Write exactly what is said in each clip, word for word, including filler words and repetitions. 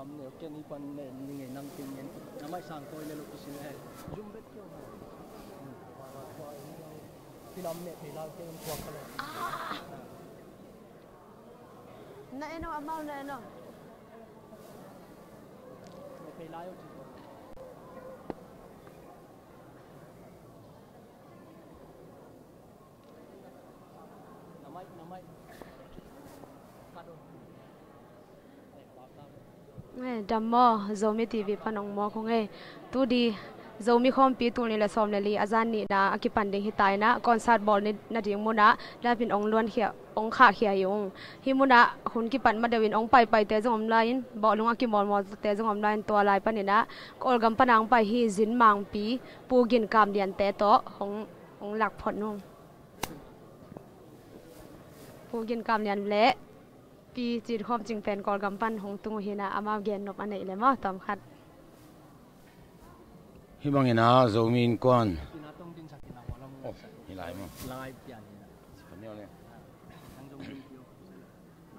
Am ne ken i pan ne ni nge nang ken ngen. Na mai sang koi le lo kisin he. Zum bet kyo. Pinam ne pe la ken kuak ka lo. Na eno amau na eno. Ne pe la yo ti. Eh, dam maw, Zomi T V pan ong mawk ung ei. Tu di Zomi khawmpi tul nih le sawm le li a zan nihna a kipan ding hi ta inah, concert bawl ni nading munah lapin ong luankhia, ong khahkhia hi ung. Hih munah hun kipat madeuh in ong paipaite zong om lai-in, bawhlung a kimawlmawlte zong om lai-in, tua lai paninah Kawlgam pana ong pai hi Zin Mangpi, Pu Gin Kam Liante tawh hong, hong lak phot nung. Pu Gin Kam Lian le Pi Cin Khawm Cing pen Kawlgam pan hong tung uh hinah, amau gen nop a neih le maw, tawm khat. Hih bangin ah Zomi Innkuan. Oh, hi lai maw.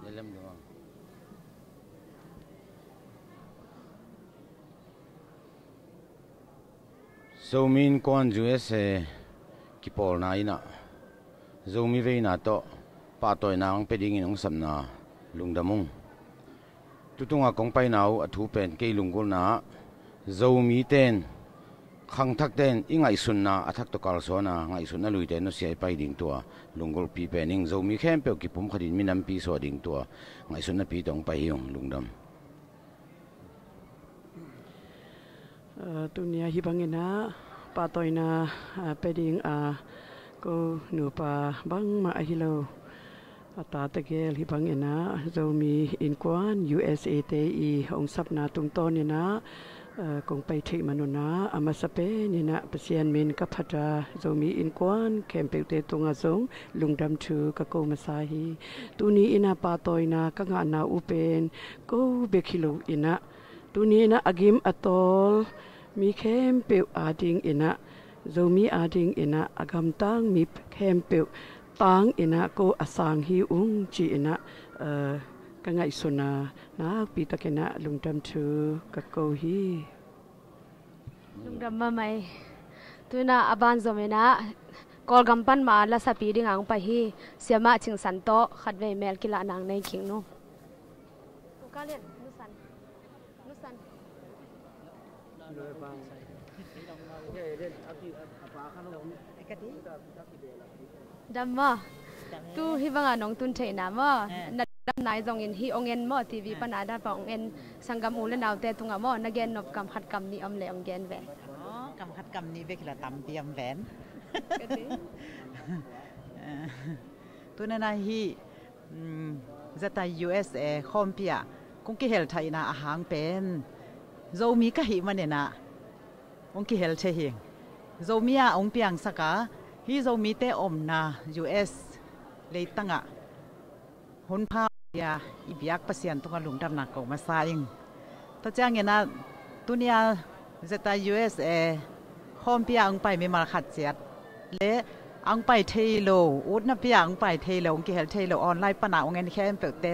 Lelem dong. Zomi Innkuan U S A kipawlna inah Zomi veina tawh pahtawina hong pia dingin hong sapna lungdam ung. Tutunga kong paina uh a thu pen kei lunggulhna ah Zomi ten, khangthak ten i ngaihsunna a thak tawh kalsuana ngaihsutna luite nusia i pai ding tua lunggulhpi pen ing. Zomi khempeuh kipumkhatin minampi suah ding tua ngaihsutnapi tawh hong pai hi ung. Lungdam. Aa, tunia hih bangin ah pahtawina, aa, pia ding a ko nupa bangmah ahi lo a tate gel hih bangin ah Zomi Innkuan U S A te i hong sapna tungtawnin ah, aa, kong pai theih manun ah a masa penin ah Pasian min ka phat a, Zomi Innkuan khempeuhte tungah zong lungdam thu ka ko masa hi. Tuni in ah pahtawina ka ngahna uh pen ko bek hi lo in ah, tuni in ah a gim a tawl mi khempeuh adingin ah, Zomi adingin ah, a gamtang mi khempeuh tangin ah ko a sang hi ung ci-in ah, aa, ka ngaihsun a, nakpi takin ah lungdam thu ka ko hi. Lungdam mahmah ei. Tu-in ah a ban zom in ah Kawlgam pan mah lasapi dingah hong pai hi Siamah Cing San tawh khatvei mel kilah nang nei kik nu. Pu Ka Lian, nu San. Nu San. Dam maw? Tu hih bangah nong tun theihna maw? Eh. Na dam nai zongin hih ong en maw? T V pan a dapa ong en sanggam u le naute tungah maw, na gen nop kam khat kam nih om le ong gen ve. Aw, kam khat kam nih bek hi lo, tampi om ven. Ka ti. Tuni-in ah hih, um, Z I U S A khawmpi ah kong kihel theihna a hang pen Zomi ka hih manin ah hong kihel thei hi. Zomi ah hong piangsak a, hih Zomite omna U S leitangah hun pha a i biak Pasian tungah lungdamna ko masa ing. Tua ciangin ah tuni-a Z I U S A khawmpi ah hong pai mimal khat ciat le hong pai thei lo, utna pi ah hong pai thei lo, hong kihel thei lo, online panah hong en khempeuhte,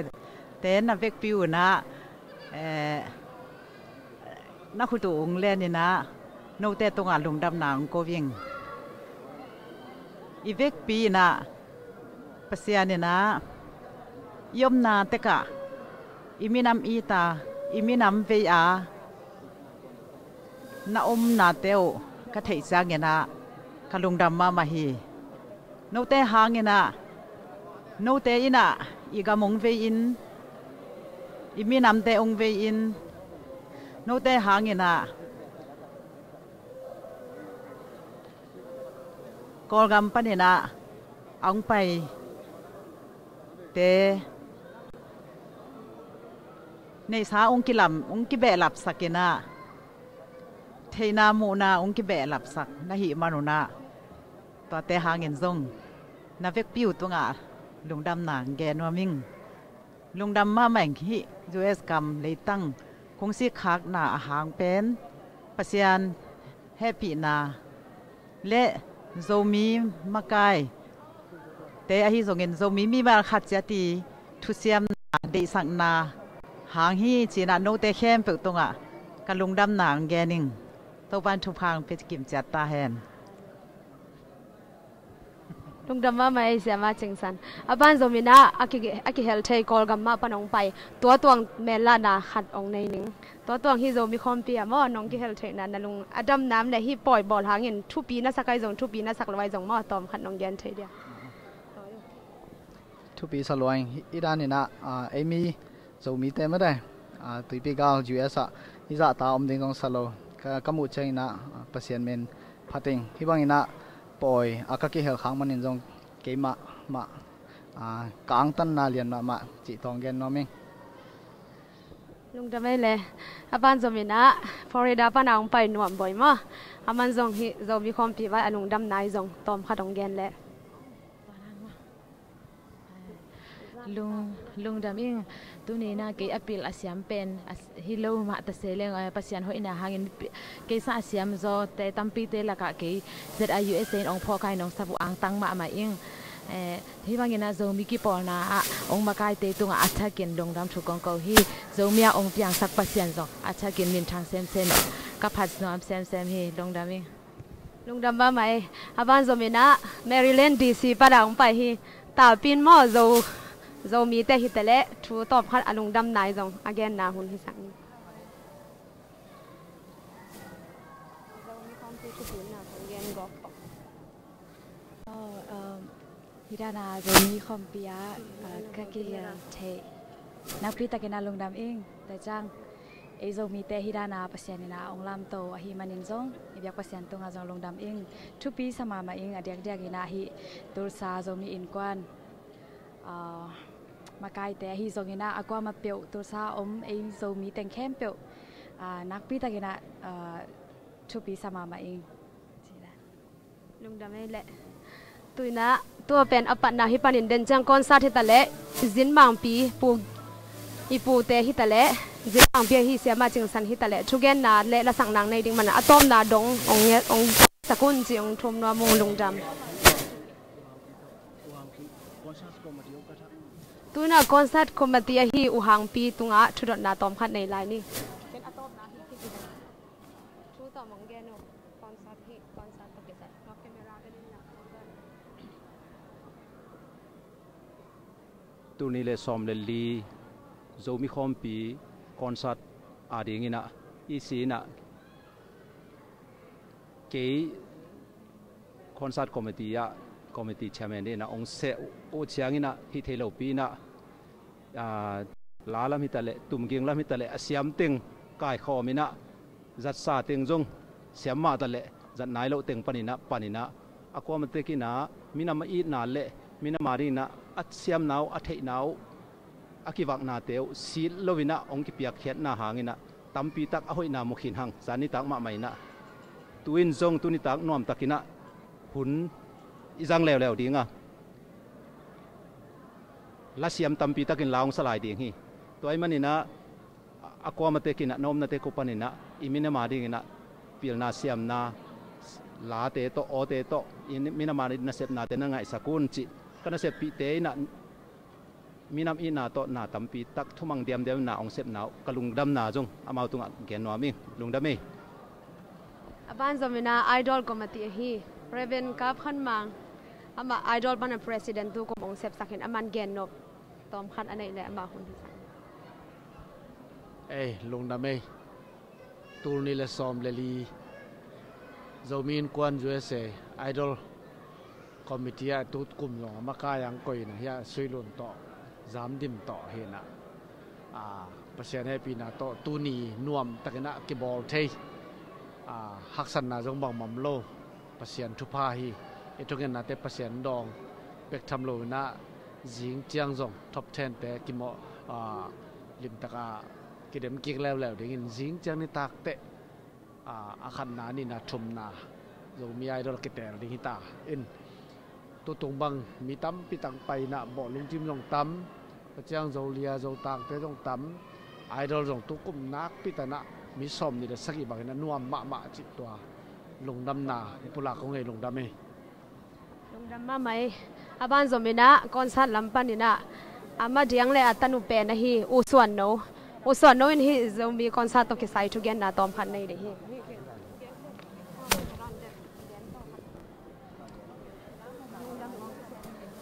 te na vekpi un ah, eh, na khut uh hong len in ah, note tungah lungdamna hong ko ing. I vekpi in ah, Pasian in ah, i omna tekah, i minam it a, i minam vei a, na omnate uh ka theih ciangin ah, ka lungdam mahmah hi. Note hangin ah, note in ah i gam hong vei in, i minamte hong vei in, note hangin ah Kawlgam panin ah hong paite neihsa hong kilam, hong kibehlapsak in ah, theihna muhna hong kibehlapsak na hih manun ah, tuate hangin zong na vekpi uh tungah lungdamna gen nuam ing. Lungdam mahmah ing. Hih U S gam leitang kong sikkhakna a hang pen Pasian hehpihna le Zomi makaite ahi zongin, Zomi mimal khat ciat i thusiamna, deihsakna Hang hi cinah note khempeuh tungah ka lungdamna ang gening. Topan thupha ang pia kim ciat ta hen. Lungdam mahmah ei, Siama Cingsan. A ban zominah a ki, a kihel thei Kawlgam mah pan hong pai, tua tuang menlahna khat hong nei ning. Tua tuang hi Zomi khawmpi ah maw, nong kihel theihna na lung a damnam le hih pawi bawl hangin thupi na sak ai zong, thupi na sak lo ai zong maw, tawm khat nong gen thei dia. Thupi sa luang hi, i daninah, ah, ei mi Zomite mate, ah, tuipi gal U S ah i zahta om ding zong sa lo. Ka, ka muh cianginah, ah, Pasian min phating. Hih banginah pawi a ka kihel khak manin zong keimah mah, ah, ka angtanna lian mahmah cih tawng gen nuam ing. Lungdam ei le. A ban zominah Florida pana hong pai nuam bawi maw. A man zong hi Zomi khawmpi vai a lungdamna hi zong tawm khat hong gen le. Lung, lungdam ing. Tuni na kei a pil a siam pen a s-, hi lo mah ta se leng, eh, Pasian hoihna hangin mi pi-, kei sa a siam zawte tampite lakah kei Z I U S A in ong phawk ai nong sap uh angtang mahmah ing. Eh, hi bangin a Zomi kipawlna ah ong makaite tungah a thakin lungdam thu kong ko hi. Zomi ah ong piangsak Pasian zong a thakin minthang semsem, ka phat nuam semsem hi. Lungdam ing. Lungdam mahmah ei. A ban zominah Maryland D C pana hong pai hi. Tapin maw Zo, Zomite hi taleh thu tawm khat a lungdamna hi zong a genna hun hi sang ni. Zomi khawmpi thupina kong gen gawp. Oh, um, Hi dana Zomi khawmpi ah, ah, ka kihel theih nakpi takin a lungdam ing. Tua ciang ei Zomite hi dana Pasian in a ong lamto ahih manin zong i biak Pasian tungah zong lungdam ing. Thupi sa mahmah ing. A diakdiak in a hih Tulsa Zomi Innkuan, ah, makaite ahi zongin a, a kuamah peuh Tulsa om ei Zomi teng khempeuh, ah, nakpi takin a, ah, thupi sa mahmah ing. Lungdam ei leh. Tuinah tua pen a patna hi panin den ciang concert hi taleh, Zin Mangpi pu, i pute hi taleh, Zin Mangpi ahi Siama Cingsan hi taleh, thugenna le lasak nang nei ding mana a tawpna dong ong, ong sak un ci ong thum nuam ung. Lungdam. Tuinah concert committee ahi U Hangpi tungah thudotna tawm khat nei lai ni. Ken a tawpna hi. Thu tawh mong gen uh. Concert hi, concert tawh kisai. Camera kan in nak. Tul nih le sawm le li Zomi khawmpi concert a dingin a, i si in a, kei concert committee ah, committee chairman dingin a ong seh uh ciangin a, hi thei lopi in a, aa, la lam hi taleh, tumging lam hi taleh, a siam teng kaikhawm in a, zatsa teng zong siam mah taleh, zat nai loh teng panin a, panin a, a kuamah tekin a, minam a itna le minam a dingin a, a siamna uh, a theihna uh, a kivaknate uh sit loin a, ong kipiakkhiatna hangin a, tampi tak a hoihna mu khin hang, zan nitak mahmah in a. Tu-in zong tu nitak nuamtakin a hun i zang leuleu ding a, lasiam tampi takin la ong sa lai ding hi. Tua ahih manin a, a kuamah tekin a, na omnate ko panin a, i minam a dingin a, pilna siamna, late tawh, awte tawh, i minam a nasepnate na ngaihsak un cih ka naseppihte in a, minam itna tawh na tampi tak thumang diamdiam na ong sepna uh, ka lungdamna zong amau tungah gen nuam ing. Lungdam ei. A ban zomin a Idol committee ahi Reverend Kap Khan Mang, amah Idol pana president tu kum ong sepsak in, aman gen nop tawm khat a neih le amah hun hi sang. Ei, lungdam ei. Tul nih le sawm le li Zomi Innkuan U S A Idol committee ah tu kum zong a makai ang koihna hi a, Suilun tawh, Zamdim tawh hi na, a, Pasian hehpihna tawh tuni nuamtakin a kibawl thei, a, haksatna zong bangmah om lo. Pasian thupha hi. I thungennate Pasian dawng bek tham loin a, zing ciang zong top ten te kimawh, a, limtaka kidem kik leuleu dingin zing ciang nitak teh, a, a khatna, nihna, thumna Zomi Idol kiteel ding hi ta in, tutung bang mi tampi tak pai in a, bawh lungkim zong tam, tua ciang Zolia Zotangte zong tam, Idol zong tukum nakpi tak in a mi sawm nih le sagih bangin a nuam mahmah cih tua lungdamna i pulak kong ei. Lungdam ei. Lungdam mahmah ei. A ban zomin a concert lam panin a, a madiang le a tanu pen ahi U Suan No, U Suan, no in hih Zomi concert tawh kisai thugenna tawm khat nei ding hi.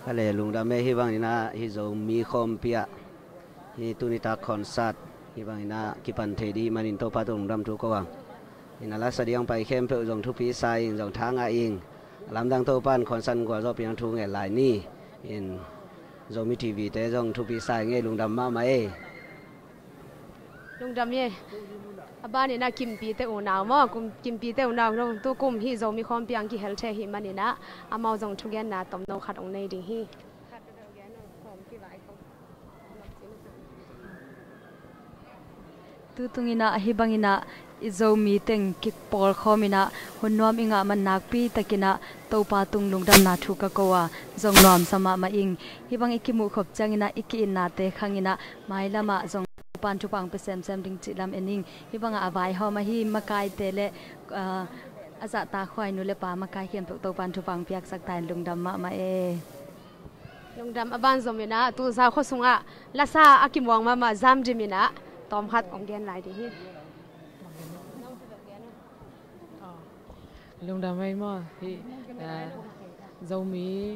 Ka le lungdam e, hih bangin ah hih Zomi khawmpi ah hih tuni tak concert hih bangin ah kipan thei ding hih manin Topa tung lungdam thu ko ang. Ina lasa ding pai khempeuh zong thupi sa ing, zong tha ngah ing. A lamdang Topa in concert gualzawhpih nang thu ngen lai ni. In Zomi T V te zong thupi sa ing e, lungdam mahmah e. Lungdam e. A banin ah Kimpite unau maw, kum, Kimpite unau zong tukum hih Zomi khawmpi ang kihel thei hih manin ah amau zong thugenna tomno khat ong nei ding hi. Tutung in ah hih bangin ah i Zomi teng kipawlkhawm in ah hun nuam i ngah man nakpi takin ah Topa tung lungdamna thu ka ko a, zong nuamsa mahmah ing. Hih bang i kimuh khop ciangin ah i ki-itnate khangin ah mailam ah zong Topa in thupha ong pia semsem ding cih lam en ing. Hih bangah a vaihawm ahi makaite le, ah, a zahtakhuai nu le pa makai khempeuh Topa in thupha ong piaksak ta in, lungdam mahmah e. Lungdam. A ban zom in ah Tulzau khua sungah lasa a kimuang mahmah Zam Dim in ah tawm khat ong gen lai ding hi. Lungdam ei maw, hih, eh, Zomi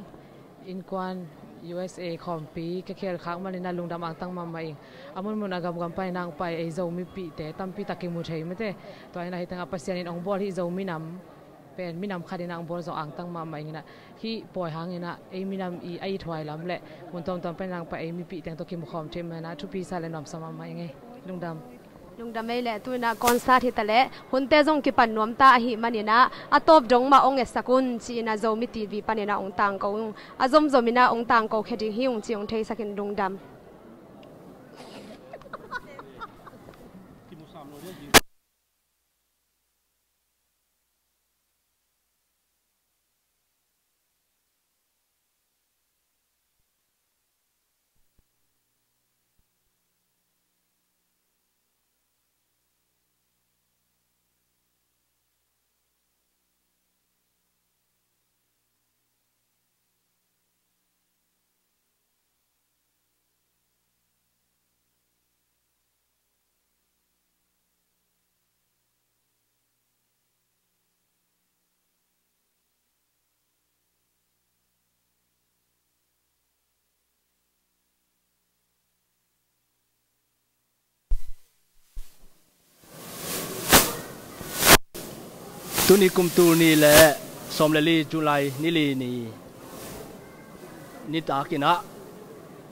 Innkuan U S A khawmpi ka khel khak manin ah lungdam angtang mahmah ing. A munmun a gamgam pai nang pai ei Zomipihte tampi tak kimu thei mate. Tua in ah hih tengah Pasian in ong bawl hih Zomi nam pen minam khat in ah ong bawl zong angtang mahmah ing in ah, hih pawi hangin ah ei minam i a ithuai lam le mun tuamtuam pai nang pai ei mipih teng tawh kimukhawm thei manin ah thupi sa le nuamsa mahmah ing ei. Lungdam. Lungdam ei leh. Tu in ah concert hi ta leh, hunte zong kipan nuam ta ahih manin ah a tawp dong mah ong etsak un ci in ah Zomi T V panin ah ong tangko ung. A zomzom in ah ong tangko khia ding hi ung ci ong theisak in, lungdam. Tuni kum tul nih le sawm le li July ni li ni nitak in ah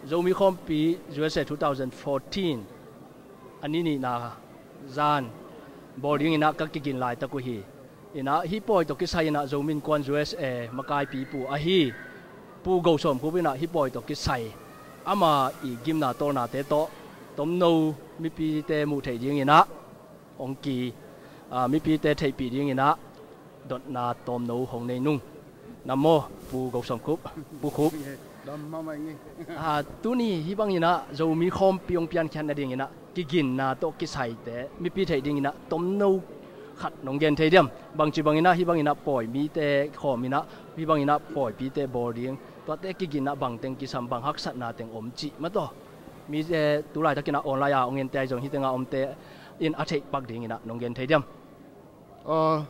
Zomi Khawmpi U S A two thousand fourteen a ni nihna zan bawl ding in ah ka kigin laitak uh hi. In ah hih pawi tawh kisai in ah Zomi Innkuan U S A makaipipu ahi Pu Go Sawm Khup in ah hih pawi tawh kisai ama i gimna tawlnate tawh tomno mipite muh theih ding in ah ong ki, ah, mipite theihpih ding in ah dotna tomno hong nei nung. Nam maw, Pu Go Sawm Khup, Pu Khup. Ah, tuni hih bang in ah Zomi Khawmpi ong piankhiat nading in ah kiginna tawh kisaite mipi theih ding in ah tomno khat nong gen thei diam? Bangci bang in ah hih bang in ah pawi mite khawm in ah hih bang in ah pawipite bawl ding, tuate kiginna bang teng kisam, bang haksatna teng om cih mah tawh. Mite tu laitak in ah online a ong ente ahi zong hih teng a omte in a theih pak ding in ah nong gen thei diam? Ah,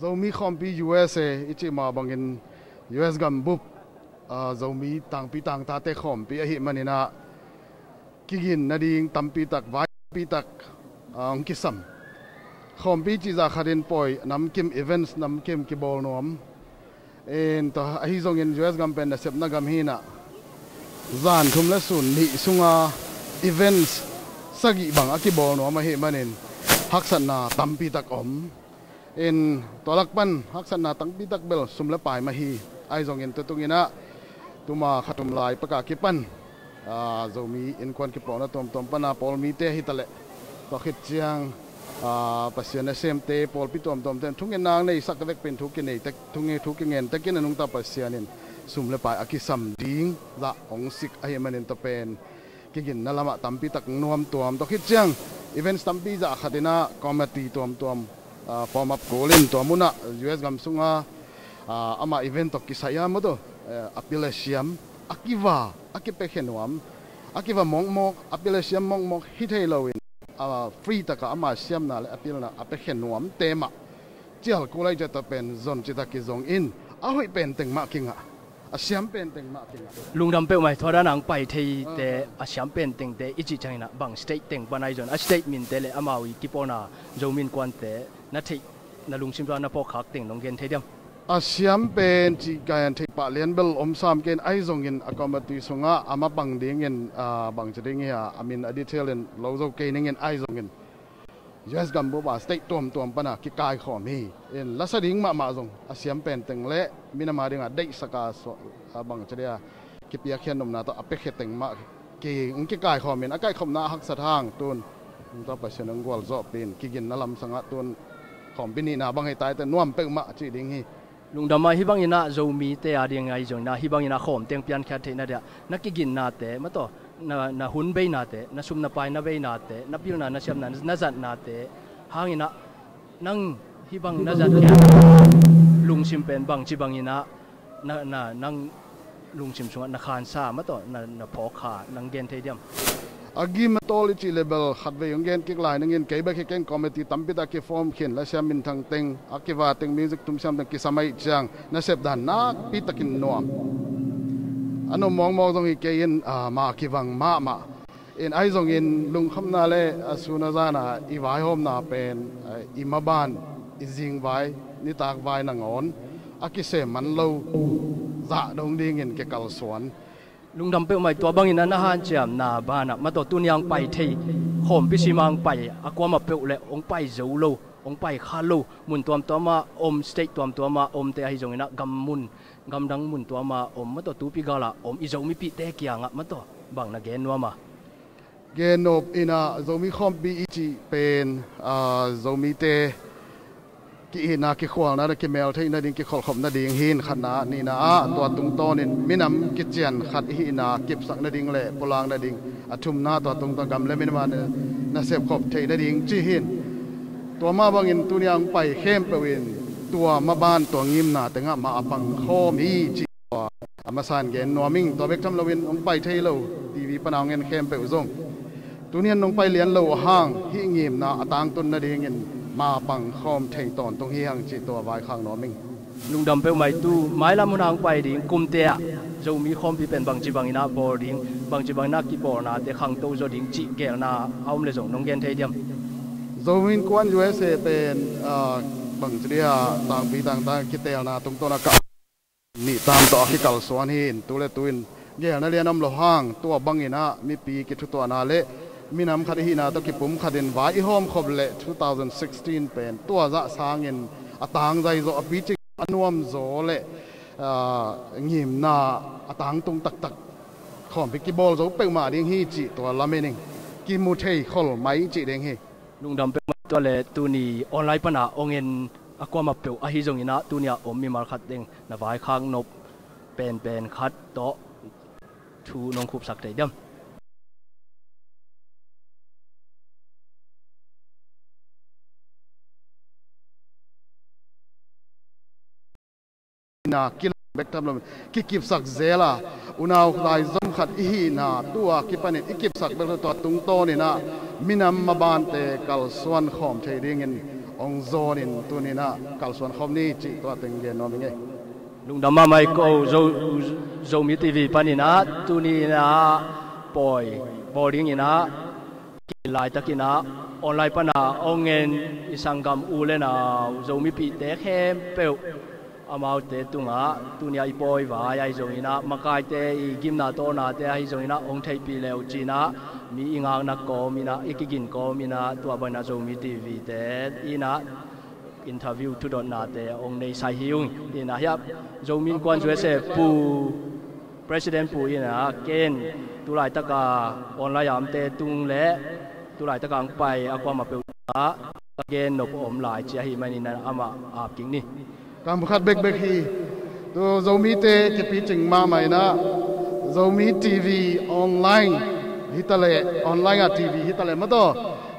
Zomi Khawmpi U S A i cih mah bangin U S gambup, ah, Zomi tangpi tangtate khawmpi ahih manin ah kigin nading tampi tak, vai tampi tak, ah, hong kisam. Khawmpi cih zah khatin pawi namkim, events namkim kibawl nuam. In tua ahi zongin U S gam pen nasepna gam hi in ah zan thum le sun nih sunga events sagih bang a kibawl nuam ahih manin haksatna tampi tak om. In tua lak pan haksatna tampi tak bel sum le pai mah hi. Ahi zongin tutung in ah tuma khatum lai paka kipan, ah, Zomi Innkuan kipawlna tuamtuam pana pawl mite hi ta leh, tua khit ciang, ah, Pasian nasemte, pawlpi tuamtuamte in thungetna neisak vekpin thu kinei tek, thu nge-, thu kingen tekin a nungta Pasian in sum le pai a kisam ding zah hong sik ahih manin tua pen kiginna lamah tampi tak nuam tuam. Tua khit ciang events tampi zah khat in ah committee tuamtuam, ah, form up kul in tua munah U S gam sunga, ah, ama event tawh kisai a maw tawh, eh, a pil a siam, a kiva, a kipiakhia nuam, a kiva mawkmawk, a pil a siam mawkmawk hi thei loin, a free taka ama siamna le a pilna a piakhia nuamte mah cial kul ahi ciah tawh pen zon citak kizong in, a hoih pen teng mah kingah, a siam pen teng mah kingah. Lungdam peuhmah hi. Tua dan a hong pai theite, a siam pen tengte i cih ciangin ah bang state teng pan ahi zong, a state minte le amau i kipawlna Zomi Innkuante na theih, na lungsim sungah na phawkkhak teng nong gen thei diam? A siam pen cih ka gen theih pah lian bel om sam kei in, ahi zongin a committee sungah a mapang dingin, ah, bangci ding hi a, a min a detail in lo zo kei ning in, ahi zongin U S gambup a state tuamtuam pana kikaikhawm hi. In lasa ding mahmah zong a siam pen teng le minam a dingah deihsaka suah, ah, bangci dia kipiakhia nopna tawh a piakhia teng mah ki, kikaikhawm in a kaihkhopna a haksat hang tun, tua Pasian hong gualzawhpih in kiginna lamsangah tun khawmpi nihna bang hi taite nuam peuhmah cih ding hi. Lungdam a, hih bangin ah Zomite a ding ahi zongin ah hih bangin ah khawm teng piankhiat theihna dia na kiginnate, mataw, na, na hun beinate, na sum na pai na beinate, na pilna na siamna na zatnate hangin ah nang hih bang na zatkhiat lungsim pen bangci bangin ah na, na, nang lungsim sungah na khansa, mataw, na, na phawkkha nang gen thei diam? A gim a tawl i cih le bel khatvei hong gen kik lai ning in, kei bek hi keng, committee tampi tak kiform khin, lasiam minthang teng, a kiva teng, music tumsiam teng kisam ahih ciang nasep dan nakpi takin nuam. A nuam mawkmawk zong hi kei in, ah, ma kivang mahmah. In ahi zongin lungkhamna le a sun a zana i vaihawmna pen, ah, i maban, i zingvai, nitak vai nangawn a kisem man lo zah dong dingin kikalsuan. Lungdam peuhmah hi. Tua bangin ah na hanciamna banah, mataw, tuni a hong pai thei, khawmpi sima hong pai a kuamah peuh le hong pai zo lo, hong pai kha lo, mun tuamtuamah om, state tuamtuamah omte ahi zongin ah gam mun, gamdang mun tuamah om, mataw, tupi galah om i Zomipihte kiangah, mataw, bang na gen nuam a? Gen nop in ah Zomi khawmpi i cih pen, ah, Zomite ki-itna, kikhualna, kimel theih nading, kikholhkhop nading hi in, khatna. Nihna ah tua tungtawnin minam kician khat i hihna kipsak nading le pulak nading, a thumna tua tungtawn gam le minam a nasep khop theih nading ci hi in. Tua mah bangin tuni a hong pai khempeuh in tua maban, tua ngimna tengah mah a pangkhawm hi cih tua a masa in gen nuam ing. Tua bek tham loin hong pai thei lo, T V pana hong en khempeuh zong tuni in hong pai lian lo a hang hih ngimna a tangtun nadingin mah a pangkhawm thei tawntung hi hang cih tua vaikhak nuam ing. Lungdam peuhmah hi. Tu mailam hun a hong pai ding kumte ah Zomi khawmpi pen bangci bangin ah bawl ding, bangci bangin ah kipawlnate khangto zaw ding cih gelna a om le zong nong gen thei diam? Zomi Innkuan U S A pen, ah, bangci dia tangpi tangtang kitelna tungtawn a kah nih tam tawh a kikalsuan hi in, tu le tu in gelna lian om lo hang, tua bangin ah mipi kithutuahna le minam khat i hihna tawh kipumkhat in vai i hawmkhop le two thousand sixteen pen tua zah sangin a tangzai zaw, a picing a nuam zaw le, ah, ngimna a tangtung taktak khawmpi kibawl zo peuhmah ding hi cih tua lamen ing. Kimu thei khol mai cih ding hi. Lungdam peuhmah. Tua le tuni online pana hong en a kuamah peuh ahi zongin ah tuni a om mimal khat teng na vaikhak nop penpen khat tawh thu nong khupsak thei diam? Na kilawm bek tham lo, kikipsak zel a, unau laizom khat i hihna tu a kipanin i kipsak bek lo, tua tungtawnin ah minam mabante kalsuan khawm thei dingin hong zawnin tuni in ah kalsuan khawm ni cih tua teng gen nuam ing ei. Lungdam mahmah hi. Ko Zo, Zomi T V panin ah tuni in ah pawi bawl dingin ah kilaitakin ah online pana hong en i sanggam u le nau Zomipihte khempeuh amaute tungah tuni a i pawi vai ahi zongin ah, makaite i gimna tawlnate ahi zongin ah hong theihpih le uh ci-in ah, mi i ngakna kawmin ah, i kigin kawmin ah, tua bangin ah Zomi T V te in ah interview thudotnate hong neisai hi ung. Ina hiah Zomi Innkuan U S A Pu, President Pu in ah ken tulaitaka online a omte tung le tulaitaka hong pai a kuamah peuh ah ka gen nop om lai ci ahih manin ah amah ap kik ni. Kam khat bekbek hi. Tu Zomite kipicing mahmah in ah Zomi T V online hi ta leh, online a T V hi ta leh maw taw,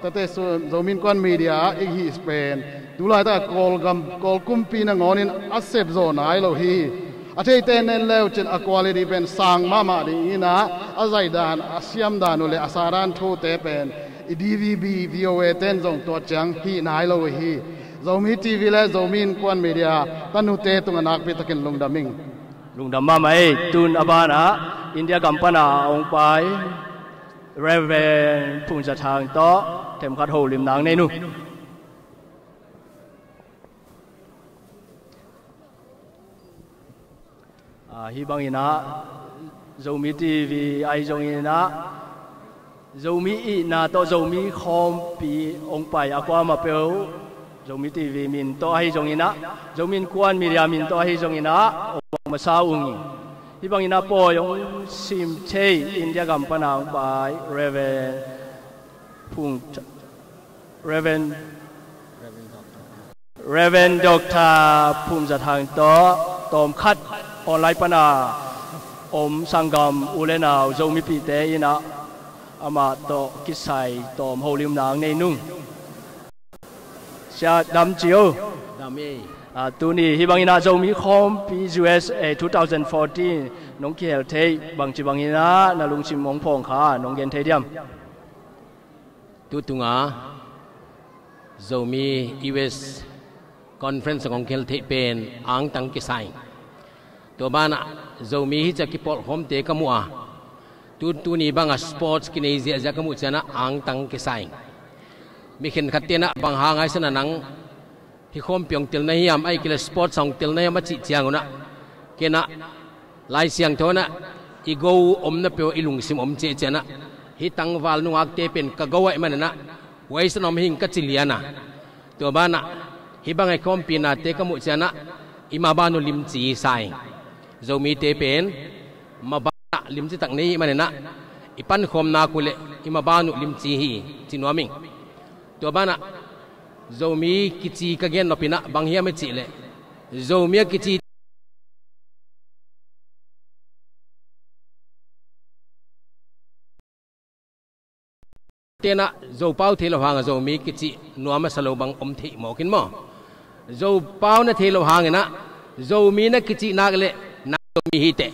tate Zomi Innkuan Media ah i hih pen tulaitaka Kawlgam, Kawl kumpi nangawnin a sep zawh nai lo hi. A theite nen leu cin a quality pen sang mahmah ding in ah, a zaihdan, a siamdan uh le a saran thute pen i D V B V O A ten zong tuat ciang hih nai lo uh hi. Zomi T V le Zomi Innkuan Media tanute tungah nakpi takin lungdam ing. Lungdam mahmah ei. Tun a banah India gam pana a hong pai Reverend Phung Za Thang tawh themkhat holimna nei nu. Ah, hih bangin ah Zomi T V ahi zongin ah Zomi itna tawh Zomi khawmpi hong pai a kuamah peuh Zomi T V min tawh ahi zongin ah, Zomi Innkuan Media min tawh ahi zongin ah hong masa ung. Hih bangin ah pawi hong sim thei India gam pana hong pai Reverend Phung Reverend Reverend Doctor Phum Za Thang tawh tawmkhat online pana om sanggam u le nau Zomipihte in ah amah tawh kisai tawm holimna nei nung. Sia dam ci o. Dam ei. Ah, tuni hih bangin ah Zomi khawmpi U S A two thousand fourteen nong kihel thei bangci bangin ah na lungsim hong phawng kha nong gen thei diam? Tutunga Zomi U S Conference a kong kihel theih pen angtang kisa ing. Tua banah Zomi hih ciah kipawlkhawmte ka muh a, tu, tuni bangah sports kinei ziahziah ka muh cianah angtang kisa ing. Mi khenkhat tenah bang hang ahi sanah nang hih khawmpi hong telna hiam, ahi kei leh sports hong telna hiam a cih ciangunah, kenah Lai Siangtho inah i go omna peuh i lungsim om ciahcianah, hih tangval nungakte pen ka go ahih maninah huaisan om hing ka ci liana. Tua banah hih bang ahi khawmpinate ka muh cianah i maban uh limci sa ing. Zomite pen mabanah limcitak nei hih maninah i pankhawm nak uh leh i maban uh limci hi ci nuam ing. Tua banah Zomi kici ka gen nopinah bang hiam i cih leh, Zomi a kici tenah Zopau thei lo hangah Zomi kici nuam a sa lo bang om theih mawk in maw? Zopau na thei lo hanginah Zomi na kici nak leh na Zomi hi teh,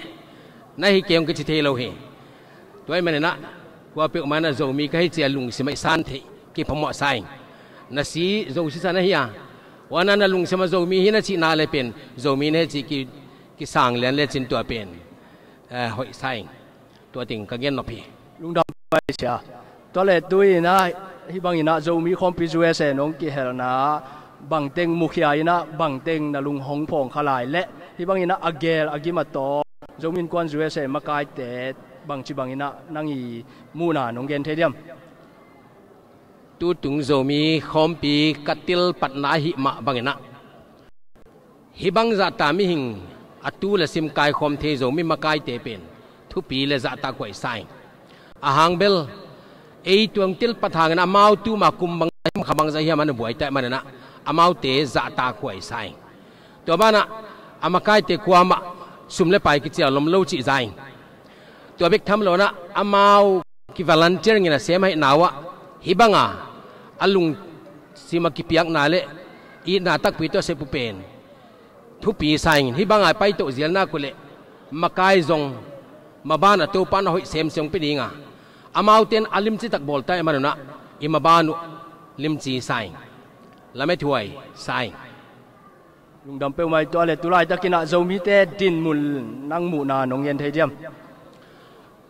na hi kei hong kici thei lo hi. Tua ahih maninah kua peuhmah inah Zomi ka hi cia lungsim ah i san theih kiphamuah sa ing. Na si Zo sisa na hi a, huana na lungsim ah Zomi hi na cih nak leh pen Zomi na hi cih ki, kisang lian lecin tua pen, eh, hoih sa ing. Tua teng ka gen nop hi. Lungdam pai sia. Tua leh tu inah hih banginah Zomi khawmpi U S A nong kihelna bangteng mukhia inah bangteng na lung hong phawng kha lai leh hih banginah a gel a gim a tawm Zomi Innkuan U S A makaite bangci banginah nang i muhna nong gen thei diam? Tutung Zomi khawmpi ka tilpatna ahih mah banginah hih bang zahta mihing a tu le sim kaikhawm thei Zomi makaite pen thupi le zahtakhuai sa ing. A hang bel ei tuang tilpat hangin amau tuma kum bangzah hiam kha bangzah hiam a na buaita ahih maninah amaute zahtakhuai sa ing. Tua banah a makaite kuamah sum le pai kicial lom lo cih za ing. Tua bek tham lo inah amau kivolunteer ngin a sem ahi nau ah hih banga a lungsim a kipiakna le itna takpi tawh a sep uh pen thupi sa ing. Hih banga paito zial nak uh leh makai zong maban a Topan a hoih semsem hong pia dinga, amaute in a limcitak bawlta ahih manunah i maban uh limci sa ing. Lamethuai sa ing. Lungdam peuhmah i tuah le tulaitakinah Zomite dinmun nang muhna nong gen thei diam?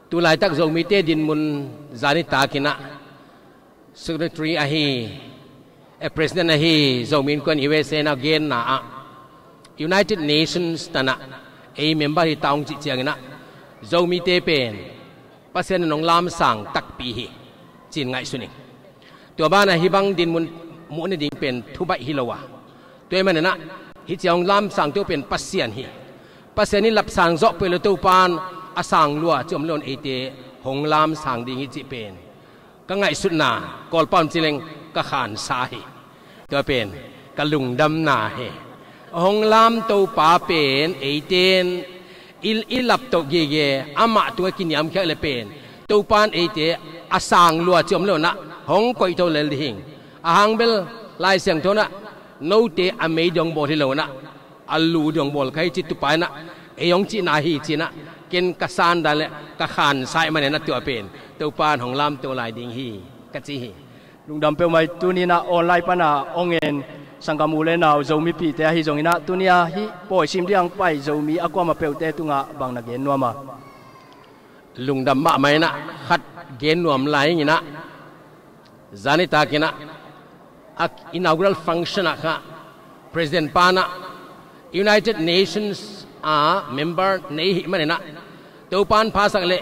Tulaitak Zomite dinmun zanitak inah Secretary ahi, eh, President ahi Zomi Innkuan U S A na genna ah United Nations tanah ei member hi ta hong cih cianginah Zomite pen Pasian in hong lamsang takpi hi ci-in ngaihsun ing. Tua banah hih bang dinmun muh nading pen thubaih hi lo a, tua ahih maninah hih ciang hong lamsangte uh pen Pasian hi. Pasian in lapsang zawh peuh lo Topan a sang lua ci om lo in eite hong lamsang ding hi cih pen ka ngaihsutna, Kawlpau in ci leng ka khansa hi. Tua pen ka lungdamna hi. Hong lam Topa pen eite in i, i laptoh gige, amah tungah kiniamkhiak le pen Topan eite a sang lua ci om lo inah hong koih to lel ding hi. A hang bel Lai Siangtho inah note a mei dong bawl hi lo inah a lu dong bawl kha hi ci Topa inah Ei hong cihna hi cinah ken ka san dan le ka khansa ih maninah tua pen Topan hong lamto lai ding hi ka ci hi. Lungdam peuhmah ih. Tuni inah online pana hong en sanggam u le nau Zomipihte ahi zonginah tuni a hih pawi sim ding hong pai Zomi a kuamah peuhte tungah bang na gen nuam a? Lungdam mahmah inah khat gen nuam lai inginah zanitak inah a inaugural function ah kha President panah United Nations a member nei hih maninah Topan phasak le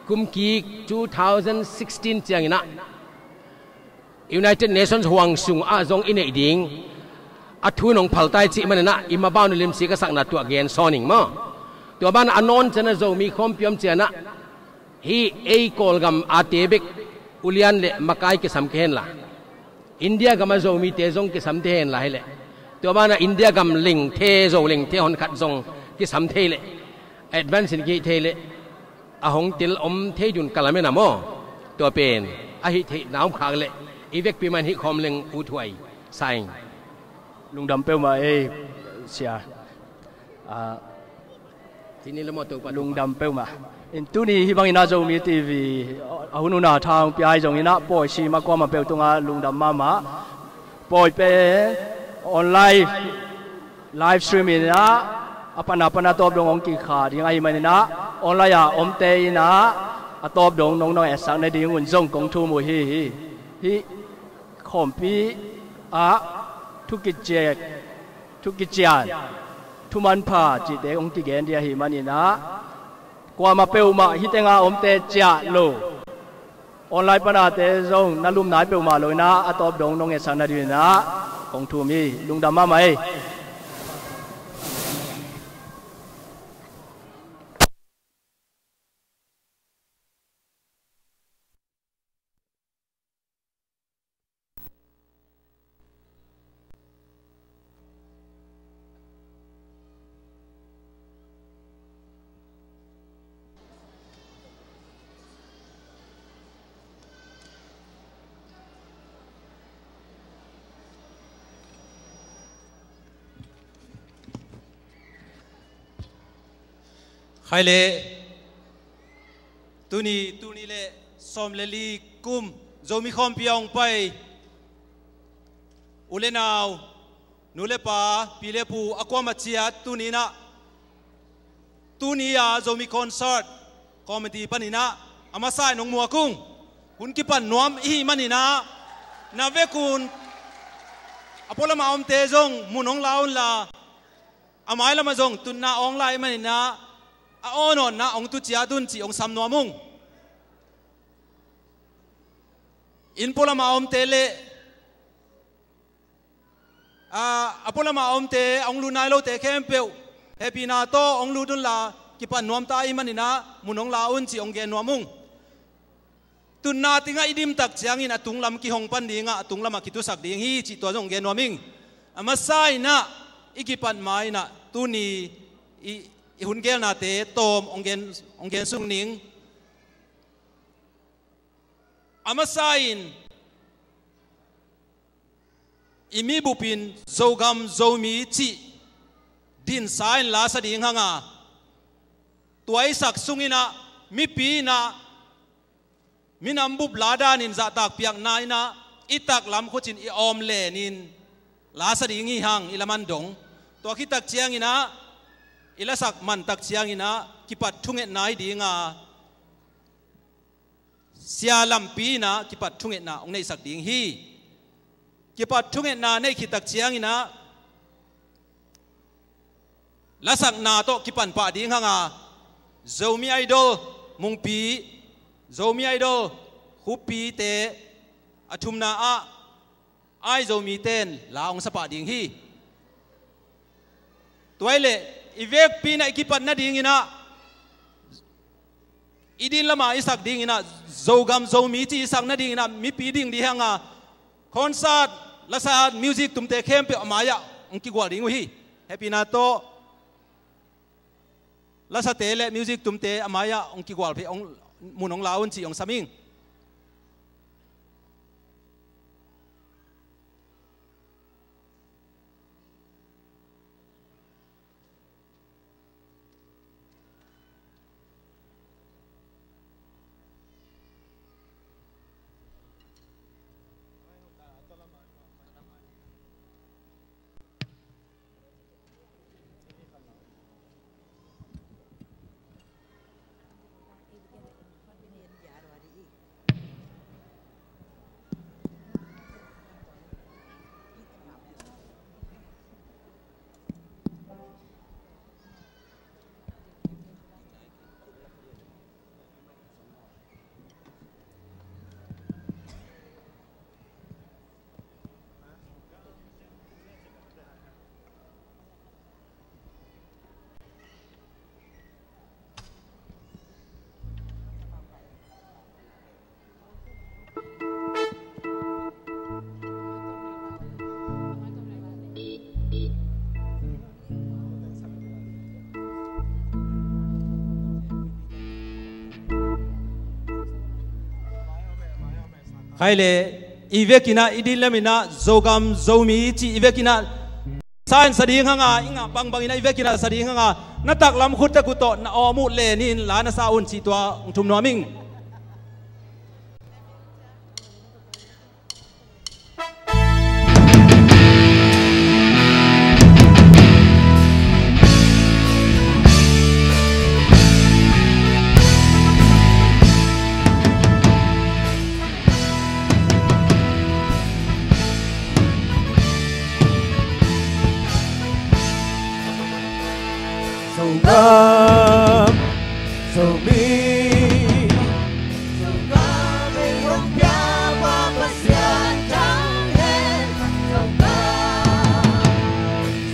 kumkik two thousand sixteen cianginah United Nations huang sungah zong i neih ding a thu nong phaltai cih maninah i mabau nu limsi ka sakna tuah gen sawning maw? Tua banah a nawn cianah Zomi khawmpi om cianah hih ei Kawlgam ate bek ulian le makai kisam kei henla India gamah Zomite zong kisam thei henla hileh tua banah India gam lengthe Zo lengthe honkhat zong kisam thei leh advance in kihih thei leh a hong tel om thei dun ka lamen a maw? Tua pen a hih theih na om khak leh i vekpi man hih khawm leng ut huai sa ing. Lungdam peuhmah ei sia. Lungdam peuhmah. In tuni hih bangin a Zomi TV a hun una tha hong pia ahi zonginah pawi sim a kuamah peuh tungah lungdam mahmah. Pawi pen online live stream inah a pana pana tawp dong hong kikha ding ahi maninah online a omte inah a tawp dong nong nong etsak nadingun zong kong thum uh hi hi. Hih khawmpi ah thukician, thumanpha cihte hong kigen ding ahi maninah kuamah peuhmah hih tenga omte ciah lo online panate zong na lum nai peuhmah lo inah a tawp dong nong etsak nadinginah kong thum hi. Lungdam mahmah ei. Khaile tuni tuni le sawm le li kum Zomi khawmpi a hong pai u le nau, nu le pa, pi le pu a kuamah ciat tuni inah tuni a Zomi Concert Committee paninah a masa in hong muak ung. Hun kipan nuam ihi maninah na vekun a pualamah omte zong mun hong la unla a mailamah zong tunna awng lai maninah a awnawnna hong tu ciat un cih hong sam nuam ung. Inn pualamah omte le a pualamah omte hong lut nai lote khempeuh hehpihna tawh hong lut unla kipan nuamta ahi maninah mun hong la un cih hong gen nuam ung. Tunna tingah i dimtak ciangin a tunglam kihong pan dingah a tunglamah kitusak ding hi cih tua zong hong gen nuam ing. A masa inah i kipat ma inah tuni i, i hun gelnate tawm hong gen, hong gen sung ning. A masa in i mibupin Zogam Zomi cih dinsa in lasa ding hanga tua i sak sunginah mipi inah minam bup la danin zahtak piakna inah i taklam khuacin i awm lenin lasa ding hi hang i laman dong. Tua khittak cianginah i lasak mantak cianginah kipat thungetna hi dinga sia lampi inah kipat thungetna hong neihsak ding hi. Kipat thungetna neih khittak cianginah lasakna tawh kipan pah ding hanga Zomi Idol Mungpi, Zomi Idol Khuppite a thumna ah Aizo mite in la hong sapah ding hi. Tua hileh i vekpi inah i kipat nadinginah i din lamah i sak dinginah Zogam Zomi cih i sak nadinginah mipi ding ding hanga concert lasa music tumte khempeuh a mai-ah hong kigual ding uh hi. Hehpihna tawh lasate le music tumte a mai-ah hong kigual phei hong mun hong la un cih hong sam ing. Khai le, i vekinah i dihlem inah Zogam Zomi ci i vekinah sa in sa ding hanga, i ngah bangbang inah i vekinah sa ding hanga, na taklam khut teh khut tawh na awm uh len in la na sa un cih tua hong thum nuam ing. Zogam, Zomi, Zogam ei hong piapa Pasian thang hen. Zogam,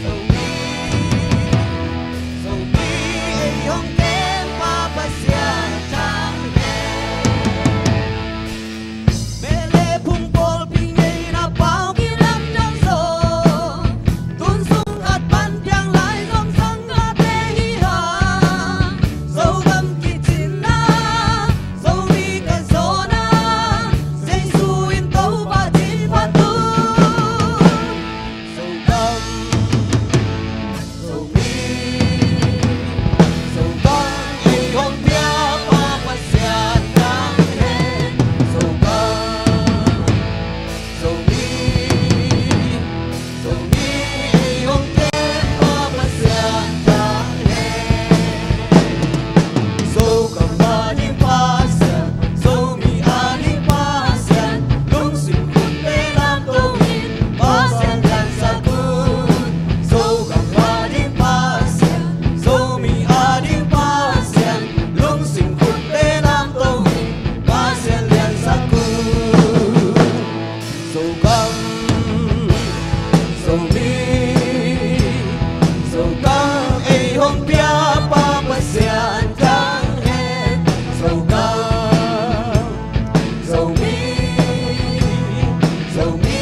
Zomi, Zomi ei hong kempa Pasian thang hen. Mele phung pawlpi ngeina pau kilamdang zong, tun sung khat pan piang lai zong sangkahte hi hang. Zogam kicinna, Zomi ka zawna, Jesu in Topa cin phat un. Zogam, Zomi, Zogam ei hong piapa Pasian thang hen. Zogam, Zomi, Zomi ei hong kempa Pasian thang hen. Zogam a ding Pasian, Zomi a ding Pasian, lungsim khutte lamto in Pasian liansak un. Zogam a ding Pasian, Zomi a ding Pasian, lungsim khutte lamto in Pasian liansak un. Zogam, Zomi, Zogam ei hong piapa Pasian thang hen. Zogam, Zomi, Zomi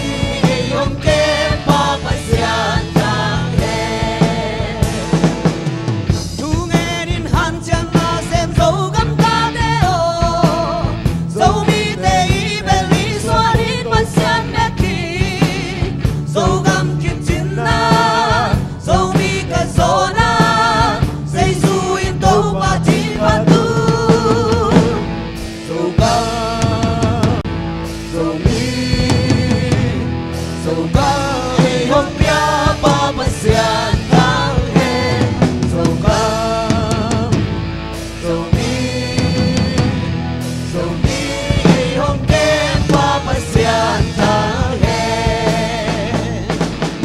ei hong kempa Pasian thang hen. Thungen in hanciamna sem Zogam tate aw, Zomite i bel i suan in Pasian bek hi. Zogam kicinna, Zomi ka zawna, Jesu in Topa cin phat un. Zogam, Zomi, Zogam ei hong piapa Pasian thang hen. Zogam, Zomi, Zomi ei hong kempa Pasian thang hen.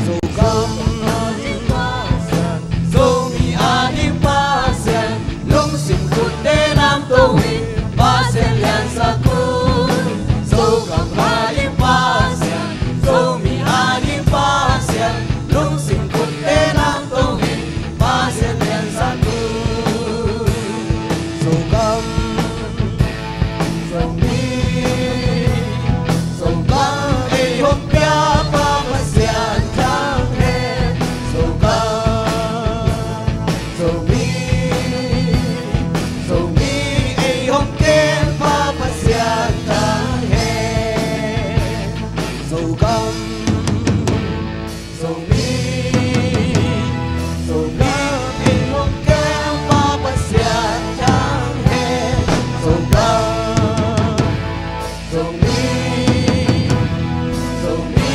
Zogam a ding Pasian, Zomi a ding Pasian, lungsim khutte lamto in Pasian liansak un. Zogam a ding Pasian, Zomi a ding Pasian, lungsim khutte lamto in Pasian liansak un. Zogam, Zomi, Zogam ei hong piapa Pasian thang hen. Zogam, Zomi, Zomi ei hong kempa Pasian thang hen. Zogam, Zomi, Zogam ei hong kempa Pasian thang hen. Zogam, Zomi, Zomi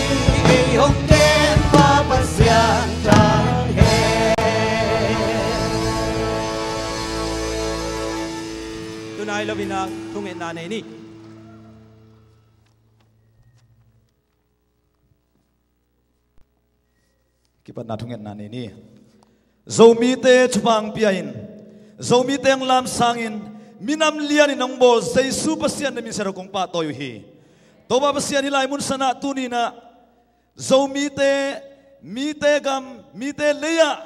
ei hong kempa Pasian thang hen. Tunai lo-in ah thungetna nei ni. Kipatna thungetna nei ni. Zomite thupha hong pia-in, Zomite hong lamsangin, minam lianin hong bawl Jesu Pasian na min siangtho kong pahtawi uh hi. Topa Pasian, hih lai munsanah tuni-in ah Zomite, mite gam, mite lei-ah,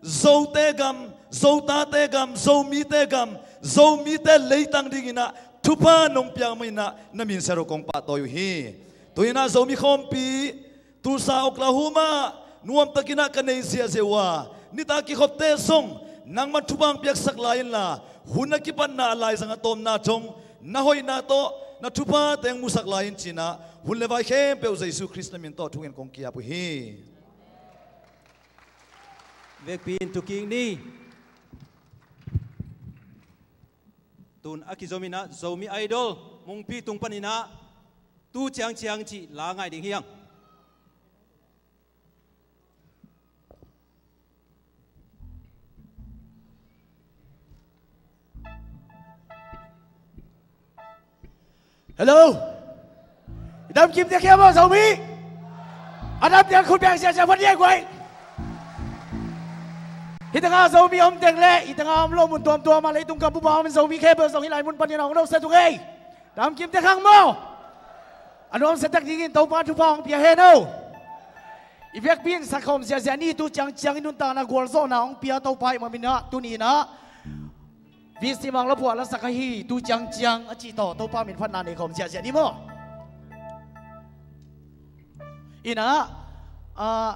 Zote gam, Zotate gam, Zomite gam, Zomite leitang dingin ah thupha nong piak manin ah na min siangtho kong pahtawi uh hi. Tu-in ah Zomi Khawmpi Tulsa, Oklahoma, nuamtakin ah ka nei ziahziah uh a, nitak kikhopte zong nangman thupha hong piaksak lai inla, hun a kipatna a laizang a tawpna thong na hoihna tawh, na thupha teng musak lai in ci-in ah, hun le vai khempeuh Jesu Khrist na min tawh thu ngen kong ki-ap uh hi. Vekpi in tu kik ni. Tun a kizom in ah Zomi Idol Mungpi tung panin ah Tu Ciangciang cih la ngai ding hi hang. Hello. I dam kim tek hiam aw Zomi? A dam tek khut beng siasia phot hiai guai. Hih tengah Zomi om teng le hih tengah om lo mun tuamtuam ah leitung gam bup ah om Zomi khempeuh zong hih lai mun panin hong lo se tung ei. Dam kim tek hang maw? A nuamsa tek dingin Topa thupha hong pia hen aw. I vekpi in sak khawm ziahziah ni. Tu Ciangciang in nuntakna gualzawhna hong pia Topa ih mamin ah tuni in ah V C Mang Lapuah lasak ahi Tu Ciangciang a cih tawh Topa min phatna nei khawm ziahziah ni maw? In ah, ah,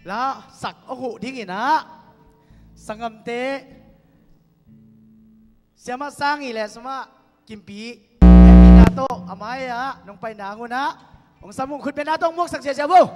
la sak a huh ding in ah sanggamte Siamah Sang i le Siamah Kimpi, hehpihna tawh a mai-ah nong pai nang un ah hong sam ung. Khutbetna tawh hong muaksak ziahziah vo.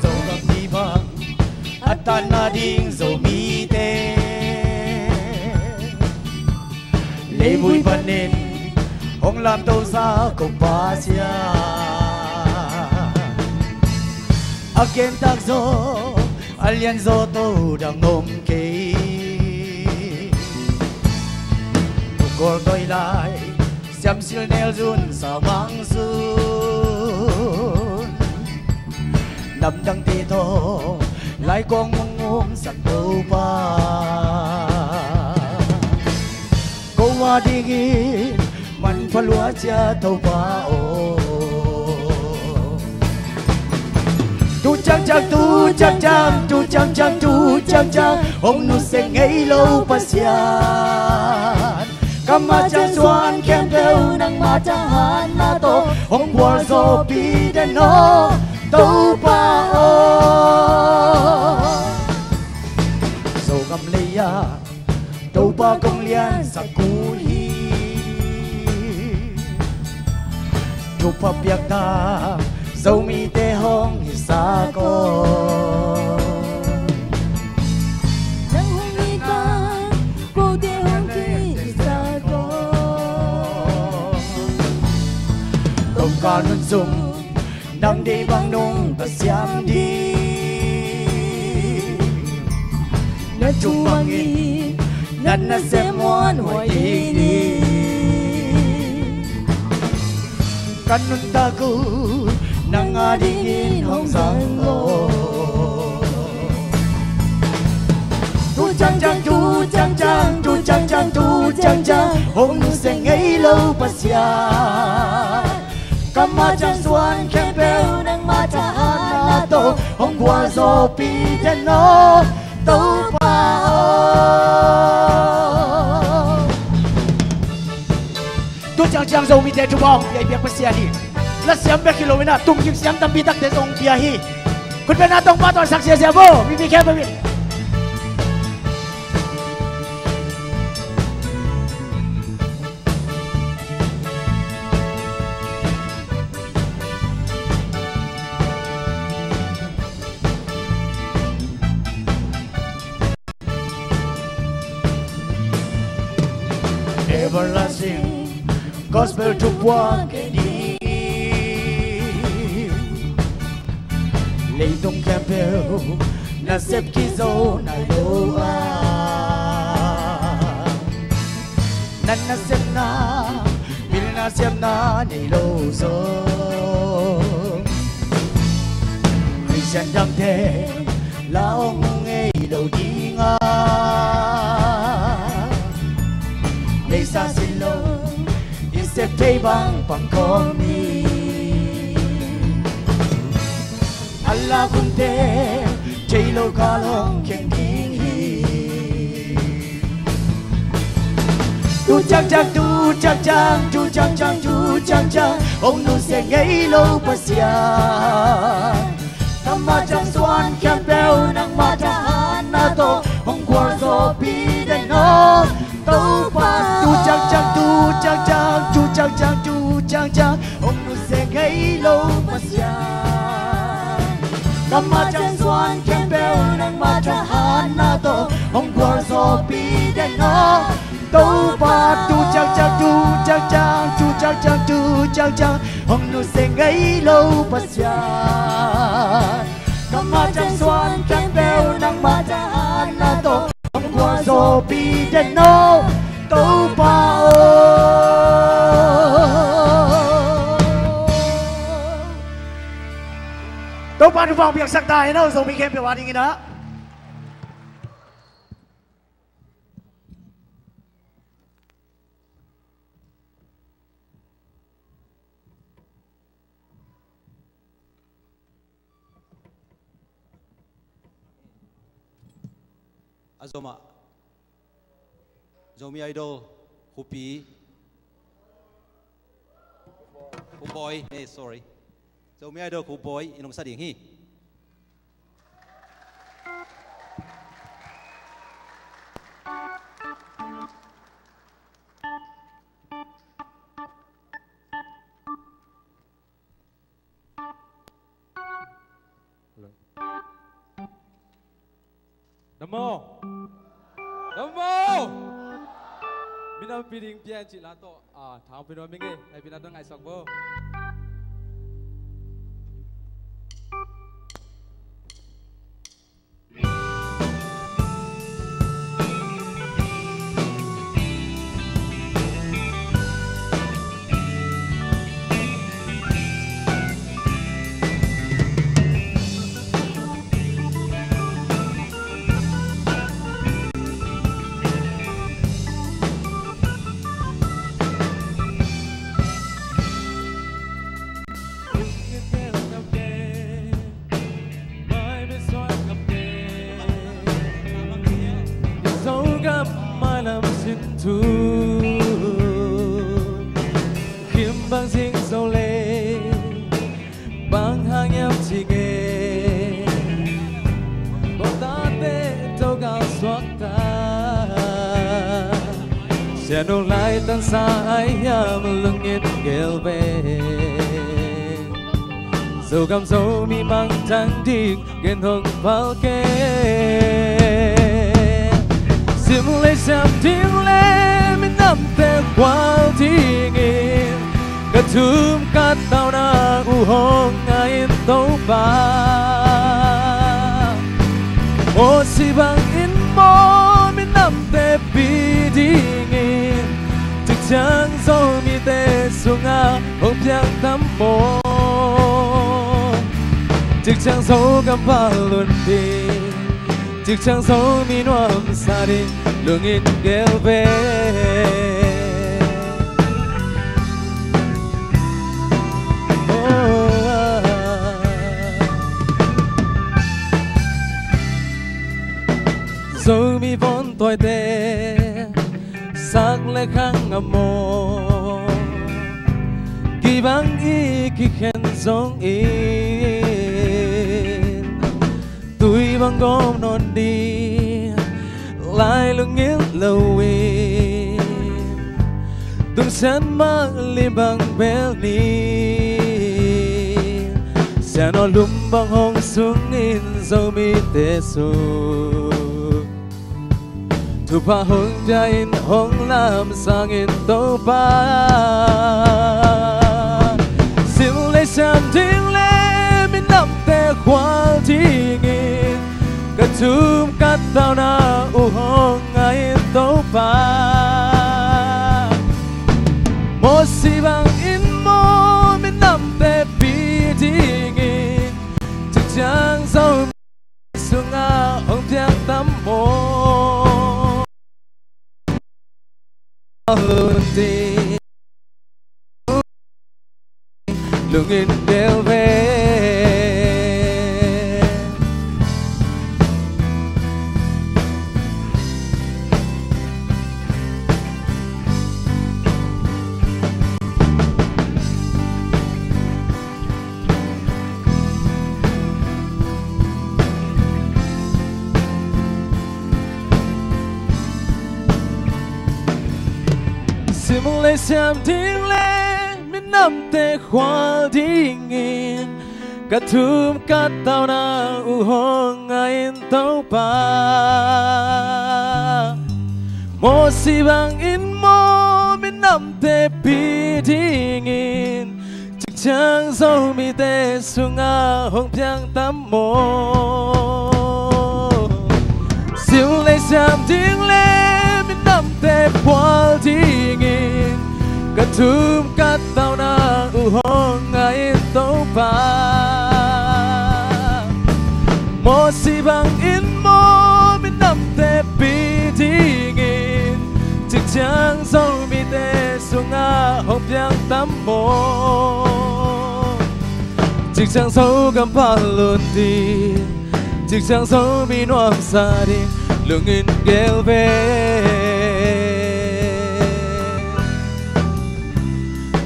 Zogam ni bang a tanna ding Zomite leivui panin hong lamtosa ko Pasian, a gentak zaw a lianzaw to dang om kei. Kawltawi lai siamsil nelzun saumang sun namdangte tawh laikawng mungmung sak Topa, ko a dingin manpha lua cia Topa aw. Tu Ciangciang, Tu Ciangciang, Tu Ciangciang, Tu Ciangciang, hong nusia ngei lo Pasian, kammal ciang suan khempeuh nangma thahatna tawh hong gualzawhpih den aw Topa aw. Zogam lei-ah Topa kong liansak kul hi. Thupha piakna Zomite hong hisak aw. Nang hong it a kote hong kihisak aw. Tawmkal hun sung nang deih bang nungta siam ding, na thu mangin na nasem muanhuai ding hi. Ka nuntak uh nang a dingin hong zang aw. Tu Ciangciang, Tu Ciangciang, Tu Ciangciang, Tu Ciangciang, hong nusia ngei lo Pasian, kammal ciang suan khempeuh nangma thahatna tawh hong gualzawhpih den aw Topa aw. Tu Ciangciang Zomite thupha hong pia i biak Pasian hi. La siam bek hi lo in ah tumkim siam tampi takte zong hong pia hi. Khutbetna tawh hong pahtawi sak ziahziah vo, mipi khempeuh in. Everlasting Gospel thupha kei ding, leitung khempeuh nasep kizo nai lo a, na nasepna Siamna nei lo zong Khristian dangte la hong ngei lo ding a, neisa sin lo i sep thei bang pang khawm hi. A lak hunte thei lo kal hong khen ding hi. Tu ciangciang, tu ciangciang, tu ciangciang, tu ciangciang hong nusia ngei lo Pasian, nangma ciang suan khempeuh nangma thahatna tawh hong gualzawhpih den aw. Topa, tu ciangciang, tu ciangciang, tu ciangciang, tu ciangciang hong nusia ngei lo Pasian, nangma ciang suan khempeuh nangma thahatna tawh hong gualzawhpih den aw. Topa, tu ciangciang, tu ciangciang, tu ciangciang, tu ciangciang hong nusia ngei lo Pasian, nangma ciang suan khempeuh nangma thahatna tawh hong gualzawhpih den aw. Topa aw. Topa thupha hong piaksak ta hen aw, Zomi khempeuh a dingin ah. A zomah Zomi Idol Khupi, Khuboi, eh, sorry. Zomi Idol Khuboi in hong sa ding hi. Dam maw? Dam maw? Minam pi ding pian cih la tawh, ah, thang pi nuam ing e, hei pi na tawh ngaihsak bo. Zogam mailam sin thu kim bang zing zo le bang hang hiam ci nge. Bawltate Togal suak ta, sianu lai tansa ai hiam lungin gel ve. Zogam Zomi mangthang ding gen hong pal kei. Sim le siam ding le minamte khual dingin ka thum ka tauna uh hong ngai in Topa. Aw si bangin maw minamte pi dingin cikciang Zomite sungah hong piang tam maw. Cikciang Zogam pal un ding, cikciang Zomi nuamsa ding lungin gel ve. Oh, ah. Zomi von toite sak le khang a maw, kibang i kikhen zongin tui bang gawm nawn ding lai lungil loin, tungsian mah lim bang bel ni, sianawlum bang hong sungin Zomite sung thupha hong pia in hong lamsang in Topa. Sim le siam ding le minamte khual dingin ka thum ka tauna uh hong ngai in Topa. Mawsi bang lungin gel ve. Simlei siam ding le minamte khual dingin ka thum ka tau nang uh hong ngai in Topa. Mosi bangin maw minamte pi dingin Cikciang Zomite sungah hong piang tam maw? Simlei siam ding le minamte khual dingin ka thum ka tau nang uh hong ngai in Topa. Mosi bangin maw minamte pi dingin Cikciang Zomite sungah hong piang tam maw? Cikciang Zo kampal lun ding, Cikciang Zomi nuamsa ding lungin gel ve.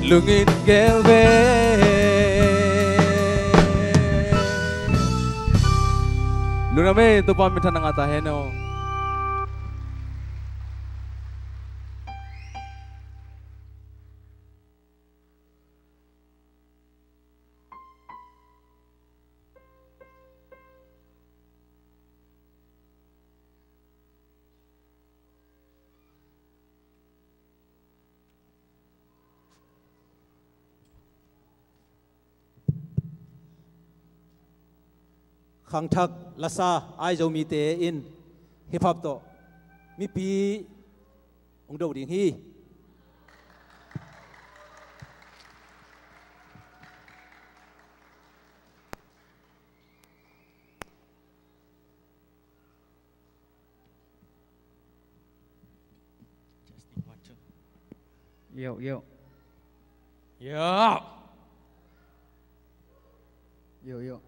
Lungin gel ve. Lungdam ei, Topa minthanna ngah ta hen aw. Khangthak lasa Aizomite in hip hop tawh mipi hong do ding hi. Yo, yo. Yo. Yo, yo.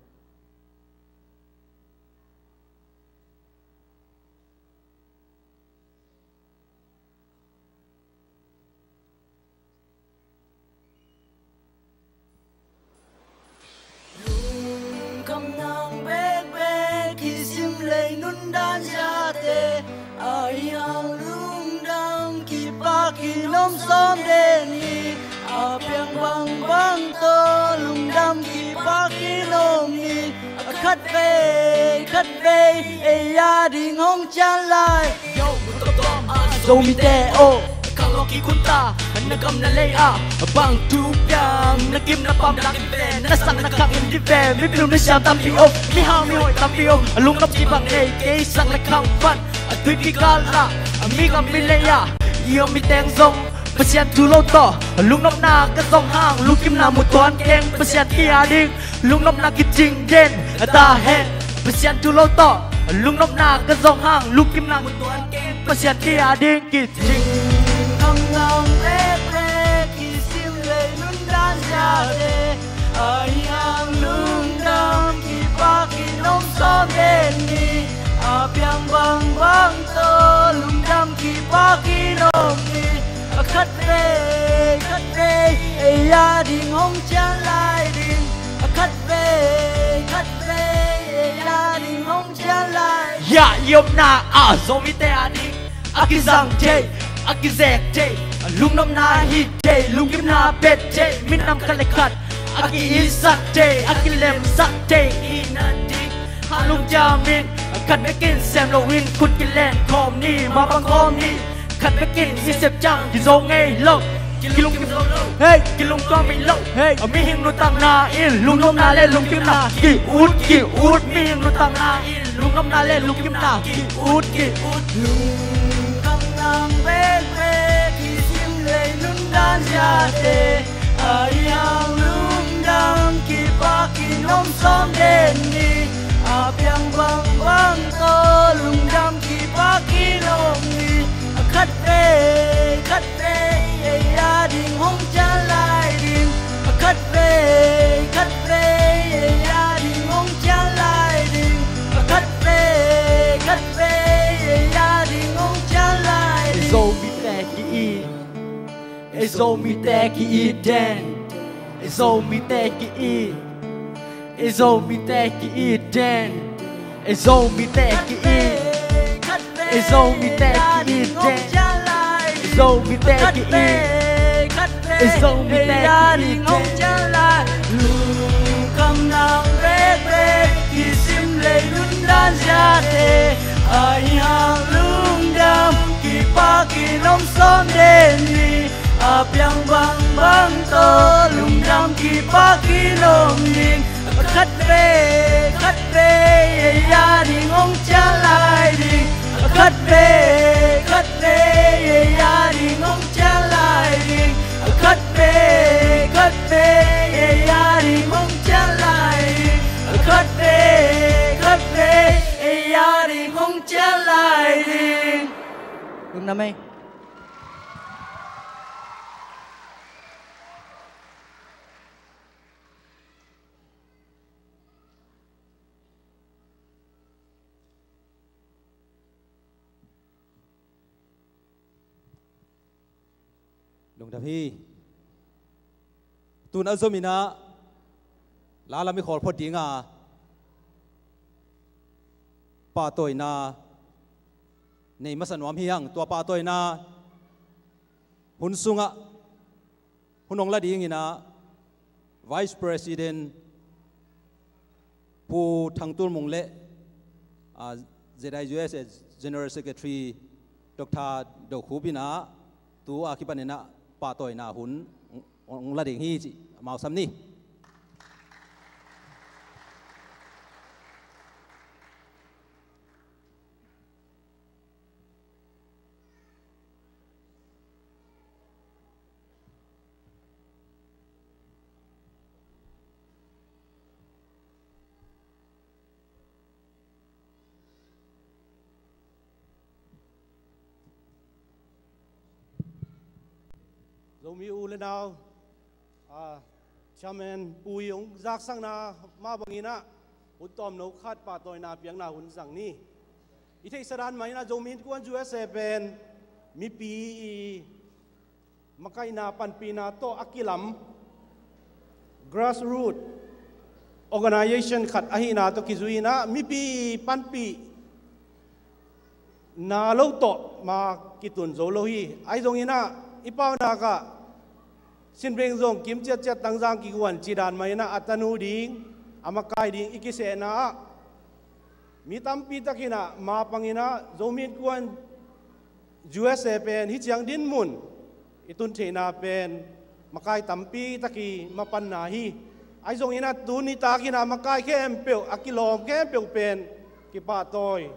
Lungkham nang bekbek kisim lei nundan ziate, a hiang lungdam kipak kinom sawm den hi. A piang bangbang tawh lungdam kipak kinom hi. A khatvei khatvei ei a ding hong cian lai. Yo, Zomite aw, kang lo kikunta na gam na lei ah, bang tu piang na kim na pam na kim ve, na sang na khang in di ve, mi piu mi siam tampi om, mi hau mi hoih tampi om, a lungnop ci bang nei kei sang na khang pan, a tuipi kal ah, a mi gam mi lei ah, i om mi teng zong Pasian thu lo tawh lungnopna ka zong hang, lungkimna mu tuan keng Pasian ki a ding. Lungnopna kicing den a ta hen, Pasian thu lo tawh lungnopna ka zong hang, lungkimna mu tuan keng Pasian ki a ding kicing. Lungkham nang bekbek kisim lei nundan ziate, a hiang lungdam kipak kinom sawm den hi. A piang bangbang tawh lungdam kipak kinom hi. A khatvei khatvei ei a ding hong cian lai ding. A khatvei khatvei ei a ding hong cian lai. Ya, i omna ah Zomite a ding a kizang thei, a kizek thei, a lungnopna hi thei, lungkimna pet thei, minam khat le khat a ki-itsak thei, a kilemsak thei, i na ding. Ha lungciam in, khat bekin sem loin khut kilen khawm ni, mapang khawm ni. Khat bekin i sep ciang kizo ngei lo, kilungkim zo lo, hey, kilungtuam ngei lo, hey. A mihing nuntakna in lungnopna le lungkimna ki-ut, ki-ut. Mihing nuntakna in lungnopna le lungkimna ki-ut, ki-ut. Lungkham nang bekbek kisim lei nundan ziate, a hiang lungdam kipak kinom sawm den hi. A piang bangbang tawh lungdam kipak kinom hi. A khatvei khatvei Ei Zomite ki-it den. Ei Zomite ki-it. Ei Zomite ki-it den. Ei Zomite ki-it. Ei Zomite ki-it den. Ei Zomite ki-it. Ei Zomite ki-it den. Lungkam nang rekbek kisim lei nundan ziate. Ai hang lungdam kipakin om sawm den ni. A piang bangbang tawh lungdam kipakin om ning. A khat vei khat vei ei a ding hong ciah lai ding. A khat vei khat vei ei a ding hong ciah lai ding. A khat vei khat vei ei a ding hong ciah lai ding. A khat vei khat vei ei a ding hong ciah lai ding. Lungdam ei. Lungdam hi. Tun a zom in ah la lam i khawl phot ding a, pahtawina nei masa nuam hi hang. Tua pahtawina hun sungah hun hong la ding in ah Vice President Pu Thang Tul Mung le, ah, Z I U S A General Secretary Doctor Do Khup in ah tu a kipan in ah pahtawina hun hong, hong la ding hi cih amau sam ni. Zomi u le nau, ah, Chairman Pu i hong zaksakna mah bangin ah hun tawmno khat pahtawina piakna hun zang ni. I theihsa dan mah in ah Zomi Innkuan U S A pen mipi i makaihna panpihna tawh a kilam grassroot organization khat ahihna tawh kizui in ah mipi i panpih na lo tawh ma kitun zo lo hi. Ahi zongin ah i paunak ah Sinbeng zong kim ciatciat Tangzang kiguan cih dan mah in ah a tanu ding a makai ding i kisehna ah mi tampi takin ah ma pangin ah Zomi Innkuan U S A pen hih ciang dinmun i tun theihna pen makai tampi tak i mapanna hi. Ahi zongin ah tuni takin ah makai khempeuh a kilawm khempeuh pen kipahtawi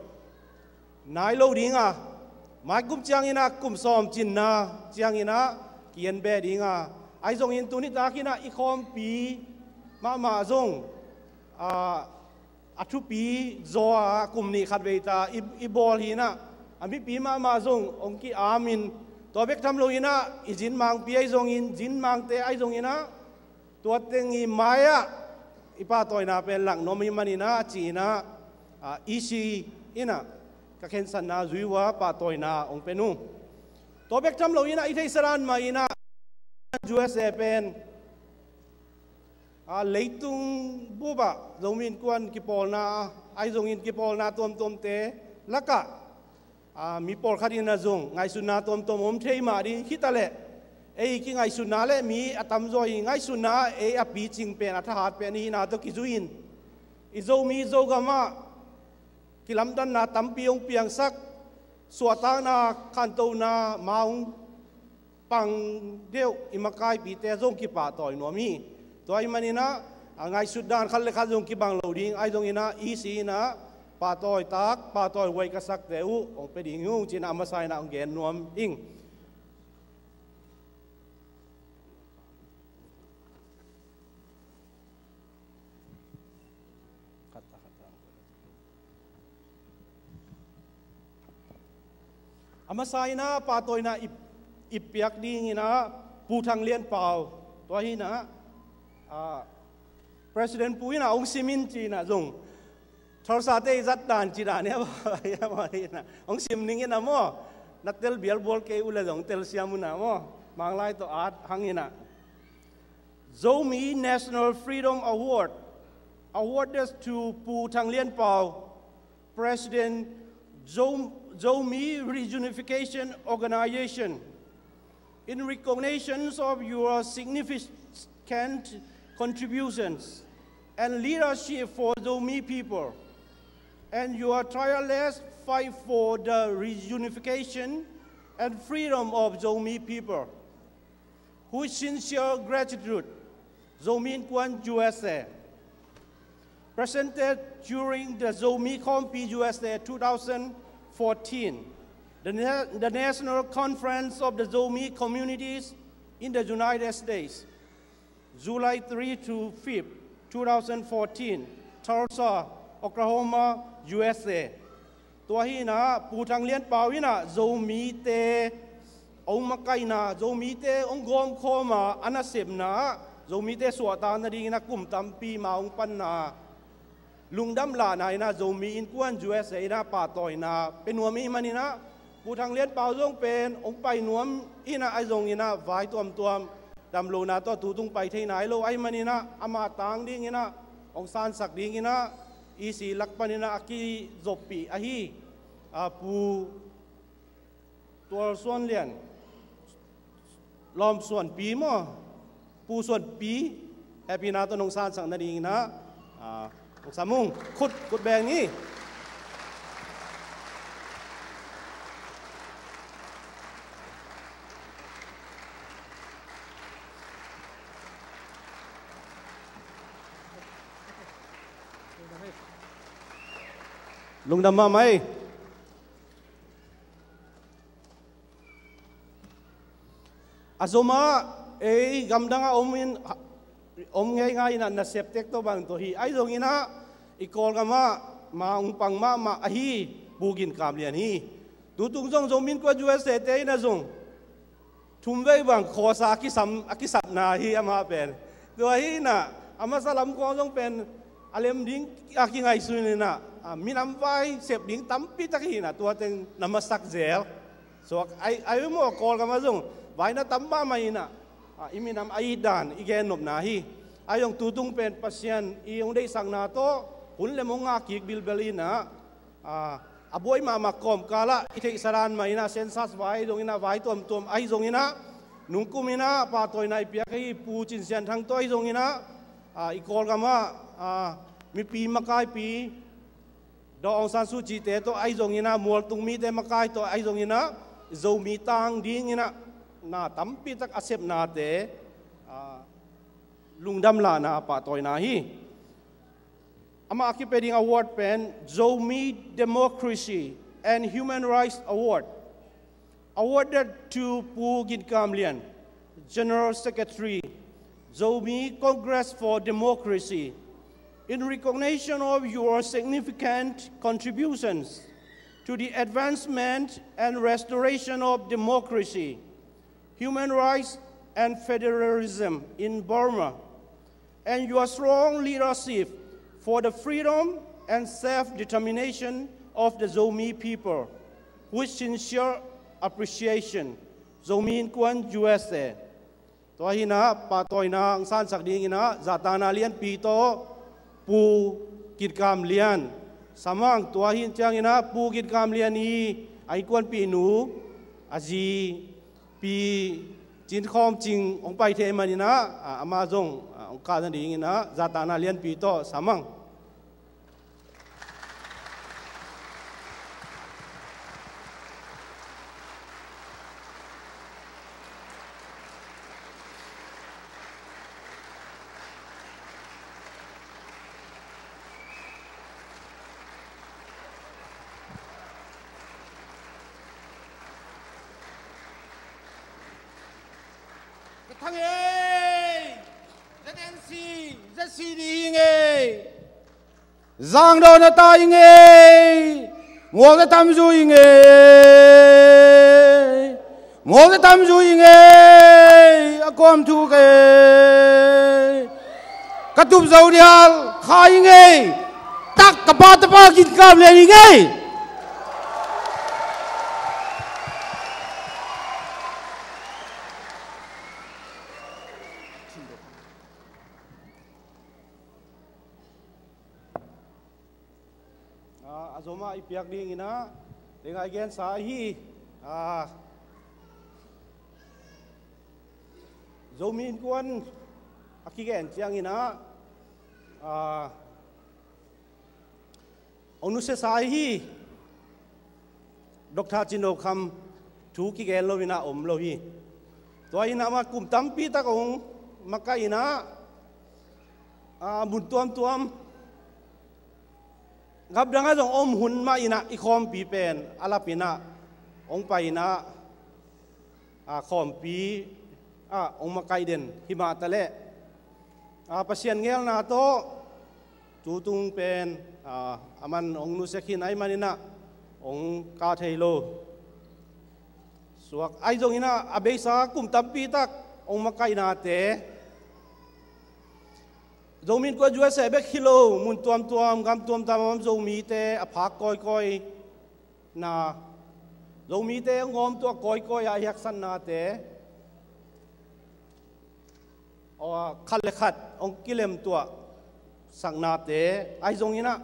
nai lo ding a, mai kum ciangin ah kum sawm cinna ciangin ah ki-en beh ding a, ahi zongin tuni takin ah i khawmpi mahmah zong, ah, a thupi zaw a kum nih khat vei ta i, i bawl hi in ah, a mipi mahmah zong hong ki-am in, tua bek tham lo in ah i zinmangpi ahi zongin, zinmangte ahi zongin ah tua teng i mai-ah i pahtawina pen lak nuam ahih manin ah ci in ah, ah, E C in ah ka khensatna zui uh a pahtawina hong pia nuam. Tua bek tham lo in ah i theihsa dan mah in ah U S A pen, ah, leitung bup ah Zomi Innkuan kipawlna, ahi zongin kipawlna tuamtuamte lakah, ah, mi pawlkhat in ah zong ngaihsutna tuamtuam om thei mah ding hi ta leh, ei kingaihsutna le mi a tamzaw i ngaihsutna ei a picing pen, a thahat pen i hihna tawh kizui in i Zomi Zogam ah kilamdanna tampi hong piangsak, suahtakna, khantona ma hong pang deuh i makaipite zong kipahtawi nuam hi. Tua ahih manin ah, a ngaihsut dan khat le khat zong kibang lo ding, ahi zongin ah E C in ah pahtawi tak, pahtawi huai ka sakte uh hong pia ding hi ung ci in ah a masa in ah hong gen nuam ing. A masa in ah pahtawina i, i piak ding in ah Pu Thang Lian Pau, tua hi in ah, ah, President Pu in ah hong sim in ci in ah zong Tholsate i zat dan ci dan hi a, hong sim ning in ah maw, na tel bialbual kei uh leh zong telsiam un ah maw, Manglai tawh at hang in ah, Zomi National Freedom Award, awarded to Pu Thang Lian Pau, President, Zo-, Zomi Reunification Organization, in recognition of your significant contributions and leadership for Zomi people, and your tireless fight for the reunification and freedom of Zomi people. With sincere gratitude, Zomi Innkuan U S A. Presented during the Zomi Khawmpi U S A two thousand fourteen, the Na-, the National Conference of the Zomi Communities in the United States, July three to fifth, two thousand fourteen, Tulsa, Oklahoma, U S A. Tua hi in ah, Pu Thang Lian Pau in ah Zomite hong makaihna, Zomite hong gawmkhawm a, a nasepna ah Zomite suahtak nading in ah kum tampi ma hong panna, lungdam lahna in ah Zomi Innkuan U S A in ah pahtawina pia nuam ahih manin ah, Pu Thang Lian Pau zong pen hong pai nuam in ah, ahi zongin ah vai tuamtuam dam lohna tawh tutung pai thei nai lo ahih manin ah, ama tang dingin ah, hong sansak dingin ah, E C lak panin ah a kizoppih ahi, a, Pu Tual Suan Lian, Lawm Suan Pi maw, Pu Suan Pi, hehpihna tawh nong sansak nadingin ah, a, nong sam ung. Khut, khut beng ni. Lungdam mahmah ei. A zom ah, ei gamdang ah om in, om ngeingai in ah nasep tek tawh bang tawh hi. Ahi zongin ah, i Kawlgam ah ma hong pang mahmah ahi, Pu Gin Kam Lian hi. Tutung zong Zomi Innkuan U S A te in ah zong thumvei bang khawsa a kisam, a kisapna hi amah pen. Tua hi in ah, a masa lam khawng zong pen a lem ding a kingaihsun in ah, a, minam vai sep ding tampi tak hi in ah, tua teng na masak zel. So, ai, ai maw, Kawlgam ah zong vai na tam mahmah in ah, a, i minam a it dan i gennopna hi. Ahi zong tutung pen Pasian i hong deihsakna tawh hun lem hong ngah kik bilbel in ah, a, a buai mahmah kawmkal ah i theihsa dan mah in ah, census vai zongin ah, vai tuamtuam ahi zongin ah, nungkum in ah pahtawina i piak ahi Pu Cin Sian Thang tawh ahi zongin ah, a, i Kawlgam ah, a, mipi makaipi Daw Aung San Suu Kyi te tawh ahi zongin ah, mualtung mite makai tawh ahi zongin ah, Zomi tang dingin ah na tampi tak a sepnate, a, lungdam lahna, pahtawina hi. Amah a kipia ding award pen Zomi Democracy and Human Rights Award, awarded to Pu Gin Kam Lian, General Secretary, Zomi Congress for Democracy, in recognition of your significant contributions to the advancement and restoration of democracy, human rights, and federalism in Burma, and your strong leadership for the freedom and self-determination of the Zomi people. With sincere appreciation, Zomi Innkuan U S A. Tua hi in ah, pahtawina hong sansak dingin ah, zahtakna lianpi tawh Pu Gin Kam Lian sam hang. Tua hi in ciangin ah, Pu Gin Kam Lian i a innkuanpihnu, a zi, Pi Cin Khawm Cing hong pai thei manin ah, a, amah zong, a, hong kah nadingin ah, zahtakna lianpi tawh sam hang. Ka thang ei, Z N C, Z C D hi ngei. Zangdaw na ta hi ngei. Mual ka tam zu hi ngei. Mual ka tam zu hi ngei. A kuam thu kei. Ka tup zo dial kha hi ngei. Tak ka pa tapa Gin Kam Lian hi ngei. Ah, a zomah i piak dingin ah, tengah i gensa ahi, ah, Zomi Innkuan a kigen ciangin ah, ah, hong nusiasa ahi Doctor Cin Do Kham thu kigen lo in ah om lo hi. Tua in ah amah kum tampi tak hong makaih in ah, ah, mun tuamtuam, gam dangah zong om hun mah in ah i khawmpi pen a lap in ah hong pai in ah, ah, khawmpi ah hong makaih den hi mah taleh, ah, Pasian ngelna tawh tutung pen, ah, aman hong nusia khin ahih manin ah hong kah thei lo. Suak ahi zongin ah a beisa kum tampi tak hong makaihnate, Zomi Innkuan U S A bek hi lo, mun tuamtuam, gam tuamtuam a om Zomite a phak kawikawi na, Zomite hong hawmtuah kawikawi a i haksatnate, aw, khat le khat hong kilemtuah saknate, ahi zongin ah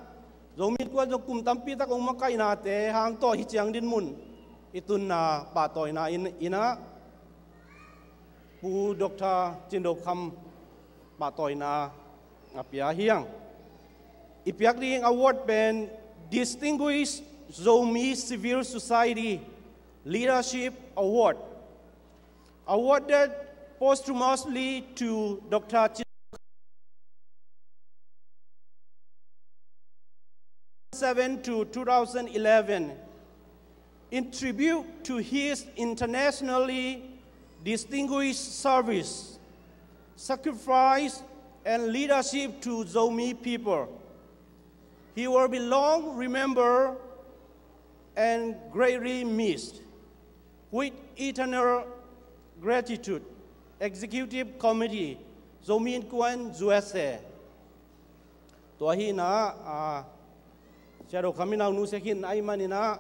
Zomi Innkuan zong kum tampi tak hong makaihnate hang tawh hih ciang dinmun i tunna pahtawina in, in ah Pu Doctor Cin Do Kham pahtawina a pia hi hang. I piak ding award pen Distinguished Zomi Civil Society Leadership Award, awarded posthumously to Doctor Cin seven to two thousand eleven, in tribute to his internationally distinguished service, sacrifice, and leadership to Zomi people. He will be long remembered and greatly missed. With eternal gratitude, Executive Committee, Zomi Innkuan U S A. Tua hi in ah, ah, Sia Do Kham in ah hong nusia khin ahih manin ah,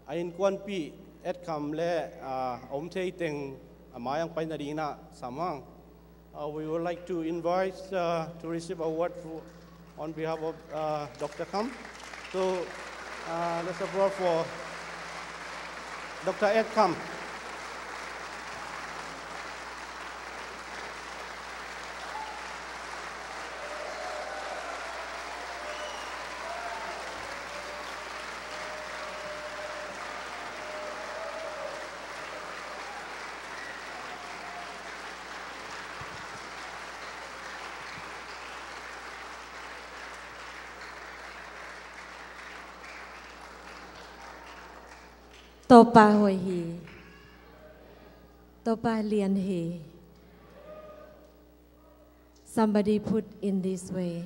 a innkuanpih Et Kham le, ah, a om thei teng a mai-ah hong pai nadingin ah sam hang. Uh, we would like to invite, uh, to receive award for, on behalf of, uh, Doctor Kham. So, uh, let's applaud for Doctor Et Kham. Topa hoih hi. Topa lian hi. Somebody put in this way.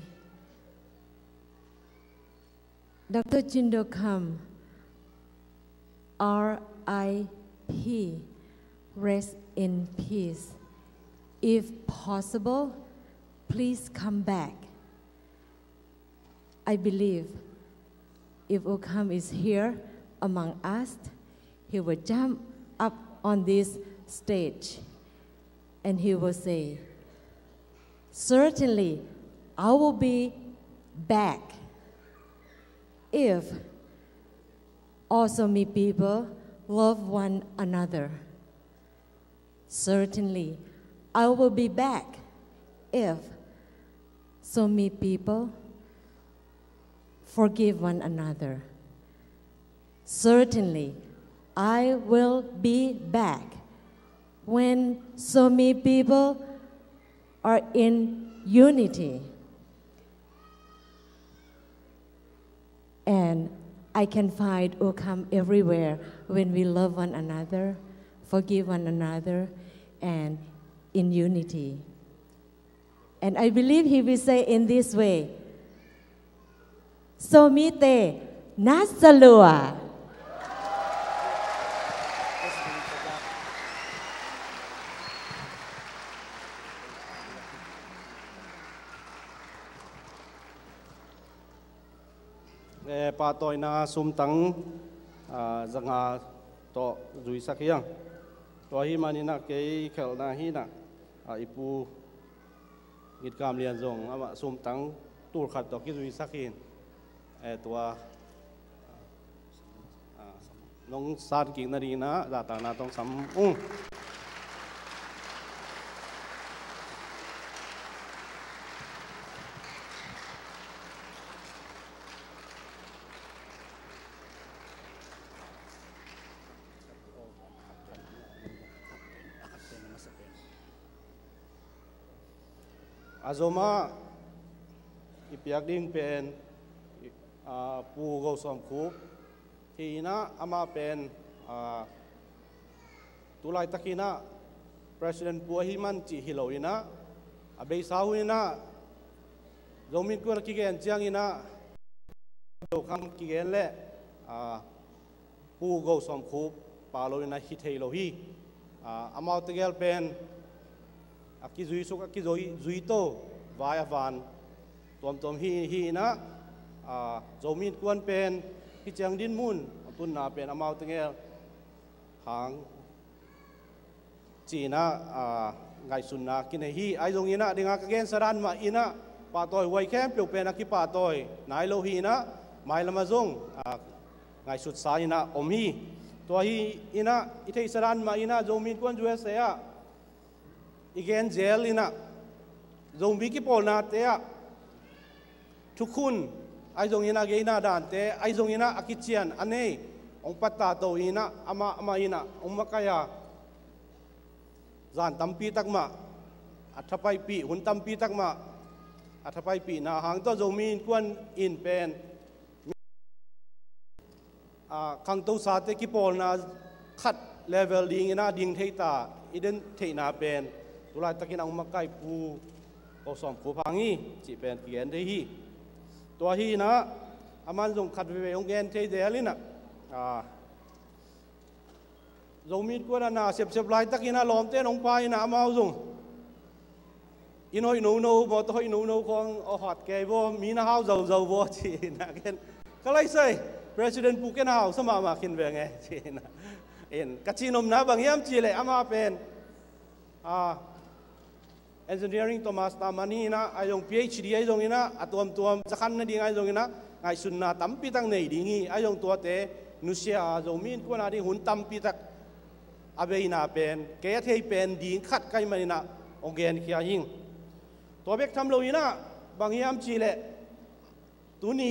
Doctor Cin Do Kham, R I P, rest in peace. If possible, please come back. I believe if U Kham is here among us, he will jump up on this stage and he will say, "Certainly, I will be back if all Zomi people love one another. Certainly, I will be back if Zomi people forgive one another. Certainly, I will be back when Zomi people are in unity." And I can find U Kham everywhere when we love one another, forgive one another, and in unity. And I believe he will say in this way, "Zomite, na salua." Eh, pahtawina sumtang, ah, zanga tawh zuisak hi hang. Tua ahih manin ah kei khelhna hi in ah, ah, i pu Ngitkam Lian zong amah sumtang tul khat tawh kizuisak in, eh, tua, ah, nong san kik nadingin ah zahtakna tawh sam ung. A zom ah i piak ding pen, ah, Pu Go Sawm Khup hi in ah, amah pen, ah, tu laitakin ah President Pu ahih man cih hi lo in ah, a beisa hun in ah Zomi Innkuan a kigen ciangin ah Zo khang kigen leh, ah, Pu Go Sawm Khup pau lo in ah hi thei lo hi. Ah, amau tegel pen a kizuisuk, a kizui, zuito, vai a van tuamtuam hi, hi in ah, ah, Zomi Innkuan pen hih ciang dinmun a tunna pen amau tegel hang ci in ah, ah, ngaihsutna kinei hi. Ahi zongin ah, dinga ka gensa dan mah in ah, pahtawi huai khempeuh pen a kipahtawi nai lo hi in ah, mailam ah zong, ah, ngaihsutsa in ah om hi. Tua hi in ah, i theihsa dan mah in ah, Zomi Innkuan U S A ah i gen zel in ah, Zomi kipawlnate ah thukhun, ahi zongin ah geina dante, ahi zongin ah a kician a nei, hong pattah to in ah, amah, amah in ah hong makaih a, zan tampi tak mah a thapaipih, hun tampi tak mah a thapaipihna hang tawh Zomi Innkuan in pen, ah, khangtosate kipawlna khat level dingin ah ding thei ta, i den theihna pen tu laitakin ah hong makaih Pu Go Sawm Khup hang hi cih pen kigen thei hi. Tua hi in ah, aman zong khat veivei hong gen thei zel in ah, ah, Zomi Innkuan ah na sepsep laitakin ah lawmte in hong pai in ah, amau zong inn hoih nono, mawtaw hoih nono khawng a hat kei vaw, mi na hau zauzau vaw ci in ah, ken ka laisai, President Pu ken hausa mahmah khin veng e ci in ah. In ka cihnopna bang hiam cih leh, amah pen, ah, engineering tawh master man hi in ah, ahi zong P H D ahi zongin ah, a tuamtuam za khan nading ahi zongin ah, ngaihsutna tampi tak nei ding hi. Ahi zong tuate nusia a, Zomi Innkuan a ding hun tampi tak a veina pen, kei a thei pen ding khat ka hih manin ah hong genkhia hi ing. Tua bek tham lo in ah, bang hiam cih leh, tuni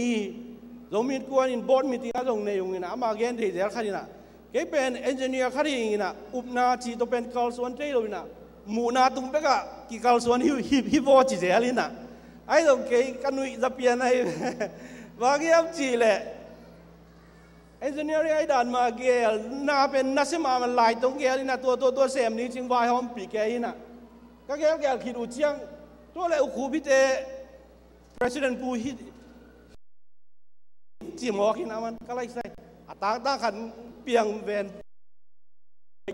Zomi Innkuan in board meeting ah zong nei ung in ah, amah gen thei zel khat in ah, kei pen engineer khat hi ing in ah, upna cih tawh pen kalsuan thei lo in ah, muhna tung bek ah kikalsuan hi, hi, hi vaw ci zel in ah. Ahi zong kei ka nuih za pian ahi. Bang hiam cih leh, engineering ahi dan mah gel, na pen nasia mahmah lai tawh gel in ah, tua, tua, tua sem ni cing vaihawmpih kei in ah. Ka gelgel khit uh ciang, tua leh U Khup hite, President Pu hi ci mawk in ah, aman ka laisai, a tangtang khat piang ven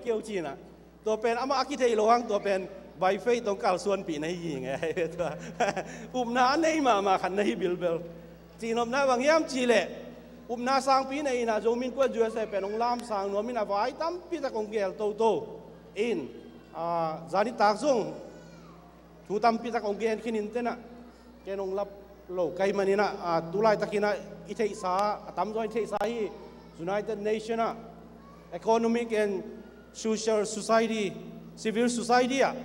keu ci in ah. Tua pen amah a kitheih loh hang, tua pen by faith tawh kalsuanpih na hi ing e. Tua upna a nei mahmah khat na hi bilbel. Cihnopna bang hiam cih leh, upna sangpi nei in ah Zomi Innkuan U S A pen hong lamsang nuam in ah, vai tampi tak hong gel toto in, ah, zan nitak zong thu tampi tak hong gen khin in teh ah, ken hong lap lo ka hih manin ah, ah, tu laitakin ah i theihsa, a tamzaw in theihsa hi, United Nation ah, Economic and Social Society, Civil Society ah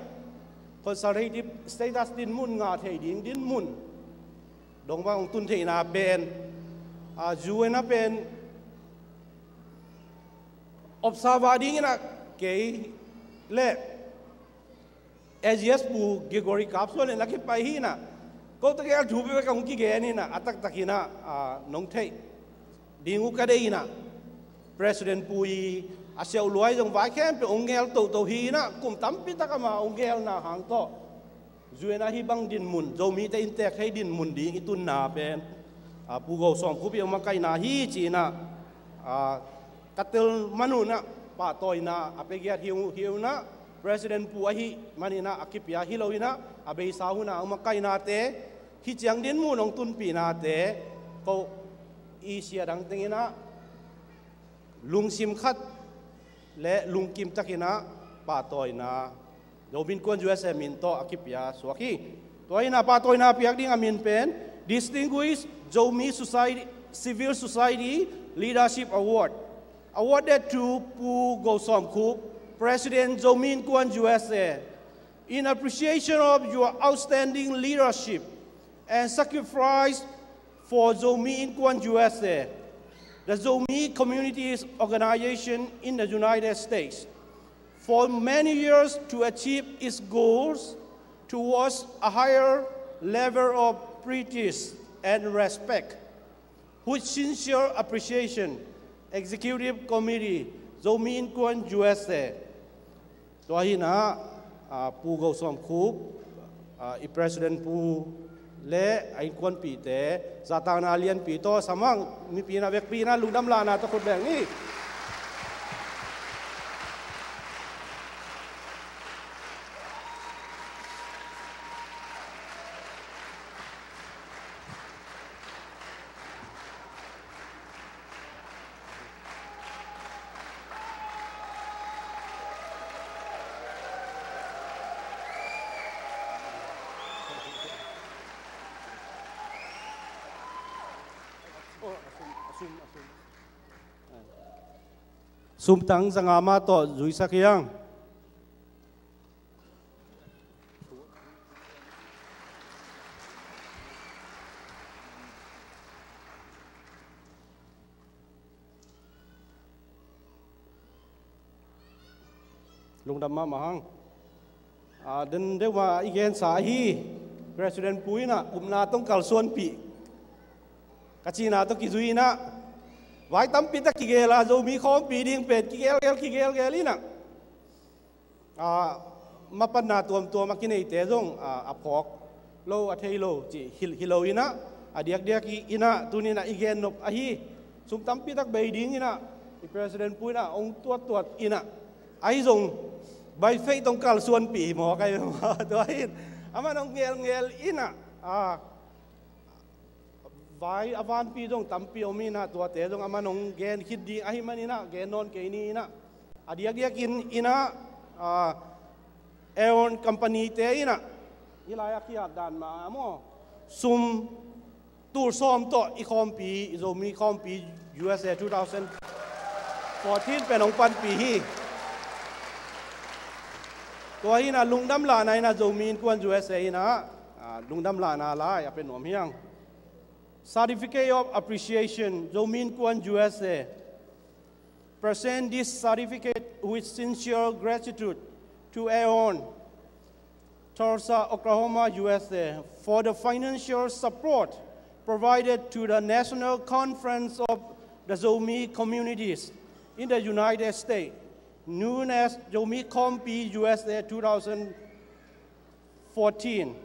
consultative status dinmun ngah thei ding dinmun dong bang hong tun theihna pen, ah, U N ah pen observer dingin ah kei leh A G S Pu Gregory Kapsuan in a kipai hi in ah, ko tegel thu bek hong kigen in ah, a taktakin ah, ah, nong theih ding uh ka deih in ah, President Pu i a siauh luai zong vai khempeuh hong gel toto hi in ah, kum tampi tak amah hong gelna hang tawh U N ah hih bang dinmun, Zomite inntek thei dinmun ding i tunna pen, ah, Pu Go Sawm Khup i hong makaihna hi ci in ah, ah, ka tel man un ah pahtawina a pia giat hi uh, hi un ah, President Pu ahih manin ah a kipia hi lo in ah, a beisa hun ah hong makaihnate, hih ciang dinmun hong tunpihnate, ko i sia dang tengin ah lungsim khat leh lungkim takin ah pahtawina Zomi Innkuan U S A min tawh a kipia suak hi. Tua hi-in a pahtawina piak ding a min pen Distinguished Zomi Society, Civil Society Leadership Award, awarded to Pu Go Sawm Khup, President Zomi Innkuan U S A. In appreciation of your outstanding leadership and sacrifice for Zomi Innkuan U S A, the Zomi Communities Organization in the United States, for many years to achieve its goals towards a higher level of prestige and respect. With sincere appreciation, Executive Committee, Zomi Innkuan U S A. Tua hi-in a, a, Pu Go Sawm Khup, a, i President Pu le a innkuanpihte zahtakna lianpi tawh sam hang. Mipi in a vekpi in a lungdam lahna tawh khut beng ni. Sumtang zanga mah tawh zuisak hi hang. Lungdam mahmah hang. A, den deuh mah i gensa ahi, President Pu in a upna tawh kalsuanpih ka cihna tawh kizui in a, vai tampi tak kigel a, Zomi khawmpi ding pen kigelgel kigelgel in a, a, mapatna tuamtuam a kineite zong, a, a phawk lo, a thei lo cih hi, hi lo in a, a diakdiak in a tuni in a i gen nop ahi. Sum tampi tak bei ding in a, i President Pu in a hong tuattuat in a, ahi zong vai feih tawh kalsuanpih hi mawk ahi mah. Tua hi in, aman hong ngelngel in a, a, vai a vanpi zong tampi om in a, tuate zong aman hong gen khit ding ahih man in a, gen nawn kei ni in a, a diakdiak in, in a, a, Aeon Company te in a, hih lai a kiat dan mah maw, sum tul sawm tawh i khawmpi, i Zomi khawmpi U S A two thousand fourteen pen hong panpih hi. Tua hi in a lungdam lahna in a Zomi Innkuan U S A in a, a, lungdam lahna lai a pe nuam hi hang. Certificate of Appreciation, Zomi Innkuan U S A. Present this certificate with sincere gratitude to Aeon, Tulsa, Oklahoma, U S A, for the financial support provided to the National Conference of the Zomi Communities in the United States, known as Zomi Khawmpi U S A two thousand fourteen.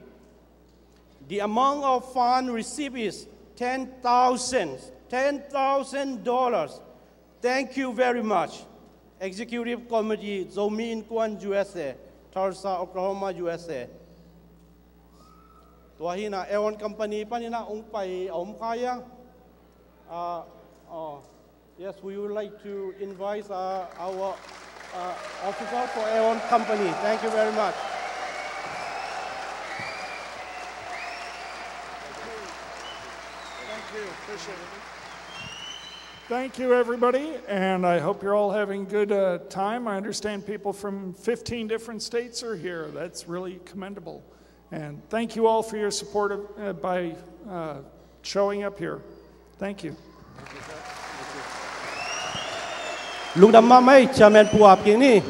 The amount of fund received is ten thousand, ten thousand dollars. Thank you very much. Executive Committee, Zomi Innkuan U S A, Tulsa, Oklahoma, U S A. Tua hi in a Aeon Company panin a hong pai a om kha hi a. Ah, oh. Yes, we would like to invite, uh, our, uh, officer for Aeon Company. Thank you very much. Thank you. Appreciate it. Thank you, everybody, and I hope you're all having a good, uh, time. I understand people from fifteen different states are here. That's really commendable. And thank you all for your support of, uh, by, uh, showing up here. Thank you. Lungdam mahmah ei, Chairman Pu Ap King ni.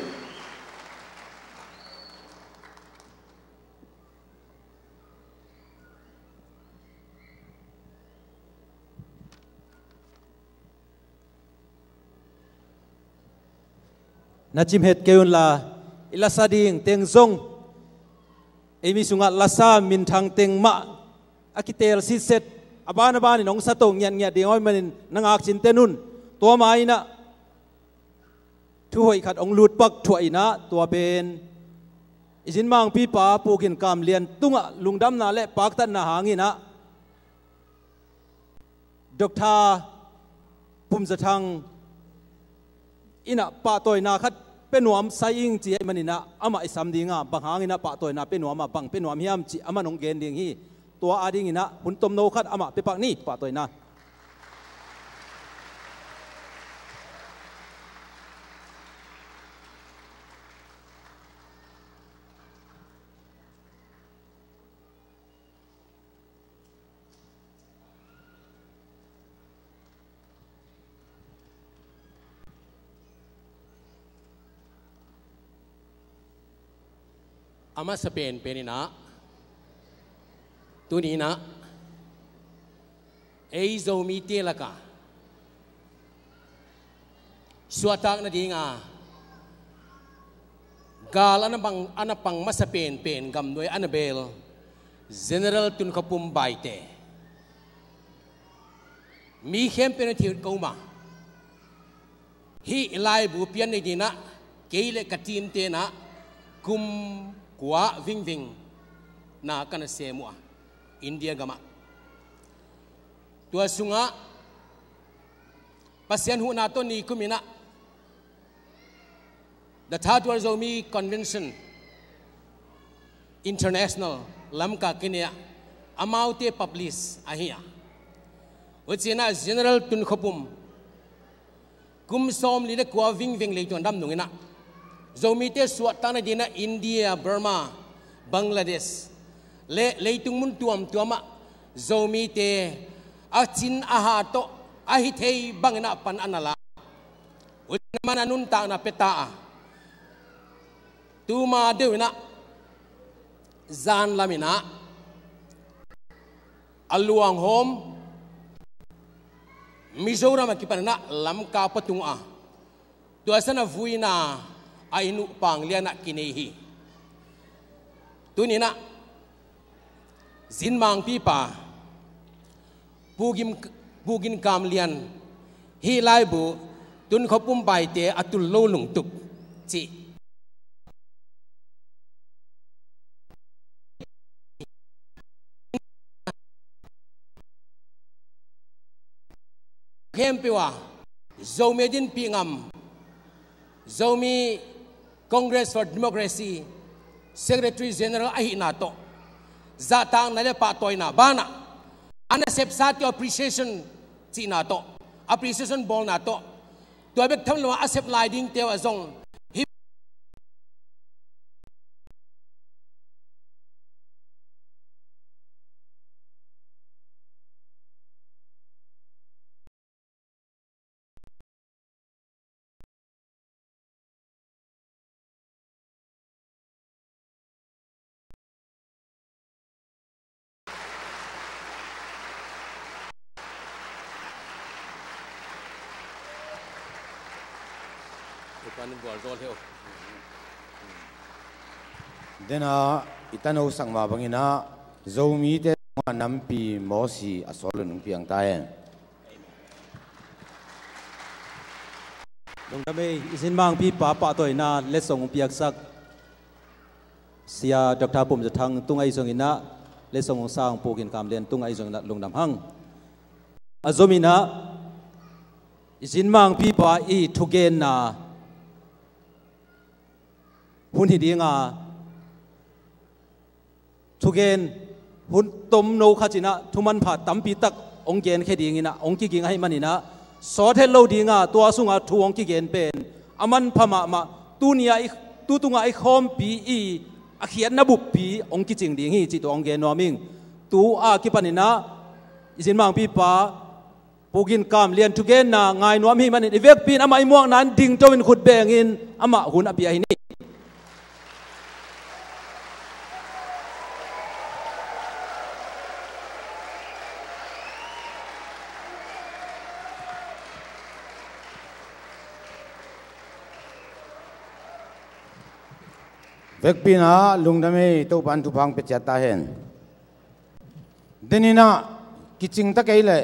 Na cimhet kei unla, i lasa ding teng zong, ei mi sungah lasa minthang teng mah a kitel sitset, a ban a banin hong sa to ngiatngiat ding ahih manin na ngak cinten un. Tua ma in a thu hoih khat hong lut pak thuah in a, tua pen i zin mangpipa Pu Gin Kam Lian tungah lungdamna le paktatna hangin a, Doctor Pum Za Thang in a pahtawina khat pia nuam sai ing ci ahih maninah amah i sam dinga bang hanginah pahtawina pia nuam a bang pia nuam hiam cih amah nong gen ding hi. Tua adinginah hun tomno khat amah pia pak ni, pahtawina. A masa penpen inah tuni inah ei Zomite laka suahtak nadinga gal a na pang, a na pang masa penpen gamnuai a na bel General Tun Khua Pum Baite. Mi khempeuh na theih uh ka um a, hih laibu pian nei dinah kei le ka team tenah kum kua vingving na ka na sem uh a, India gamah. Tua sungah Pasian huhna tawh nikum inah The Third World Zomi Convention International Lamka kinei ah amaute publish ahi a. Hucinah General Tun Khua Pum kum sawmli le kua vingveng leitung a dam nunginah Zomite suahtakna dinah India, Burma, Bangladesh le leitung mun tuamtuamah Zomite a cin a ha tawh a hi thei banginah pan a na la. Hucinah man a nuntakna pia ta a, tuma deuh inah zan laminah a luanghawm Mizoram a kipaninah Lamka pua tung a, tua sanah vuina a inn uh Panglianah kinei hi. Tuninah Zinmangpipa Pu Gin, Pu Gin Kam Lian hih laibu Tun Khua Pum Baite a tul lo lungtup cih khempeuh a Zomi dinpih ngam Zomi Congress for Democracy Secretary General ahihna tawh zahtakna le pahtawina banah a nasepsate uh appreciation cihna tawh, appreciation bawlna tawh, tua bek tham lo a sep lai dingte uh ah zong hih Dena i tano sak mah banginah Zomite tungah nampi mawsi a sawl un hong piang ta hen. Lungdam ei, i Zinmangpipa pahtawina letsong hong piaksak Sia Doctor Pum Za Thang tungah i zonginah letsong hong sang Pu Gin Kam Lian tungah i zonginah lungdam hang. A zominah i Zinmangpipa i thugenna hun hi dinga thugen hun tomno khatinah thumanpha tampi tak hong genkhia dinginah hong kiging ahih maninah sawt het lo dinga tua sunga thu hong kigen pen a manpha mahmah. Tuni-ah i, tu tungah i khawmpi i a khiatna buppi hong kicing ding hi cih tua hong gen nuam ing. Tu a kipaninah i Zinmangpipa Pu Gin Kam Lian thugenna ngai nuam hi manin i vekpi in amah i muakna in dingto in khut bengin amah hun a pia hi ni. Vekpi inah lungdam ei, Topan thupha hong pia ciat ta hen. Deninah kicing ta kei leh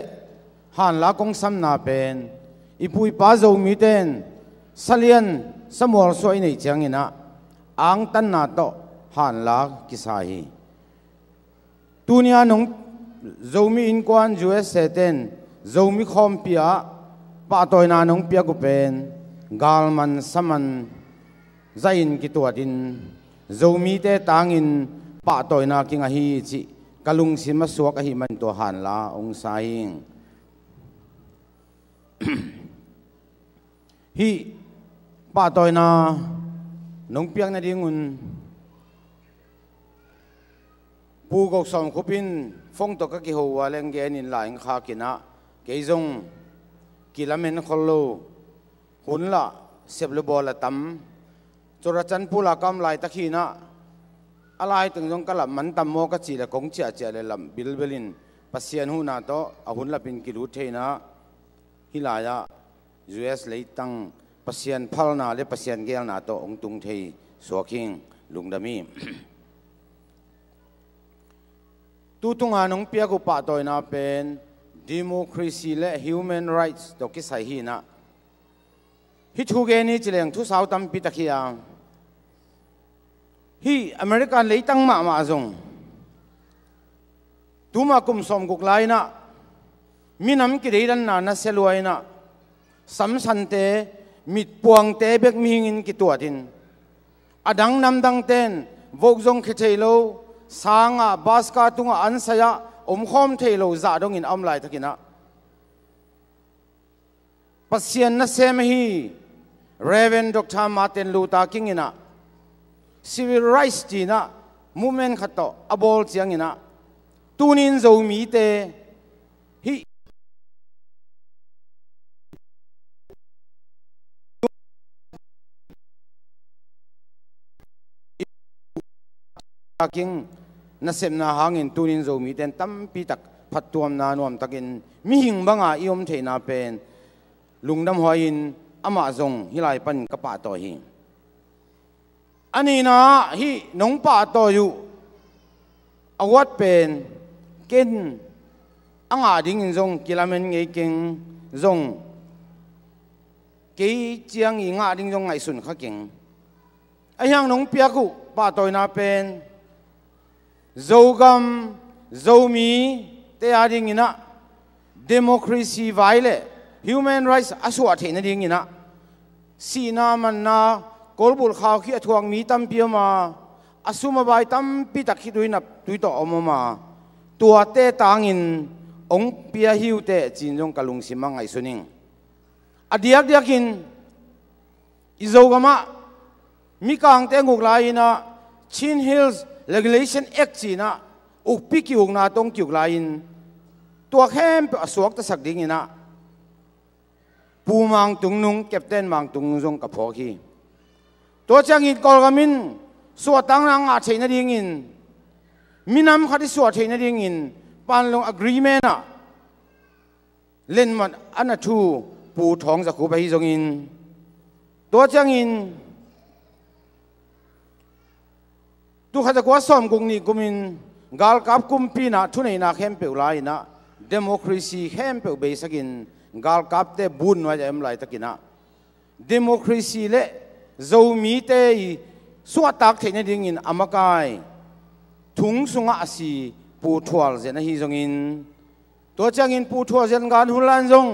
hanla kongsamna pen i pu i pa Zomite in salian samualsuah i neih cianginah angtanna tawh hanla kisa hi. Tuni-a nong Zomi Innkuan U S A ten Zomi khawmpi ah pahtawina nong piak uh pen galman saman zahin kituatin Zomite tangin pahtawina kinga hi cih ka lungsim a suak ahih man tua hanla hong sa hing. Hih pahtawina nong piak nadingun Pu Gok Sawm Khup in phone tawh ka kiho uh a leng genin lai hong khak in ah, kei zong kilamen khol lo, hun lah sep le bawl a tam. Churachandpur ah ka om laitak hi in ah, a lai teng zong ka lap man tam maw ka cih leh kong ciahciah leh lap bilbel in Pasian huhna tawh a hun lapin kilut thei in ah, hih lai-ah U S leitang Pasian phalna le Pasian geelna tawh hong tung thei suak hing. Lungdam hi. Tu tunga nong piak uh pahtawina pen democracy le human rights tawh kisai hi in ah, hih thu gen hi ci leng thusau tampi tak hi a, hih American leitang mahmah zong tuma kum sawmguk lai in ah minam kideidanna nasia lua in ah, samsante, mitpuangte bek mihingin kituatin, a dang namdangten vote zong khia thei lo, sangah bus car tungah an sai-ah omkhawm thei lo zah dongin a om laitakin ah, Pasian nasem ahi Reverend Doctor Martin Luther King in ah civil rights ci in ah movement khat tawh a bawl ciangin ah, tunin Zomite hih King nasepna hangin tunin Zomite in tampi tak phattuamna nuamtakin mihing banga i om theihna pen lungdam huai-in amah zong hih lai panin ka pahtawi hi. A nihna ah hih nong pahtawi uh award pen ken a ngah dingin zong kilamen ngei keng, zong kei ciang i ngah ding zong ngaihsun kha keng. Ahi hang nong piak uh pahtawina pen Zogam, Zomite a dingin ah democracy vai le human rights a suah theih nadingin ah, sihna manna, kolbulh khau khih a thuak mi tampi om a, a sum a bai tampi tak khitui nap tui tawh om om a, tuate tangin hong pia hi uh teh ci-in zong ka lungsim ah ngaihsun ing. A diakdiakin i Zogam ah Mikangte nguk lai-in ah Chin Hills Regulation Act ci-in ah ukpi ki-ukna tawh hong ki-uk lai-in, tua khempeuh a suaktasak dingin ah Pu Mang Tung Nung, Captain Mang Tung Nung zong ka phawk hi. Tua ciangin Kawlgam in suahtakna ngah theih nadingin, minam khat i suah theih nadingin Panglong Agreement ah lenmat a na thu Pu Thawng Za Khup ahi zongin, tua ciangin tu khat za kua sawmguk nih kumin galkap kumpi in ah thuneihna khempeuh la-in ah, democracy khempeuh beisakin galkapte but nuai-ah a om laitakin ah, democracy le Zomite i suahtak theih nadingin a makai thong sungah a si Pu Thual Zen ahi zongin, tua ciangin Pu Thual Zen gan hun lai-in zong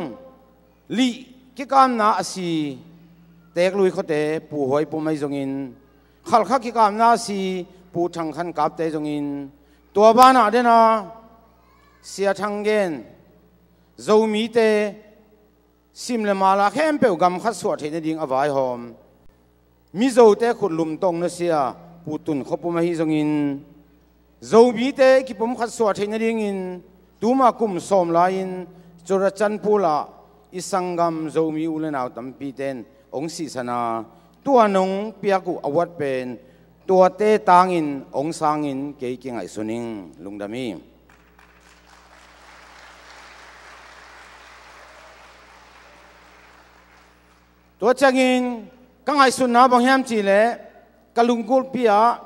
lih kikamna a si Teeklui khuate Pu Huai Pum ahi zongin, Khalkha kikamna a si Pu Thang Khan Kapte zongin, tua banah den a Sia Thang Gen, Zomite sim le mala khempeuh gam khat suah theih nading a vaihawm Mizote khut lum tawh hong nusia Pu Tun Khua Pum ahi zongin, Zomite i kipumkhat suah theih nadingin tuma kum sawm lai-in Churachandpur ah i sanggam Zomi u le nau tampite in hong sihsan a, tua nong piak uh award pen tuate tangin hong sangin kei kingaihsun ing. Lungdam hi. Tua ciangin ka ngaihsutna bang hiam cihleh, ka lunggulhpi ah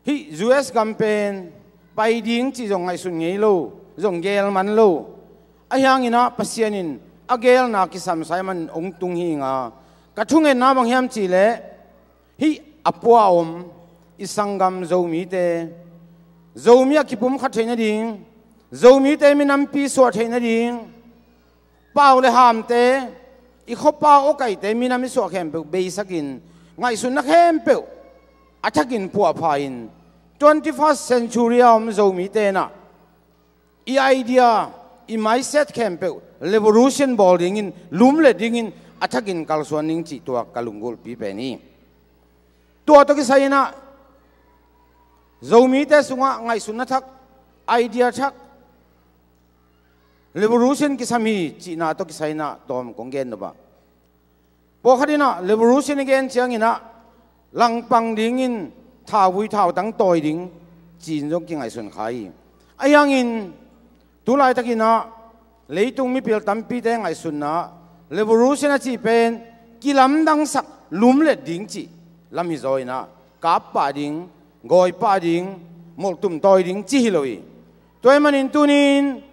hih U S gam pen pai ding cih zong ngaihsun ngei lo, zong geel man lo. Ahi hangin ah Pasian in a geelna kisam sa ahih manin hong tung hi ing a, ka thungetna bang hiam cihleh, hih a pua a om i sanggam Zomite, Zomi a kipumkhat theih nading, Zomite minampi suah theih nading, pau le hamte, i khuapau awkaihte minam i suah khempeuh beisakin ngaihsutna khempeuh a thakin puahpha in twenty-first century a om Zomite in ah i idea, i mindset khempeuh revolution bawl dingin, lumlet dingin a thakin kalsuan ding cih tua ka lunggulhpi pen hi. Tua tawh kisai in ah Zomite sungah ngaihsutna thak, idea thak, revolution kisam hi cihna tawh kisai in ah tawm kong gen nop ah, pawlkhat in ah revolution i gen ciangin ah langpang dingin thauvui thautang tawi ding ci-in zong kingaihsun kha hi. Ahi hangin tu laitakin ah leitung mipil tampite ngaihsutna ah revolution a cih pen kilamdangsak, lumlet ding cih lam hi zaw in ah kap pah ding, gawi pah ding, molhtum tawi ding cih hi lo hi. Tua ahih manin tuni-in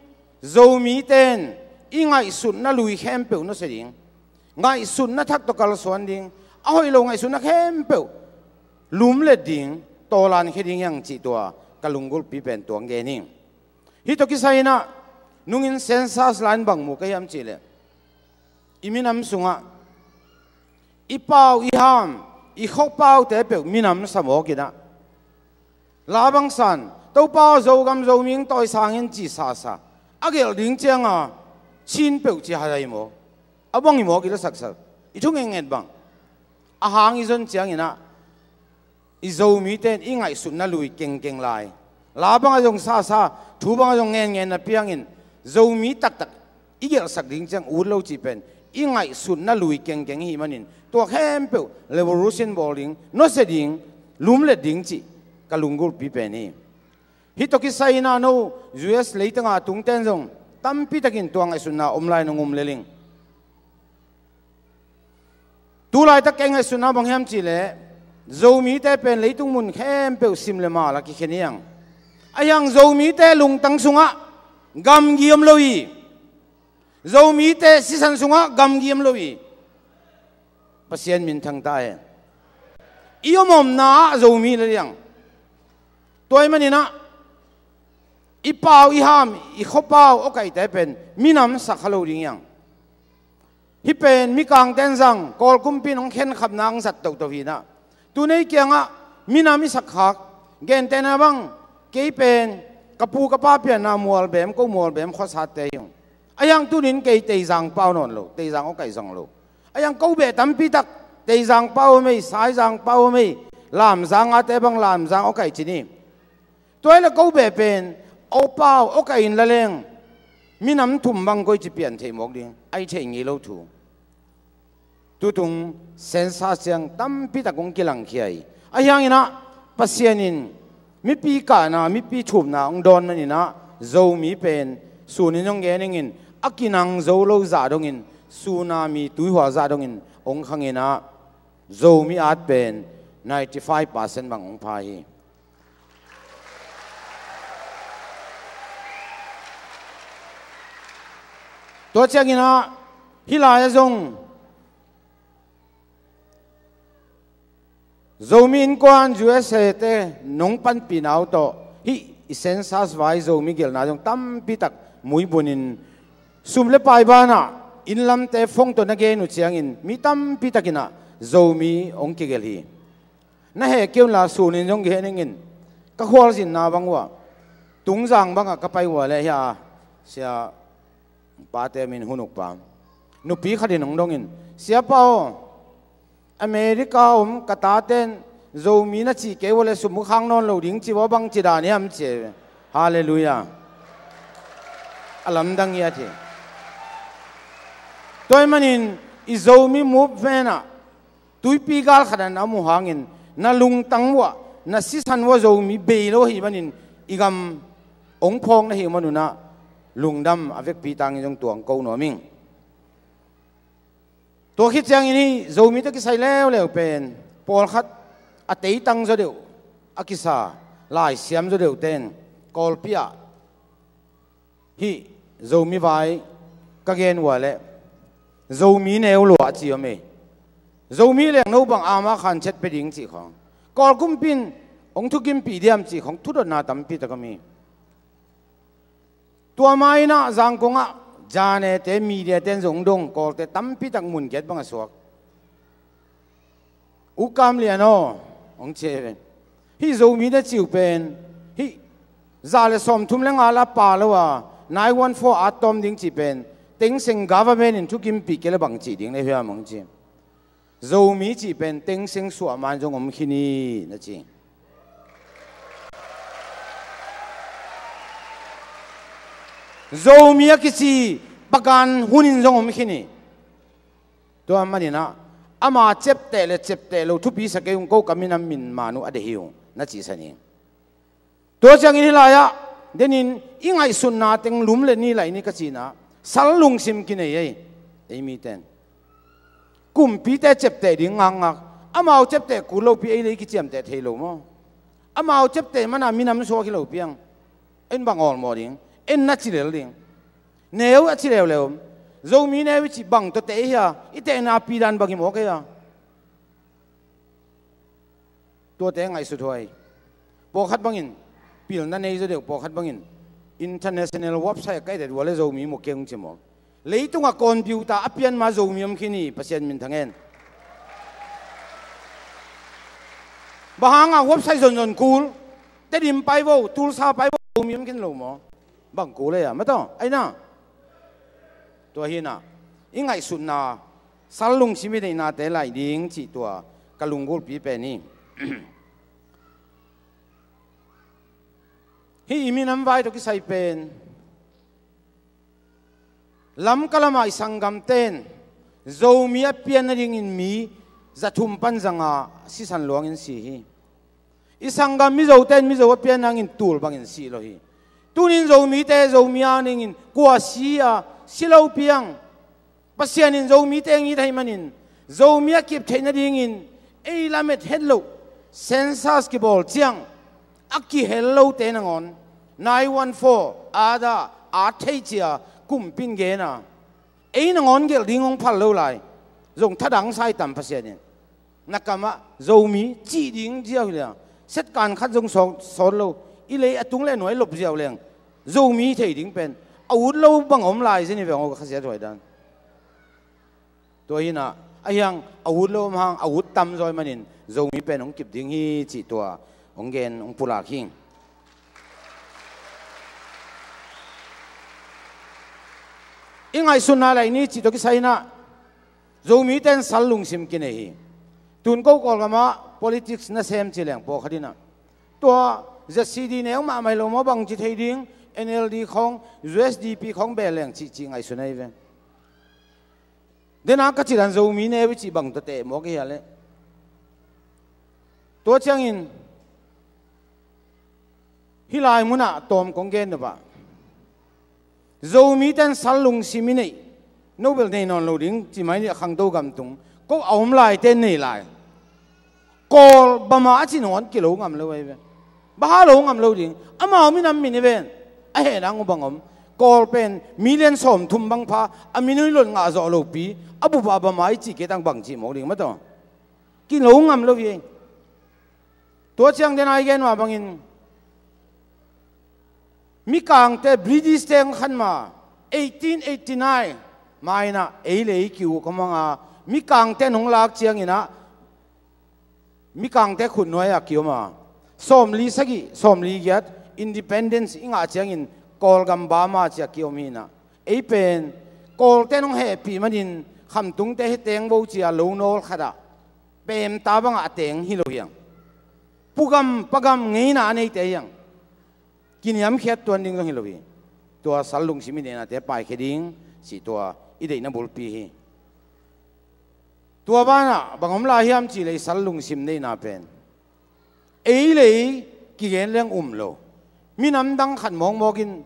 Zomite in i ngaihsutna lui khempeuh nusia ding, ngaihsutna thak tawh kalsuan ding, a hoih lo ngaihsutna khempeuh lumlet ding, tawlankhia ding hi hang cih tua ka lunggulhpi pen tua hong gen hi. Hih tawh kisai in ah nungin census lai-in bang mu ka hiam cih leh, i minam sungah i pau i ham, i khuapaute peuh minam sa mawk in ah, la bang sa-in, Topa aw, Zogam Zomi hong tawisang in ci sasa, a gelh ding ciang a Chin peuh ci hadai maw, a bang hi mawk i la saksak, i thu ngetnget bang. A hang i zon ciangin ah i Zomite in i ngaihsutna lui kengkeng lai, la bang a zong sasa, thu bang a zong ngenngen na piangin Zomi taktak i gelhsak ding ciang ut lo cih pen i ngaihsutna lui kengkeng i hih manin tua khempeuh revolution bawl ding, nusia ding, lumlet ding cih ka lunggulhpi pen hi. Hih tawh kisai in ah no U S leitang a tungte in zong tampi takin tua ngaihsutna om lai-in hong um lel ing. Tu laitak kei ngaihsutna bang hiam cih leh, Zomite pen leitung mun khempeuh sim le mal ah kikhen hi hang. Ahi hang Zomite lungtang sungah gamgi om lo hi. Zomite sisan sungah gamgi om lo hi. Pasian minthang ta hen. I om omna ah Zomi le liang. Tua ahih manin ah i pau i ham, i khuapau awkaihte pen minam sa kha lo ding hi hang. Hih pen mikangte in zang, Kawl kumpi in hong khenkhapna hong zat toto hi in ah, tu-in ei kiangah minam i sakkhak, gentehna bang, kei pen ka pu ka pa pianna Mualbem, ko Mualbem khuasatte hi ung. Ahi hang tuni-in kei Teizang pau nawn lo, Teizang awkaih zang lo. Ahi hang ko beh tampi tak Teizang pau om ei, Saizang pau om ei, Lamzang ate bang Lamzang awkaih ci ni. Tua hi leh ko beh pen, o pau, awkaih in la leng, minam thum bang koici pian theih mawk ding, a hi thei ngei lo thu. Tutung census ciang tampi tak hong kilangkhia hi. Ahi hangin ah Pasian in mipi kahna, mipi thumna hong dawn manin ah Zomi pen sun in hong gen ing in, a kinang zo lo zah dongin, sun a mi tuihual zah dongin hong khang in ah Zomi at pen ninety five percent bang hong pha hi. Tua ciangin ah hih lai-ah zong Zomi Innkuan U S A te nong panpihna uh tawh hih i census vai Zomi gelhna zong tampi tak muibunin sum le pai banah inn lamte phone tawh na gen uh ciangin mi tampi takin ah Zomi hong kigelh hi. Na heh kei un la, sun in zong gen ing in, ka khualzinna bang uh ah, Tungzang bangah ka pai uh ah leh hia, sia pate min hun uk pa, nupi khat in hong dong in, Siapa aw, America om ka tate in Zomi na cih kei uh ah leh sum uh khak nawn lo ding ci uh ah, bang ci dan hiam ci hi. Halleluiah. A lamdang hi a ci. Tua ahih manin i Zomi movement ah tuipi gal khat ah na om uh hangin na lungtang uh ah, na sisan uh ah Zomi bei lo ahih manin i gam hong phawk na hih manun ah lungdam a vekpi tangin zong tuang ko nuam ing. Tua khit ciangin hih Zomi tawh kisai leuleu pen pawlkhat a teitang zaw deuh, a kisa laisiam zaw deuhte in Kawlpi ah hih Zomi vai ka gen uh ah leh Zomi neu lua a ci om hi. Zomi lengno bang ama khan chet pia ding cih khawng, Kawl kumpi in hong thukimpih diam cih khawng thudotna tampi tak om hi. Tua ma-in ah Zangkong ah Zanete, Mediate in zong dong, Kawlte tampi tak mun giat bang a suak. U Kam Lian aw, hong ci hi ve. Hih Zomite cih uh pen, hih za le sawmthum le nga la pha lo a, nine one four a tawm ding cih pen, Thein Sein government in thukimpih kei leh bang cih ding le hiam hong ci. Zomi cih pen Thein Sein suahma in zong om khin hi na ci. Zomi a kici pagan hun in zong om khin hi. Tua manin ah, ama ciapteh le ciapteh lo thupi sa kei ung, ko ka minam min man uh a deih hi ung, na cihsa ni. Tua ciangin hih lai-ah, denin i ngaihsutna teng lum le ni lai ni ka cihna, sal lungsim kinei ei, ei miten. Kumpite ciapteh ding ngakngak, amau ciapteh kul lopi ei le i kiciamteh thei lo maw. Amau ciapteh mana minam suak hi lopi ang. En bang awlmawh ding, en na ci lel ding. Neu a ci leuleu. Zomi neu i cih bang tawh teh hia, i tehna pi dan bang hi mawk hia. Tuate ngaihsut huai. Pawlkhat bangin, pilna nei zaw deuh pawlkhat bangin, international website a kai det uh a le Zomi mu keng ci mawk. Leitungah computer a pian ma Zomi om khin hi, Pasian min thang hen. Bang hanga website zonzon kul, Tedim pai vo, Tulsa pai vo, Zomi om khin lo maw. Bang kul ei a, mataw, ai na. Tua hi na, i ngaihsutna, sal lungsim i neihnate lai ding cih tua, ka lunggulhpi pen hi. Hih i minam vai tawh kisai pen, Lamka lamah i sanggamten Zomi a pian nadingin mi za thum pan za nga sisan luangin si hi. I sanggam Mizoten Mizo a pian nangin tul bangin si lo hi. Tunin Zomite Zomi a ningin kua si a, si lo piang. Pasian in Zomite ngit ahih manin, Zomi a kip theih nadingin ei lamet het loh census kibawl ciang a kihel lote nangawn nine one four, Aadhaar, a theih cia kumpi in gen a, ei nangawn gelh ding hong phal lo lai. Zong thadang sa hi tam Pasian in. Na kamah Zomi cih ding ziau hi leh, setkan khat zong sawt, sawt lo. I lei a tung le nuai lop ziau leng Zomi thei ding pen a ut lo bang om lai zen hi veng aw, ka khasiat huai dan. Tua hi na, a hiang a ut lo om hang, a ut tam zaw ahih manin Zomi pen hong kip ding hi cih tua hong gen, hong pulak hi. I ngaihsutna lai ni cih tawh kisai na, Zomite in sal lungsim kinei hi. Tun ko Kawlgamah politics na sem ci leng pawlkhat in ah, tua Z C D neu mahmah hi lo maw, bangci thei ding, N L D khawng, U S D P khawng bel leng cih, cih ngaihsun ahi ve. Dena ka cih dan Zomi neu i cih bang tawh teh mawk i hia leh. Tua ciangin, hih lai munah tawm kong gen nop ah, Zomite in sal lungsim i neih, no bel nei nawn lo ding, ci mai ni a khangto gam tung, ko a om laite in nei lai. Kawl, Bama a cih nangawn kilo ngam lo ahi ve. Bang hang lo ngam lo ding, amau minam min hi ven. A heh nang uh bang om. Kawl pen million sawmthum bang pha, a minui lot ngah zawh lopi, a bup ah Bama i cih kei tang bang cih mawk ding maw taw. Kilo ngam lo hi. Tua ciang dena i gen mah bangin, Mikangte, British-te hong khan ma, eighteen eighty-nine, ma in ah ei le ei ki-uk om hang a, Mikangte in hong lak ciangin ah, Mikangte khutnuai ah ki-om a, sawmli sagih, sawmli giat, independence i ngah ciangin, Kawlgam Bama ci-a ki-om hi in ah, ei pen, Kawlte in hong hehpih manin, Khamtungte hi teng vo ci-a lo nawl khat ah, pemta bangah a teng hi lo hi hang. Pugam, pagam ngeina a neite hi hang. Kiniamkhiat tuan ding zong hi lo hi. Tua sal lungsim i neihnate paikhia ding, cih tua i deihna bulpi hi. Tua banah, bang om lai hiam cih leh sal lungsim neihna pen, ei le ei kigen leng um lo. Minam dang khat mawkmawk in,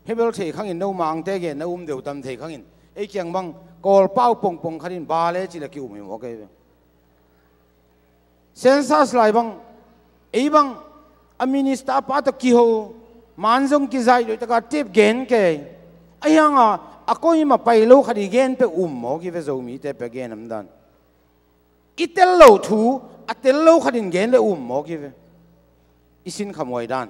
hih bel thei khangin no Mangte gen na um deuh tam thei khangin, ei kiang bang Kawlpau pongpong khat in ba le cih leh ki-um hi mawk ei ve. Census lai bang, ei bang, a minister pa tawh kiho, man zong kizaih loih taka tep gen kei. A hiang a, a koima pai lo khat i gen peuh um mawk hi ve, Zomite peuh gen om dan. I tel lo thu, a tel lo khat in gen le um mawk hi ve. I sinkham huai dan.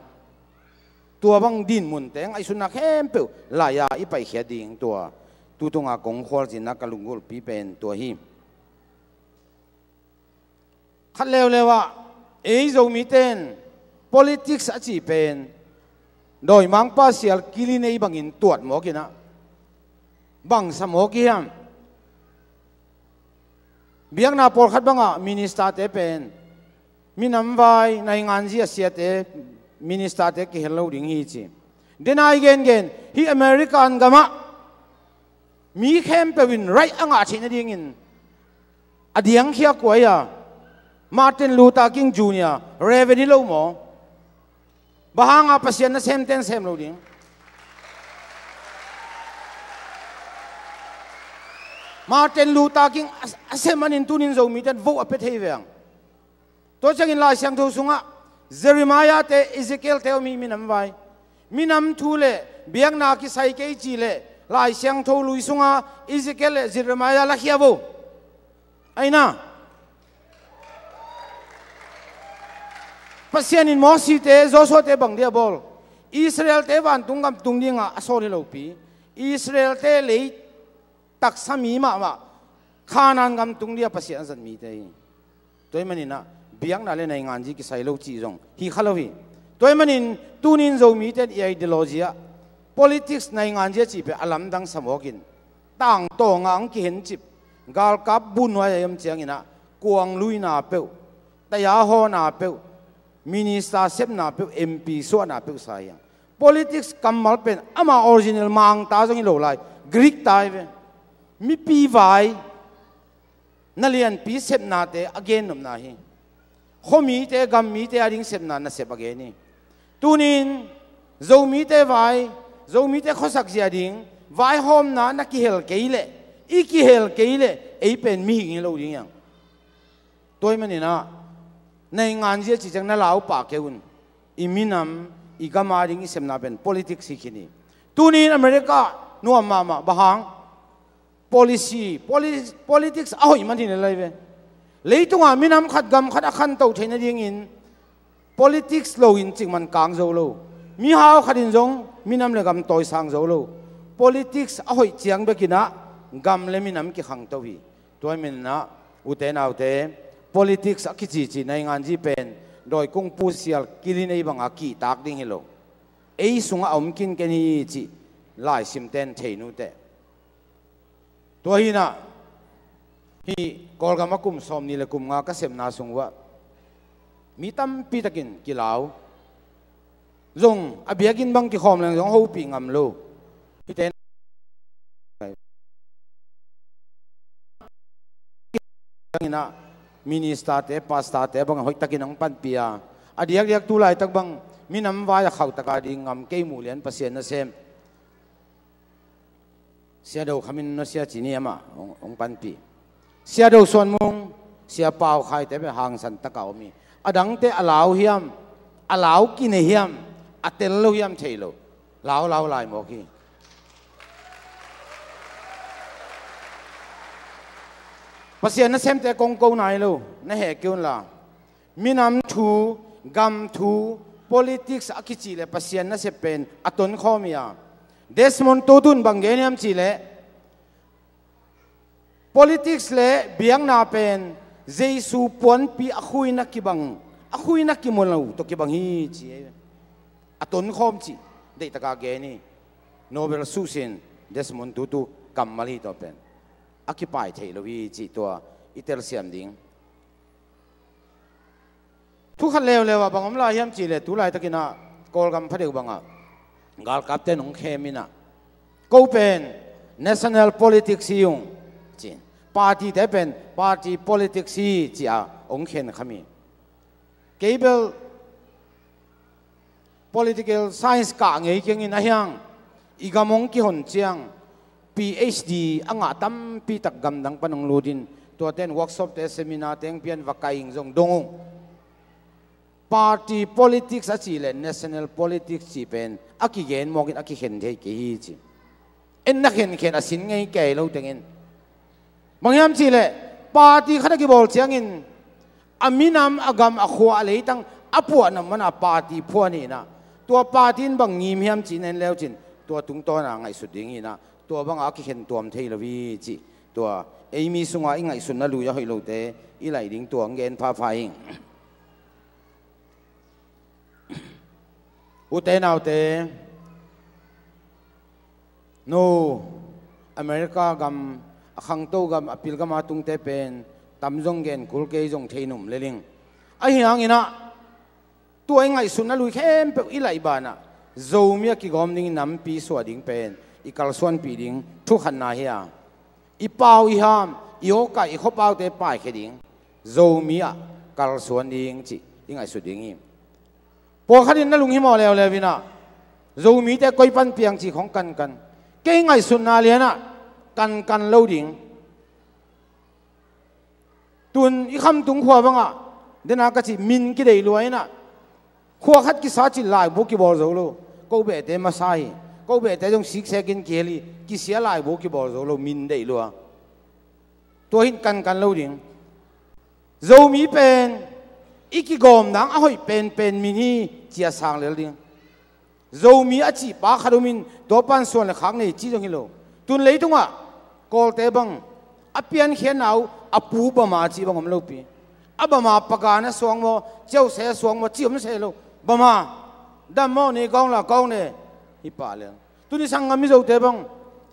Tua bang dinmun teng, a i sunna khempeuh, lai-a i paikhiat ding tua. Tutunga kong khualzinna ka lunggulhpi pen tua hi. Khat leuleu ah ei Zomite in politics a cih pen dawimangpa sial kili nei bangin tuat mawk in ah bang sa mawk i hiam? Biakna pawlkhat bangah ministerte pen minam vai nainganzi a siate, ministerte kihel lo ding hi ci. Denai gengen hih American gamah mi khempeuh in right a ngah theih nadingin a diangkhia kuai a, Martin Luther King Junior Reverend hi lo maw? Bang hanga Pasian nasemte in sem lo ding? Martin Luther King a, a sem manin tunin Zomite in vote a pia thei veng. Tua ciangin Lai Siangtho sungah Jeremiah te, Ezekiel te om hi, minam vai. Minam thu le biakna kisai kei ci le Lai Siangtho lui sunga Ezekiel le Jeremiah lakhia vo. Aina, Pasian in Mosi te, Joshua te bang dia bawl? Israel te vantung gam tung dinga a sawl hi lopi, Israel te lei taksa mi mahmah Khanaan gam tung dia Pasian a zat mite hi. Tua hi manin ah biakna le nainganzi kisai lo cih zong hi kha lo hi. Tua hi manin tunin Zomite in i ideology ah politics, nainganzi a cih pen a lamdang sa mawk in, tangtawnga ang kihencip, galkap bu nuai a i om ciangin ah kuang luina peuh, taya hawna peuh, minister sepna peuh, M P suahna peuh sa hi ang. Politics kammal pen ama original Mangta zong hi lo lai, Greek ta hi ve. Mipi vai na lianpi sepnate a gennopna hi. Khuamite, gammite a ding sepna nasep a gen hi. Tunin Zomite vai, Zomite khuasak zia ding vaihawmna na kihel kei leh, i kihel kei leh ei pen mihing hi lo ding hi ang. Tua hi manin ah nainganzi a cih ciang na lau pah kei un. I minam, i gam a ding i sepna pen politics hi khin hi. Tunin America nuam mahmah, bang hang? Policy, poli-, politics a hoih man hi na lai ve. Leitunga minam khat gam khat a khanto theih nadingin politics loin cikmah kang zo lo. Mihau khat in zong minam le gam tawisang zo lo. Politics a hoih ciang bekin ah gam le minam kikhangto hi. Tua hi manin ah ute naute, politics a kicici nainganzi pen dawi kungpu sial kili nei banga kihtak ding hi lo. Ei sungah a om kinken hi cih laisimte in thei nuteh. Tua hi-in ah hih Kawlgam a kum sawmnih le kum nga ka sepna sung uah mi tampi takin kilau, zong a biakinn bang kikhawm leng zong hopih ngam lo. Hihte in ah ministerte, pastorte bang hoihtakin hong panpih a, a diakdiak tu laitak bang minam vai a khauh taka ding ngam kei muh lian Pasian nasem Sia Do Kham in, Nusia Cin in amah hong, hong panpih. Sia Do Suan Mung, Sia Pau Khai te beh hangsan taka om hi. A dangte a lau hiam, a lau kinei hiam, a tel lo hiam thei lo. Lau, lau lai mawk hi. Pasian nasemte kong ko nai lo, na heh kei un la. Minam thu, gam thu, politics a kici le Pasian nasep pen a tonkhawm hi a. Desmond Tutu in bang gen hiam cih leh, politics le biakna pen Jesu puanpi a khuina kibang, a khuina kimu lo tawh kibang hi ci. A tonkhawm cih deihtaka gen hi. Nobel suhsin Desmond Tutu kammal hi, tua pen a kipai thei lo hi cih tua i telsiam ding. Thu khat leuleu ah bang om lai hiam cih leh, tu laitakin ah Kawlgam phadeuh bangah galkapte in hong khem in ah, ko pen national politics hi ung ci-in, partyte pen party politics hi ci-a hong khenkham hi. Kei bel political science kah ngei keng in, ahi hang i gam hong kihon ciang PhD a ngah tampi tak gamdang pan hong lut in, tuate in workshopte, seminarte hong pia in, va kai ing zong dong ung. Party politics a cih leh national politics cih pen a kigen mawk in a kikhen thei kei hi ci. En na khenkhen a sin ngei kei lo tengin, bang hiam cih leh party khat a kibawl ciangin a minam, a gam, a khua, a leitang a puahna mana party phuan hi in ah, tua party in bang ngim hiam cih na en le uh cin, tua tungtawna ngaihsut ding hi in ah, tua banga a kikhen tuam thei lo hi cih Tua ei mi sungah i ngaihsutna lui a hoih lote i laih ding tua hong gen phapha ing. Ute naute, no, America gam, a khangto gam, a pilgam a tungte pen tam zong gen kul, kei zong thei num lel ing. Ahi hangin ah tua i ngaihsutna lui khempeuh i laih banah Zomi a kigawm ding, i nampi suah ding pen i kalsuanpih ding thukhatna hi a, i pau i ham, i awkai, i khuapaute paikhia ding Zomi ah kalsuan ding cih i ngaihsut ding hi. Pawlkhat in na lunghimawh leuleu in ah Zomite koi pan piang cih khong kankan, kei ngaihsutna lianah kankan lo ding. Tun i Khamtung khua bangah dena ka cih min kideih lua in ah, khua khat kisa cih laibu kibawl zo lo. Ko behte masa hi. Ko behte zong siksekin kihel hi. Kisia laibu kibawl zo lo, min deih lua. Tua hin kankan lo ding. Zomi pen i kigawm dang a hoih penpen min hi, ci a sang lel ding. Zomi a cih pa khat om in, tua pan suan le khak nei cih zong hi lo. Tun leitungah Kawlte bang a piankhiatna uh a pu Bama cih bang om lopi. A Bama pagan a suang maw, ciause a suang maw, cih om se lo. Bama, dam maw, nei kawng la kawng ne. Hi pah lel. Tuni sanggam Mizote bang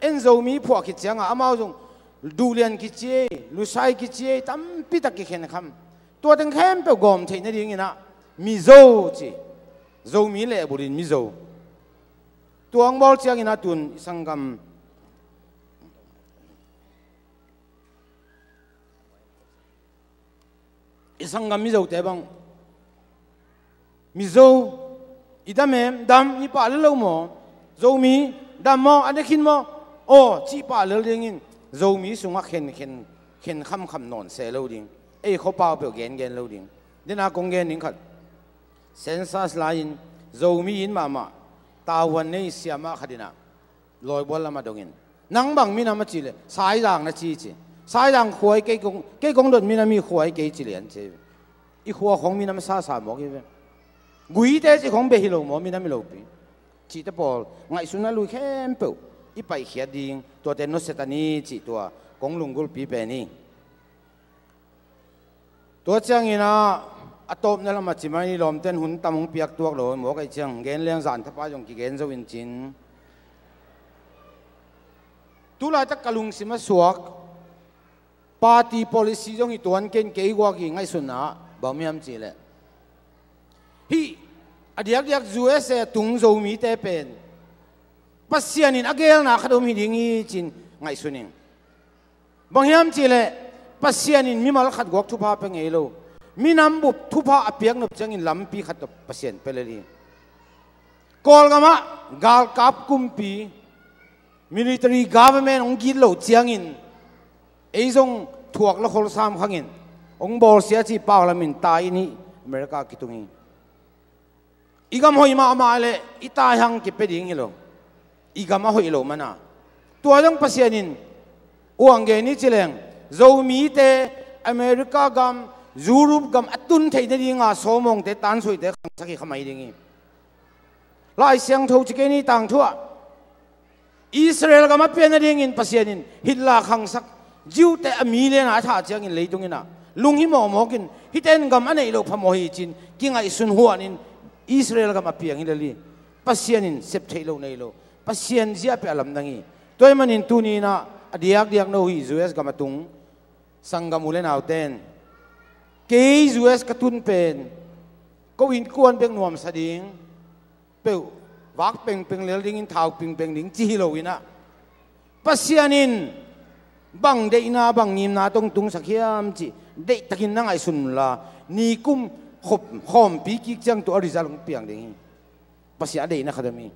en Zomi phuah khit ciangah amau zong Duhlian kici ei, Lusai kici ei, tampitak kikhenkham. Tua teng khempeuh gawm theih nadingin ah Mizo ci. Zomi lehbulh in Mizo. Tua hong bawl ciangin ah tun i sanggam, i sanggam Mizote bang, Mizo, i dam em? Dam, hi pah lel lo maw? Zomi, dam maw, a ne khin maw? Aw, cih pah lel dingin Zomi sungah khen, khen, khen khamkham nawn se lo ding. Ei khuapau peuh gengen lo ding. Dena kong gen ding khat, census lai-in Zomi in mahmah tavuan nei siamah khat in ah lawibual lamah dongin, nang bang minam a cih leh Saizang na ci ci. Saizang khua hi kei, kong, kei kong dot minam hi, khua hi kei ci lian ci. I khua khong minam sasa mawk hi ve. Guite cih khong beh hi lo maw, minam hi lopi. Cihte pawl ngaihsutna lui khempeuh i paihkhiat ding, tuate nusia ta ni cih tua kong lunggulhpi pen hi. Tua ciangin ah a tawpna lamah ci mai ni, lawmten hun tam hong piak tuak lo mawk ahih ciang gen leng zan thapa zong kigen zo in cin. Tulaitak ka lungsim a suak party policy zong hi tuan ken, kei guak hi ngaihsutna ah bang hiam cih leh, hih a diakdiak U S A a tung Zomite pen Pasian in a geelna khat om hi ding hi cin ngaihsun ing. Bang hiam cih leh Pasian in mimal khat guak thupha pia ngei lo. Minam bup thupha a piak nop ciangin lampi khat tawh Pasian pia lel hi. Kawlgamah galkap kumpi, military government hong git loh ciangin ei zong thuak lakhol sam khangin hong bawlsia cih pau lamin tai in hih America kitung hi. I gam hoih mahmah leh i tai hang kipia ding hi lo. I gam a hoih lo mana. Tua zong Pasian in uang gen hi ci leng, Zomite America gam, Europe gam a tun theih nadinga sawmawngte, tansuaite khangsak hi kha mai ding hi. Lai Siangtho ci kei ni, tangthu ah Israel gam a pian nadingin Pasian in Hitler khangsak, Jew-te a mi liana a thah ciangin leitung in ah lunghimawh mawkin, hihte in gam a neih loh phamawh hi cin kingaihsun huanin Israel gam a piang hi lel hi. Pasian in sep theih loh nei lo. Pasian zia peh a lamdang hi. Tua ahih manin tuni in ah a diakdiak no hi U S gam a tung sanggam u le naute in, kei U S ka tun pen ko innkuan bek nuamsa ding, peuh vak pengpeng lel dingin thau pingpeng ding ci hi lo in ah, Pasian in bang deihna, bang ngimna tawh hong tungsak hiam cih deihtakin na ngaihsun unla, nikum khop, khawmpi kik ciang tua result hong piang ding hi. Pasian a deihna khat om hi.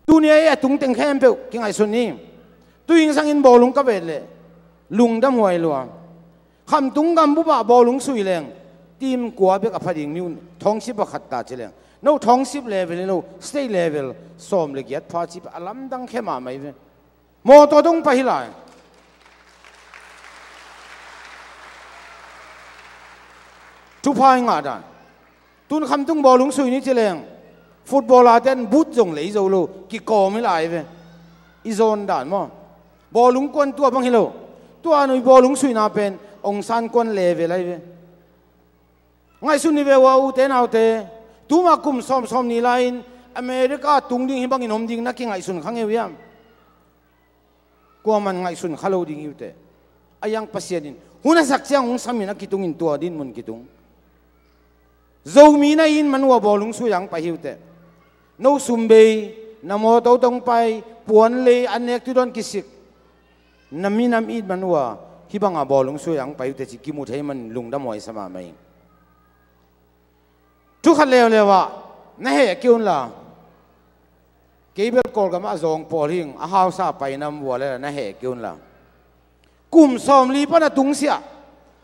Tuni a ei a tung teng khempeuh kingaihsun ni. Tuingsangin bawlung ka vet leh lungdam huai lua. Khamtung gambupah bawlung sui leng team kua bek a pha ding, mi un township a khat ta ci leng, no township level hi lo, state level sawm le giat pha cih a lamdang khe mahmah hi ve. Mawtaw dong pah hi lai. Thupha i ngah dan. Tun khamtung bawlung sui ni ci leng, footballer ten boot zong lei zo lo, kikawm hi lai ve. I zawn dan maw? Bawlung kuan tua bang hi lo. Tua nui bawlung suihna pen Aung San kuan level ahi ve. Ngaihsun ni ve ua, ute naute. Tuma kum sawm, sawm ni lai-in America tung ding hi bangin om ding na kingaihsun kha ngei uh hiam? Kuaman ngaihsun kha lo ding hi uh teh. A iang Pasian in hun a sak ciang hong samin a kitungin tua dinmun kitung. Zomi na it man ua bawlung sui ang pai hi uh teh. No sum bei, na mawtaw tawh hong pai, puan lei, an nek tuidawn kisik. Na minam it man ua hih banga bawlung sui ang pai uh teh ci kimu thei man lungdam huai sa mahmah ing. Thu khat leuleu ah na heh kei un la. Kei bel Kawlgam ah zawng pawl hing a hausa painam vua le na heh kei un la. Kum sawmli pan a tungsiah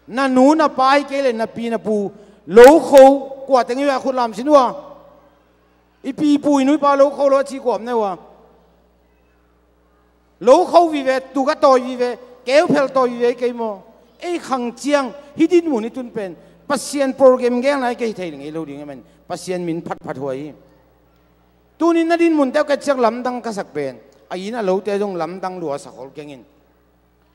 na nu na pa hi kei le na pi na pu lo kho kua teng hi a khut lam sin ua. I pi pu i nu i pa lo kho lo a ci kuam ne ua. Lo kho vive, tuk a tawi vive, keu phel tawi vive kei maw? Ei khang ciang hih dinmun i tun pen Pasian program gel nai kei thei ngei lo ding amen. Pasian min phatphat huai hi. Tunin na dinmun teuh ka ciak lamdang ka sak pen a inn a lote zong lamdang lua sa khol kengin.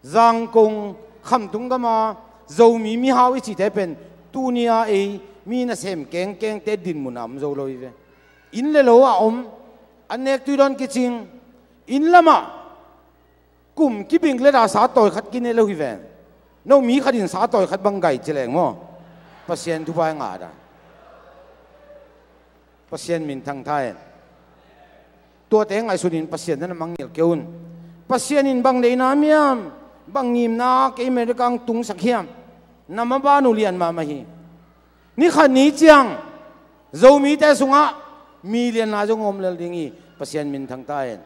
Zangkong khamtung gama Zomi mihau i cite pen tunia ei mi nasem kengkengte dinmun a om zo lo hi ve. Inn le lo a om, an nek tuidawn kicing, inn lamah kum kibing le da sa tawi khat kine lo hi ven. No mi khatin sa tawi khat bang gai ci leng maw? Pasian thupha i ngah dan. Pasian min thangtha hen. Tuate ngaihsunin Pasian na mangngilh kei un. Pasian in bang deihna miam, bang ngimna kei America ang tungsak hiam? Na maban uh lian mahmah hi. Ni khat ni ciang Zomite sungah million na zong om lel ding hi. Pasian min thangtha hen.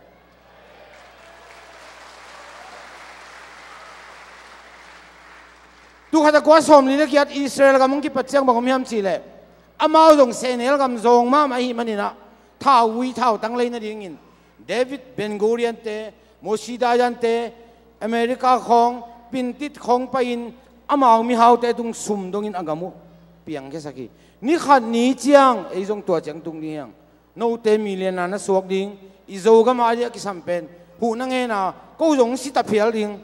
Tukhat a kua sawmli le kiat Israel gam hong kipat ciang bang om hiam cihleh amau zong sehnel gam zawng mahmah ahih maninah thauvui thautang lei nadingin David Ben Gurion te, Moshe Dayan te, America khawng, Pintit khawng pai-in amau mihaute tung sum dongin a gam uh piangkhiasak hi. Ni khat ni ciang ei zong tua ciang tung ding hiang. Note million na na suak ding, i Zogam a dia kisam pen huhna ngena ko zong sita phial ding.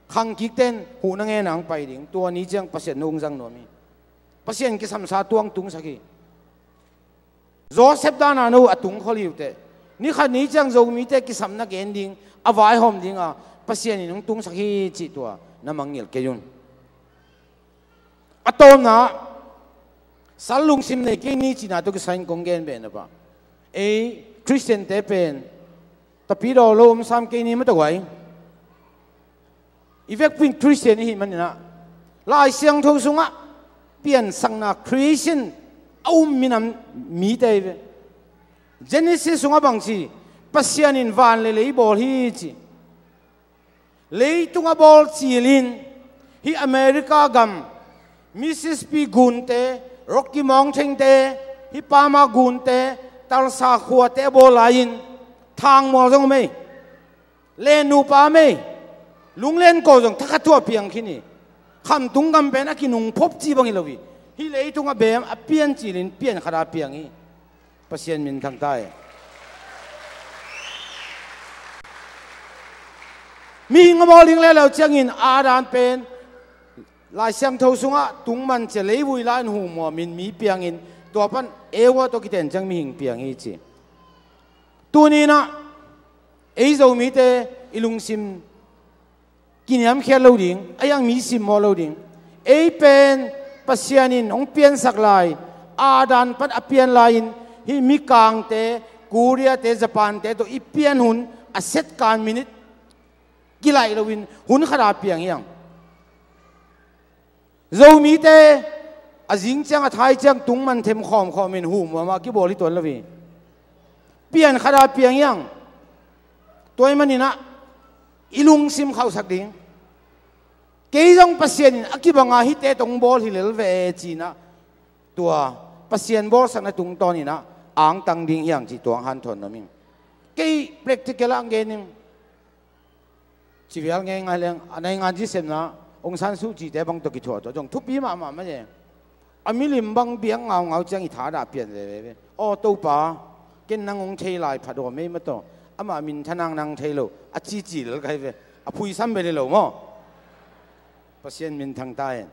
Khangkikten huhna ngena ang pai ding. Tua ni ciang Pasian no hong zang nuam hi. Pasian kisamsa tuang tungsak hi. Joseph dana no a tungkhol hi uh teh. Ni khat ni ciang Zomite kisamna gen ding, a vaihawm dinga Pasian in hong tungsak hi cih tua na mangngilh kei un. A tawpna sal lungsim nei kei ni cihna tawh kisai in kong gen behnop ah ei Khristiante pen tapidaw lo om sam kei ni mataw ai. I vekpi in Khristian i hih maninah Lai Siangtho sungah piansakna creation a um minam mite hi ve. Genesis sungah bangci Pasian in van le lei bawl hi ci. Leitung a bawl cilin hih America gam Mississippi gunte, Rocky Mountainte, hih Pama gunte, Tulsa khuate a bawl lai-in thangmual zong om ei. Len nupa mei, lunglen kaw zong thakhat thu a piang khin hi. Khamtung gam pen a kinungphop ci bang hi lo hi. Hih leitung a bem a pian cilin pian khat a piang hi. Pasian min thangtha hi. Mihing a mawl ding leuleu ciangin a dan pen Lai Siangtho sungah tungman cia leivui la in huhmuamin mi piangin tua pan Eva tawh kiten ciang mihing piang hi ci. Tuninah ei Zomite i lungsim kiniamkhiat lo ding, a iang mi simmawh lo ding. Ei pen Pasian in hong piansak lai, Adam pan a pian lai-in hih mikangte, Koreate, Japante tawh i pian hun a set kan minit kilaih loin hun khat a piang hiang. Zomite a zing ciang a thai ciang tungman them khawmkhawmin huhmuam a kibawl hi tuan lo hi. Pian khat a piang hiang. Tua ahih maninah i lungsim khauhsak ding. Kei zong Pasian in a kibanga hihte tawh hong bawl hi lel ve cinah tua Pasian bawlsakna tungtawninah angtang ding hiang cih tuang hanthawn nuam ing. Kei practical ah ang gen ing. Civial ngei ngai leng a naingan cisemna Aung San Suu Kyi te bang tawh kithuah tawh zong thupi mahmah mah e. A milim bang biak ngaungau ciang i thadah pian veve ve. Aw Topa, ken nang hong thei lai phat aw mei mah tawh amah minthanang nang thei lo a cici lel kai ve. A phuisam bel hi lo maw? Pasian minthang ta hen.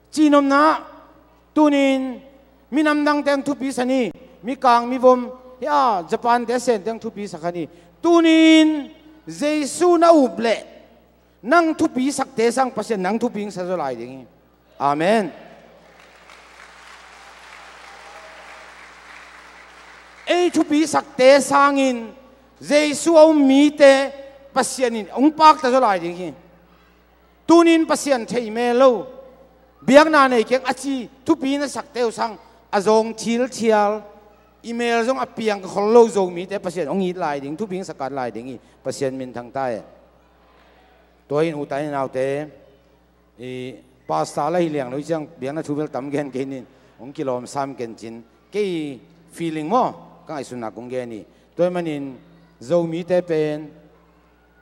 Cihnopna, tunin minam dangte ang thupi sa ni, mikang mivom, hia, Japan te Sente ang thupi sa kha ni. Tunin Jesu na up leh nang thupi sakte sang Pasian nang thupi sa zaw lai ding hi. Amen. Ei thupi sakte sangin Jesu a um mite Pasian in hong pakta zaw lai ding hi. Tunin Pasian thei mel lo, biakna nei keng a ci thupi na sakte uh sang a zawng thilthial, i mel zong a piang khol lo Zomite Pasian hong it lai ding, thupi hong sakat lai ding hi. Pasian minthang ta hen. Tua hi in u te nau te, i pastor la hi liang lo i ciang biakna thu bel tam gen kei ning, hong kilawm sam ken cin, kei feeling maw, ka ngaihsutna kong gen hi. Tua ahih manin Zomite pen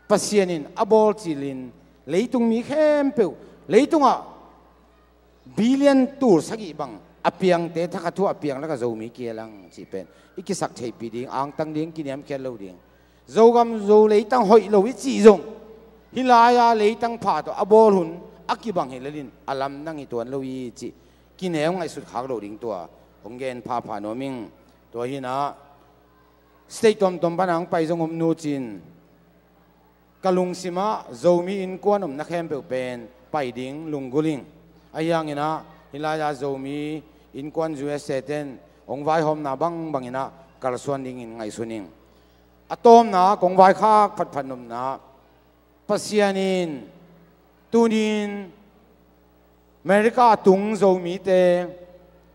Pasian in a bawl cilin leitung mi khempeuh, leitungah billion tul sagih bang a piangte thakhat thu a piang lakah Zomi kihel ang cih pen i kisak theihpih ding, angtang ding, kiniamkhiat lo ding. Zogam Zo leitang hoih lo i cih zong, hih lai-a leitang pha tawh a bawl hun a kibang hi lelin a lamdang hi tuan lo hi cih kineu ngaihsut khak loh ding tua hong gen phapha nuam ing. Tua hi in ah state tuamtuam pan hong pai zong om nu cin, ka lungsimah Zomi innkuan omna khempeuh pen pai ding lunggulh ing. Ahi hangin ah hih lai-a Zomi innkuan U S A ten hong vaihawmna bangbang in ah kalsuan dingin ngaihsun ing. A tawpna kong vaikhak phatphat nopna, Pasian in tunin America a tung Zomite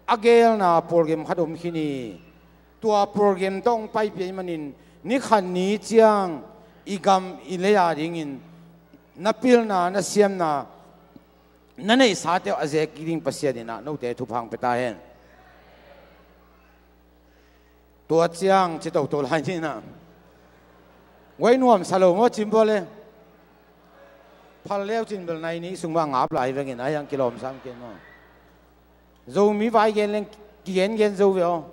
a geelna program khat om khin hi. Tua program tawh hong paipih ahih manin ni khat ni ciang i gam i lei a dingin na pilna, na siamna, na neihsate uh a zek kik ding Pasian in ah note thupha hong pia ta hen. Tua ciang ci toto lai ni in ah, guai nuamsa lo maw, cin bawl e. Phal leu cin bel nai nih sung mah ngap lai vengin, ahi hang kilawm sam ken maw. Zomi vai gen leng kigengen zo ve aw.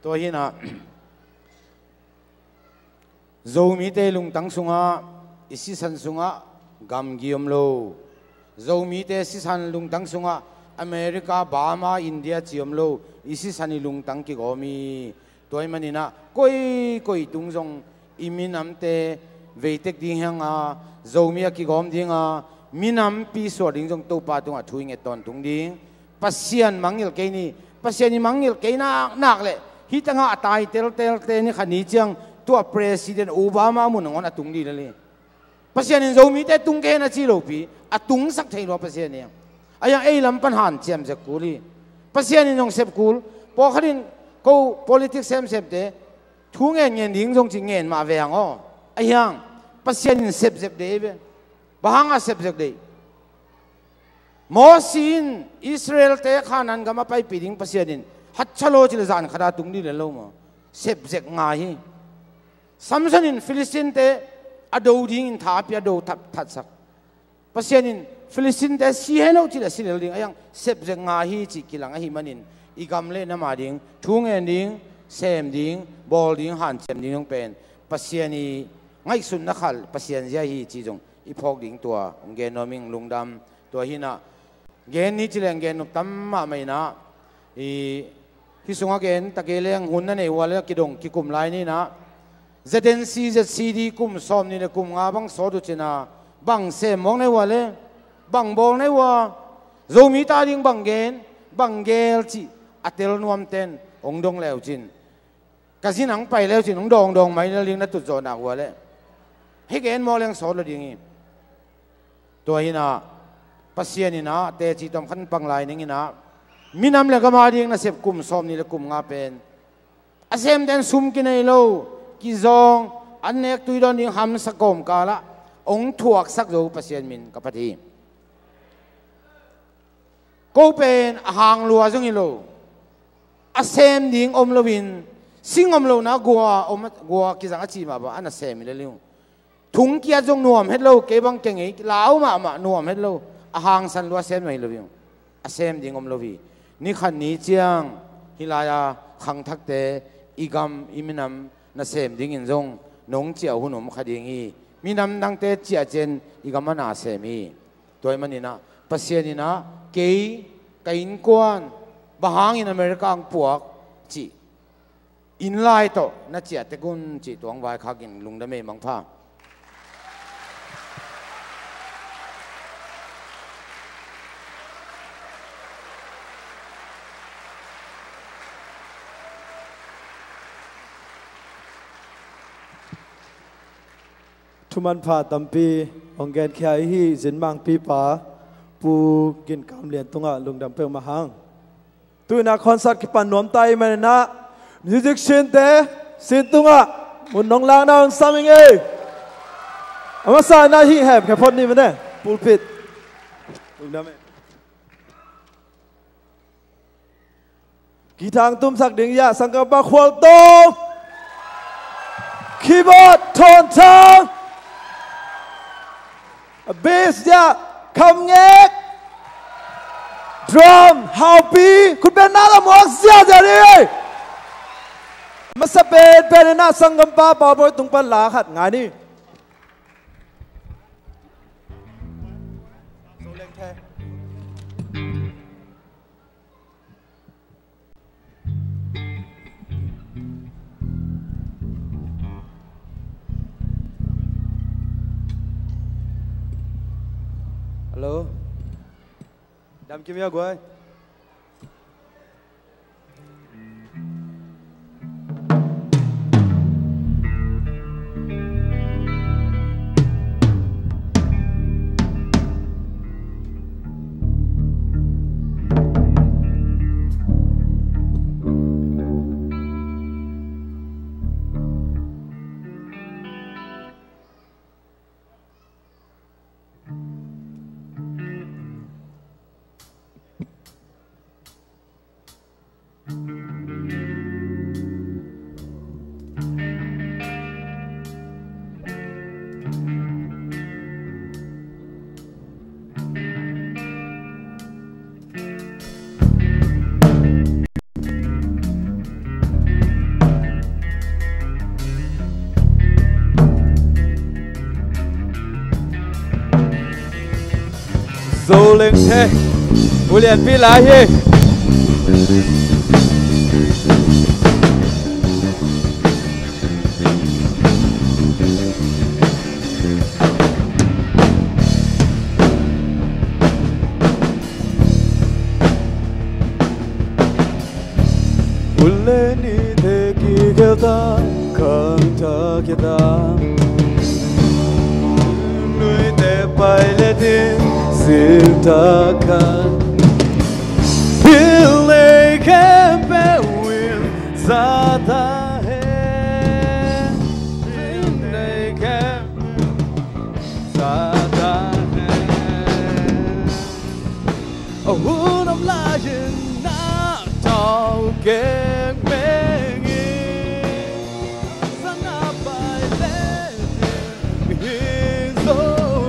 Tua hi in ah Zomite lungtang sungah, i sisan sungah gamgi om lo. Zomite sisan lungtang sungah America, Burma, India ci om lo. I sisan i lungtang kigawm hi. Tua ahih manin ah koikoi tung zong i minamte veitek ding hi hang a, Zomi a kigawm ding a, minampi suak ding zong Topa tungah thu i nget tawntung ding. Pasian mangngilh kei ni. Pasian i mangngilh kei naknak leh hih tangah a tai teltelte ni khat ni ciang tua President Obama mun nangawn a tung dih lel hi. Pasian in Zomite tung kei hen a ci lopi, a tungsak thei lua Pasian hi. Ahi hang ei lam pan hanciam zek kul hi. Pasian in zong sep kul. Pawlkhat in ko politics semsemte thu ngen ngen ding zong ci ngen mah ve hang aw. Ahi hang Pasian in sep zek dei ve. Bang hangah sep zek dei? Mosi in Israelte Kanaan gam a paipih ding Pasian in hatsa lo ci leh zan khat a tung dih lel lo maw? Sep zek ngai hi. Samson in Philistine-te a do dingin tha a pia, do that, thatsak. Pasian in Philistine-te si hen lo ci leh si lel ding, ahi hang sep zek ngai hi cih kilang ahih manin i gam le nam a ding thu ngen ding, sem ding, bawl ding, hanciam ding zong pen Pasian i ngaihsutna khal, Pasian zia hi cih zong i phawk ding tua hong gen nuam ing. Lungdam. Tua hi in ah gen ni ci leng gen nop tam mahmah in ah, i, hih sungah gen ta kei leng hun na nei uh a leh kidong kikum lai ni in ah, Z N C, Z C D kum sawmnih le kum nga bang sawt uh cin a, bang sem mawk na hi uh a leh, bang bawl na hi uh a, Zomite a ding bang gen, bang gel cih a tel nuamten hong dong le uh cin, ka zin hong pai le uh cin hong dawngdawng mai lel ding, na tutzawhna uh a leh. Hih gen mawk leng sawt lo ding hi. Tua hi in ah Pasian in ah teci tawm khat pang lai ning in ah, minam le gam a ding nasep kum sawmnih le kum nga pen a semten sum kinei lo, kizawng, an nek tui dawn ding hamsa kawmkal ah hong thuaksak zo Pasian min ka phat hi. Ko pen a hang lua zong hi lo, a sem ding om loin, sing om lo-in ah gua om, gua kizang a ci mah bang a na sem hi lel hi ung. Thung kiat zong nuam het lo, kei bang kei ngei lau mahmah, nuam het lo. A hangsan lua sem nuam hi lo hi ung. A sem ding om lo hi. Ni khat ni ciang hih lai-a khangthakte i gam i minam nasem dingin zong nong ciah hun om kha ding hi. Minam dangte ciah ciangin i gam a na sem hi. Tua ahih manin ah Pasian in ah kei, ka innkuan, bang hangin America hong puak cih, inn lai tawh na ciah tek un cih tua hong vaikhak ing. Lungdam ei, mangpha. Thu manpha tampi hong genkhia i hih Zinmangpipa Pu Gin Kam Lian tungah lungdam peuhmah hang. Tu-in ah concert kipan nuam ta ahih manin ah musician-te sin tungah mun nong lakna hong sam ing ei. A masa in ah hih hemkhia phot ni maw, pulpit. Lungdam ei. Guitar tumsak ding ah sanggampa Khual Tawng. Keyboard Thawn Thang. Bass ah Kham Ngek. Drum Hau Pi. Khutbetna la muak ziahziah ni. Masa penpen in ah sanggampa Pau Bawi tung pan la khat ngai ni. Hello. Dam kim ya guai. Zo leng the, ulianpi lai hi. Ule ni te ki gelta, kang ta kita. Nui te pai le tin, sin ta kan. Pil nei kem pe win, za ta he. Pil nei kem pe win, za ta he. A hun om lai-in na tau keng meng in, sa na pai le mi hing zo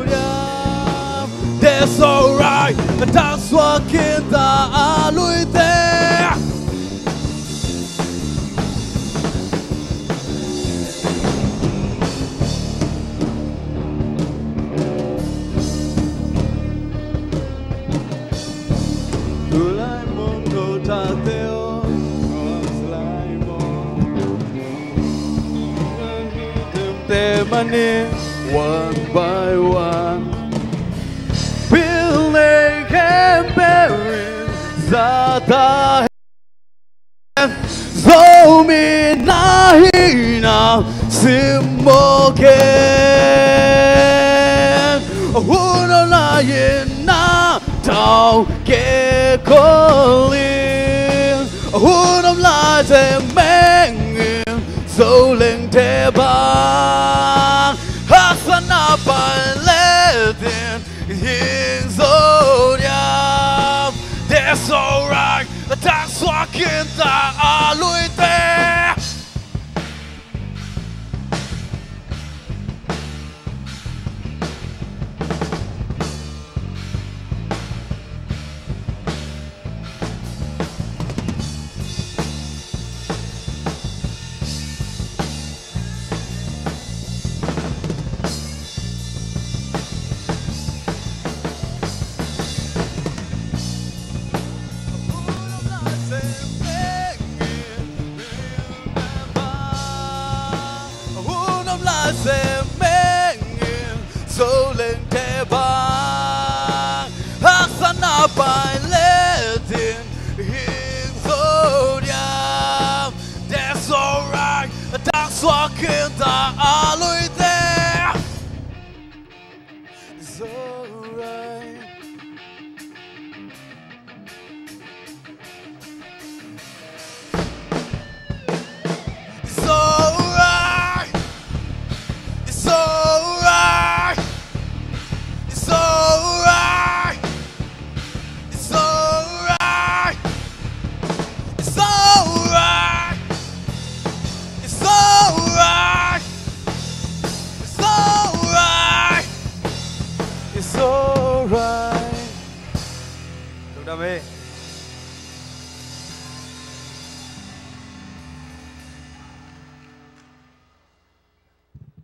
liam. That's alright, na tang suak khin ta a luite. Tulai mong ko ta te o, tulai mong. Te mani, one by one. Pil nei kem pe win, za ta Zomi na hihna sim mawk in. Hun om lai-in na tau kei khol in. Hun om lai-in meng in, Zo leng the bang. Haksa na pai le tin, hing zo diam. That's alright. Tang suak khin ta a luite. Suak khin ta a luite. Zorai. Zorai. Zorai. Zorai. It's alright. It's alright. It's alright. It's alright. It's alright. Lungdam hi.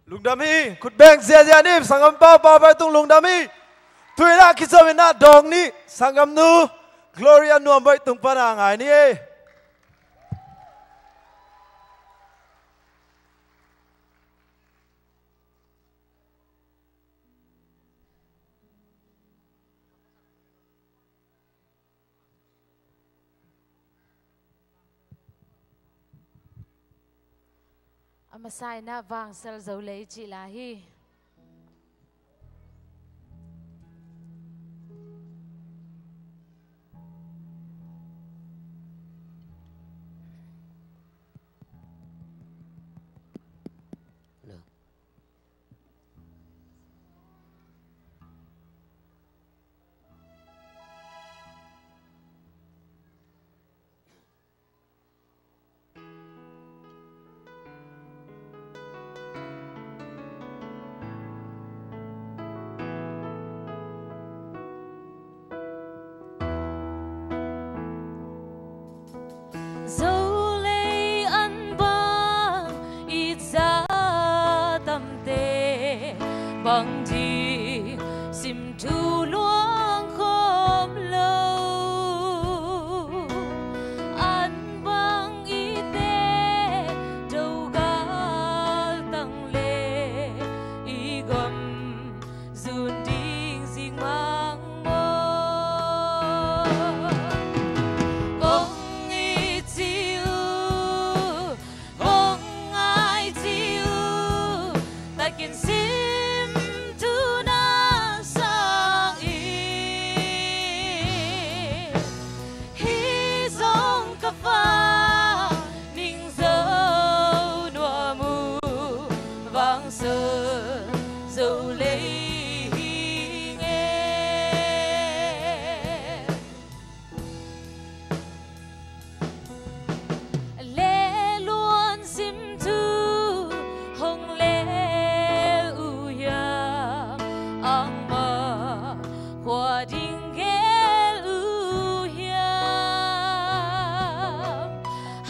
Lungdam hi, khut beng ziazia ni, sanggam Pau, Pau Vai Tung lungdam hi. Tu-in ah kizo in ah dawng ni, sanggam nu Gloria Nuam Boih Tung pan a ngai ni e. A masa in ah Vangsal Zo Lei cih lai hi. Zo lei an bang i za tamte bang ding sim thu luang khawm lo. An bang i te do gal tang le i gam zun ding zing mang maw. Kong i ci uh, kong ngai ci uh, takin sim thu na sang in. Hih zong ka fa ning zo nuam uh, Vangsal Zo Lei hi nge. Lehluan sim thu hong lel uh hiam, angmah khua ding gel uh hiam?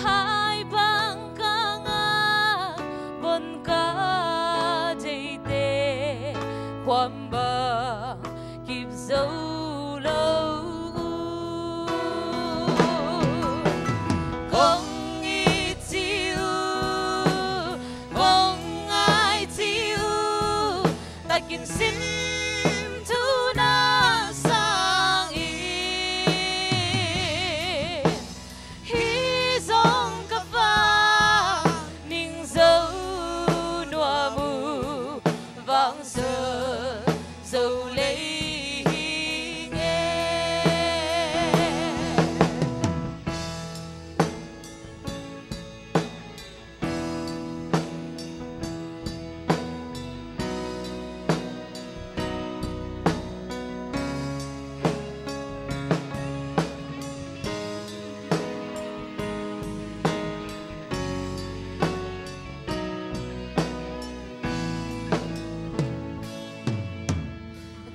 Hai bang ka ngak, von ka deihte khuam bang kip zo lo uh. Kong it ci uh, kong ngai ci uh, takin sim thu na sang in. Hih zong ka fa ning zo nuam uh, Vangsal Zo Lei hi nge.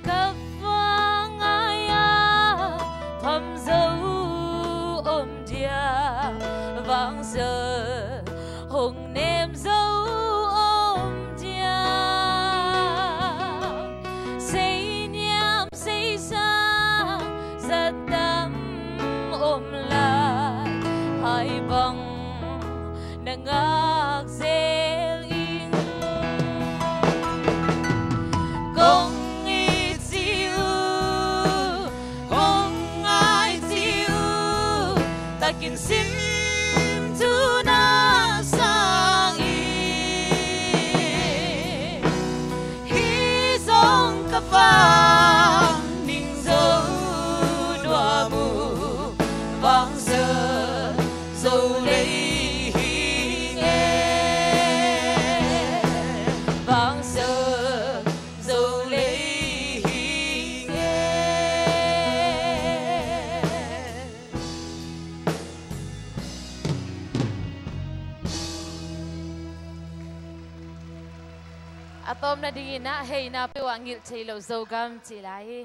Ka fa ngai-ah pham zo om diam, Vangsal hong nem zo om diam. Sei niam sei sang zat tam om lai, hai bang na ngak zel ing. Kong it ci uh, kong ngai ci uh, takin sim thu na sang in. A tawpna dingin ah heina peuh ah ngilh thei lo Zogam cih lai hi.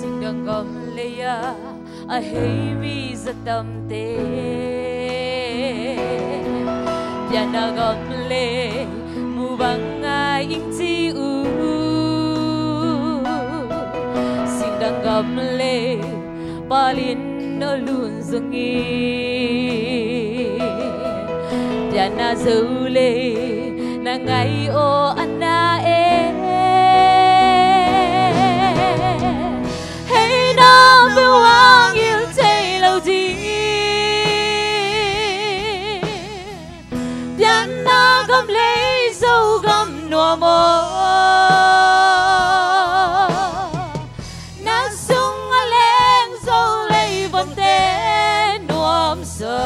Singdang gam lei-ah a hei mi zatamte, pianna gam lei mu bang a ing ci uh. Singdang gam lei palin a lun zongin, pianna zo lei na ngai aw a na e. Heina peuh a ngilh thei lo ding, pianna gam lei Zogam nuam aw. Na sung a leng Zo lei vonte nuamsa,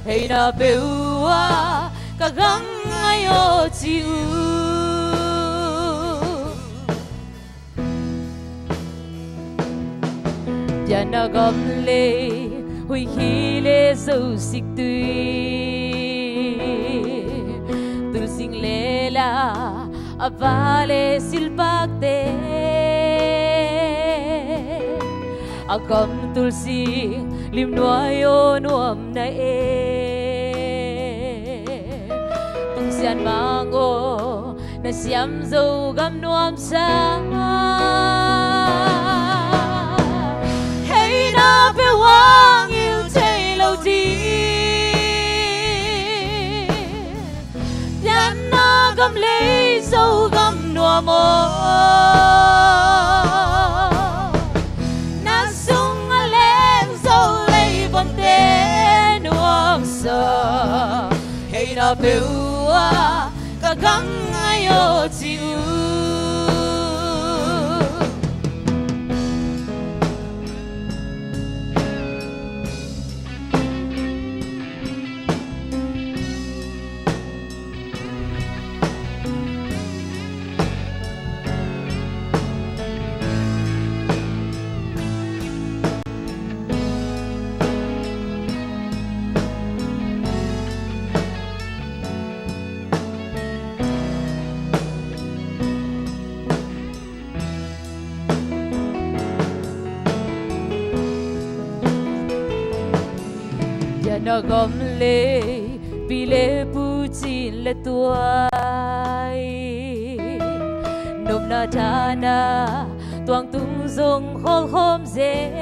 heina peuh ah ka gam ngai aw ci uh. Pianna gam lei huih khi le Zo sik tui, tul sing le la a va le silpakte, a gam tul sing lim nuai aw nuam na e. Tung sian mang aw na siam Zogam nuamsa, heina peuh a ngilh thei lo ding, pianna gam lei Zogam nuam aw. Na sung a leng Zo lei vonte nuamsa, heina peuh ah ka gam ngai aw ci uh. Pianna gam lei pi le pu cin le tuai, nopna thana tuang tung zong khol khawm zel,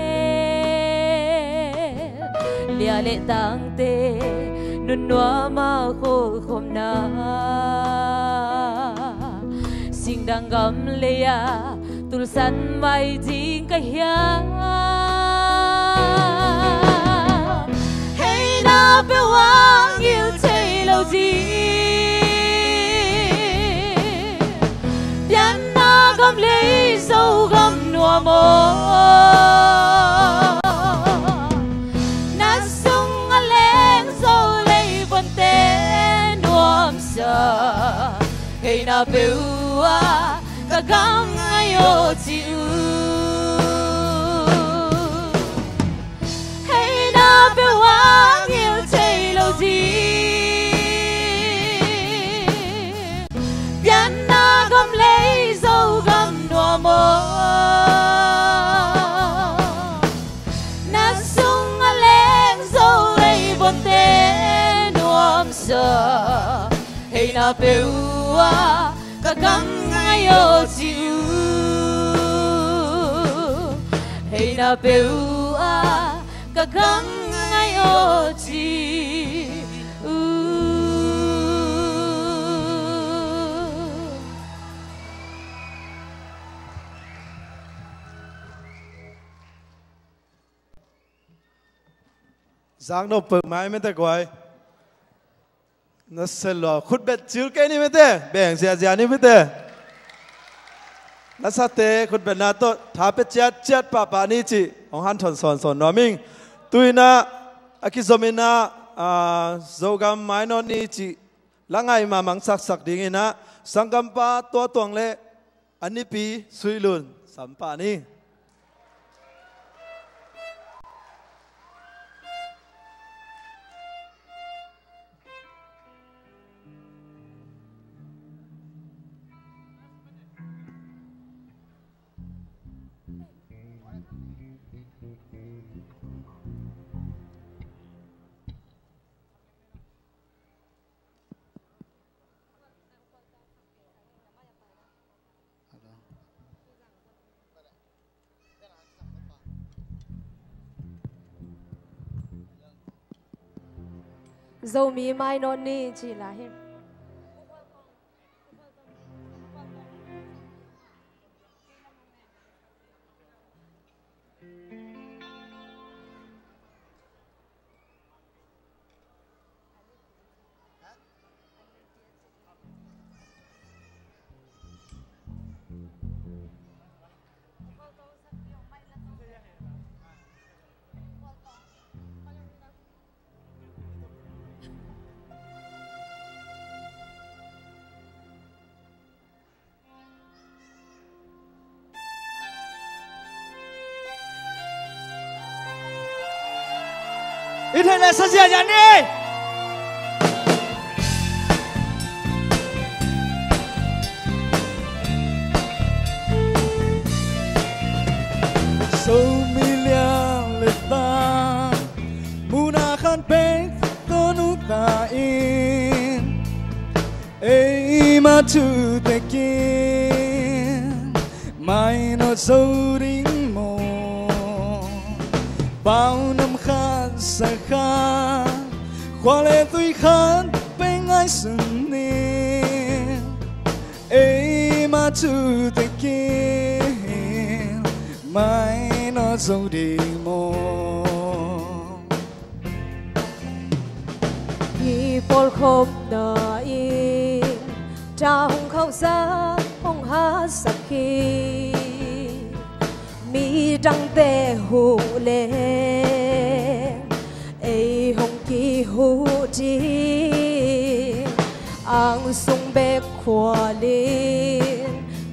lia le tangte nun nuam a khol khawmna, singdang gam lei ah tulsan mai ding ka hiam? Heina peuh a ngilh thei lo ding, pianna gam lei Zogam nuam aw. Na sung a leng Zo lei vonte nuamsa, heina peuh ah ka gam ngai aw ci uh. Heina peuh a ngilh thei lo ding, pianna gam lei Zogam nuam aw. Na sung a leng Zo lei vonte nuamsa, heina peuh ah ka gam ngai aw ci uh. Heina peuh ah Kang ngai aw ci uh. Zak nop peuhmah i mete guai. Na sel lua khutbet cil kei ni mete, beng ziazia ni mete. Na sate khutbetna tawh tha pia ciatciat pahpah ni cih hong hanthawn sawnsawn nuam ing. Tu-in ah a kizom in ah, aa, Zogam mainawt ni cih la ngaih mah mangsak sak dingin ah sanggampa Tua Tuang le a nipi Sui Lun sam pah ni. Zomi mainawt ni cih lai hi. I theih le sa ziahziah ni. Zomi lian le ta, muna khan pek tawh nungta in, eima thu tekin mainawt zo ding maw? Paunam khat sa khat, khua le tui khat pek ngaihsun ni. Eima thu tekin mainawt zo ding maw? I pawlkhopna in tha hong khauhsak hong hatsak hi. Midangte huh leng ei hong kihuh ding. Ang sung bek khualin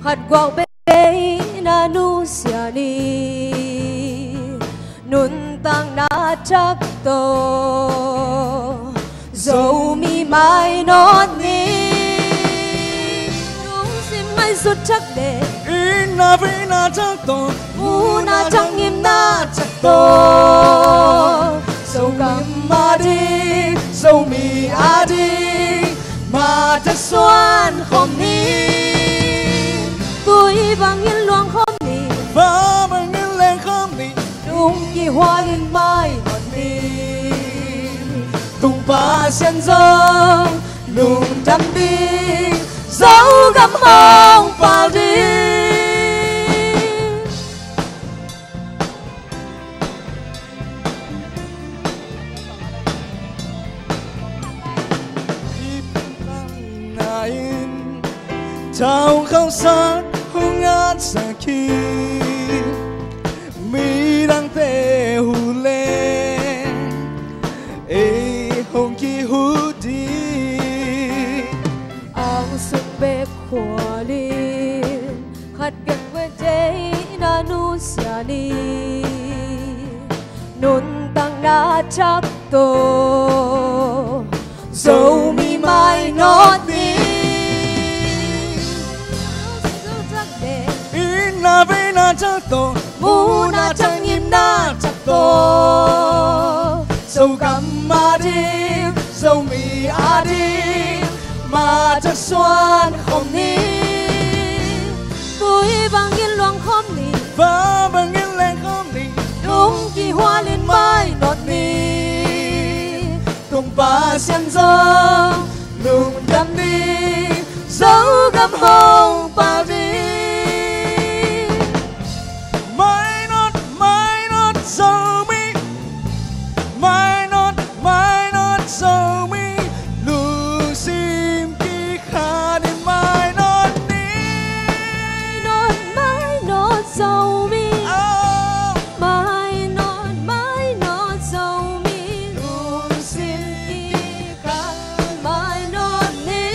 khat guak bek deihna nusia ni. Nuntakna thak tawh Zomi mainawt ni. Lungsim ngaihsut thak le itna veina thak tawh, muhna thak ngimna thak tawh, Zogam ading, Zomi ading mah tha suan khawm ni. Tui bangin luang khawm ni. Va bangin leng khawm ni. Lungki hualin mainawt ni. Tung Pasian zong lungdam ding, Zogam hong pal ding. Tha hong khauhsak hong hatsak hi. Midangte huh leng ei hong kihuh ding. Ang sung bek khualin khat bek deihna nusia ni. Nuntakna thak tawh Zomi mainawt ni. Itna veina thak tawh, muhna thak ngimna thak tawh, Zogam ading, Zomi ading mah tha suan khawm ni. Tui bangin luang khawm ni. Va bangin leng khawm ni. Lungki hualin mainawt Pasian zong lungdam ni, Zogam hong pal ding. Mainawt, mainawt Zomi. Mainawt, mainawt Zomi. Lungsim kikhatin mainawt ni. Mainawt, mainawt Zomi. Oh. Mainawt, mainawt Zomi. Lungsim kikhatin mainawt ni.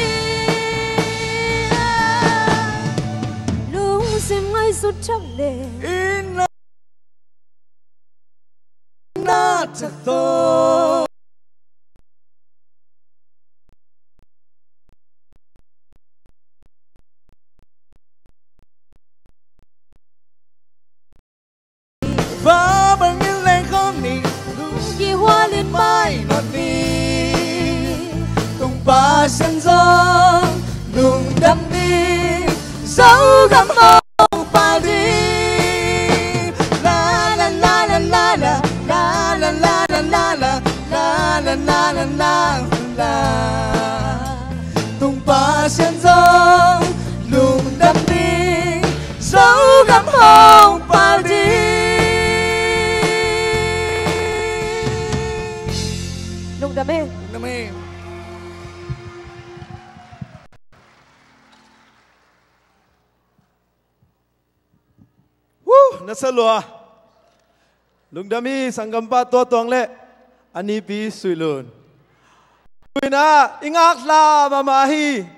Lungsim ngaihsut thak le. Inn na thak tawh. Va bangin leng khawm ni, lungki hualin mainawt ni. Tung Pasian zong lungdam ni, Zogam hong pal ding. La la la la la la. Tung Pasian zong lungdam ni, Zogam hong pal ding. Lungdam e. Lungdam e. Woo! Na sa lua. Lungdam hi, sanggampa Tua Tuang le a nipi Sui Lun. Tuinah i ngakla mahmah hi.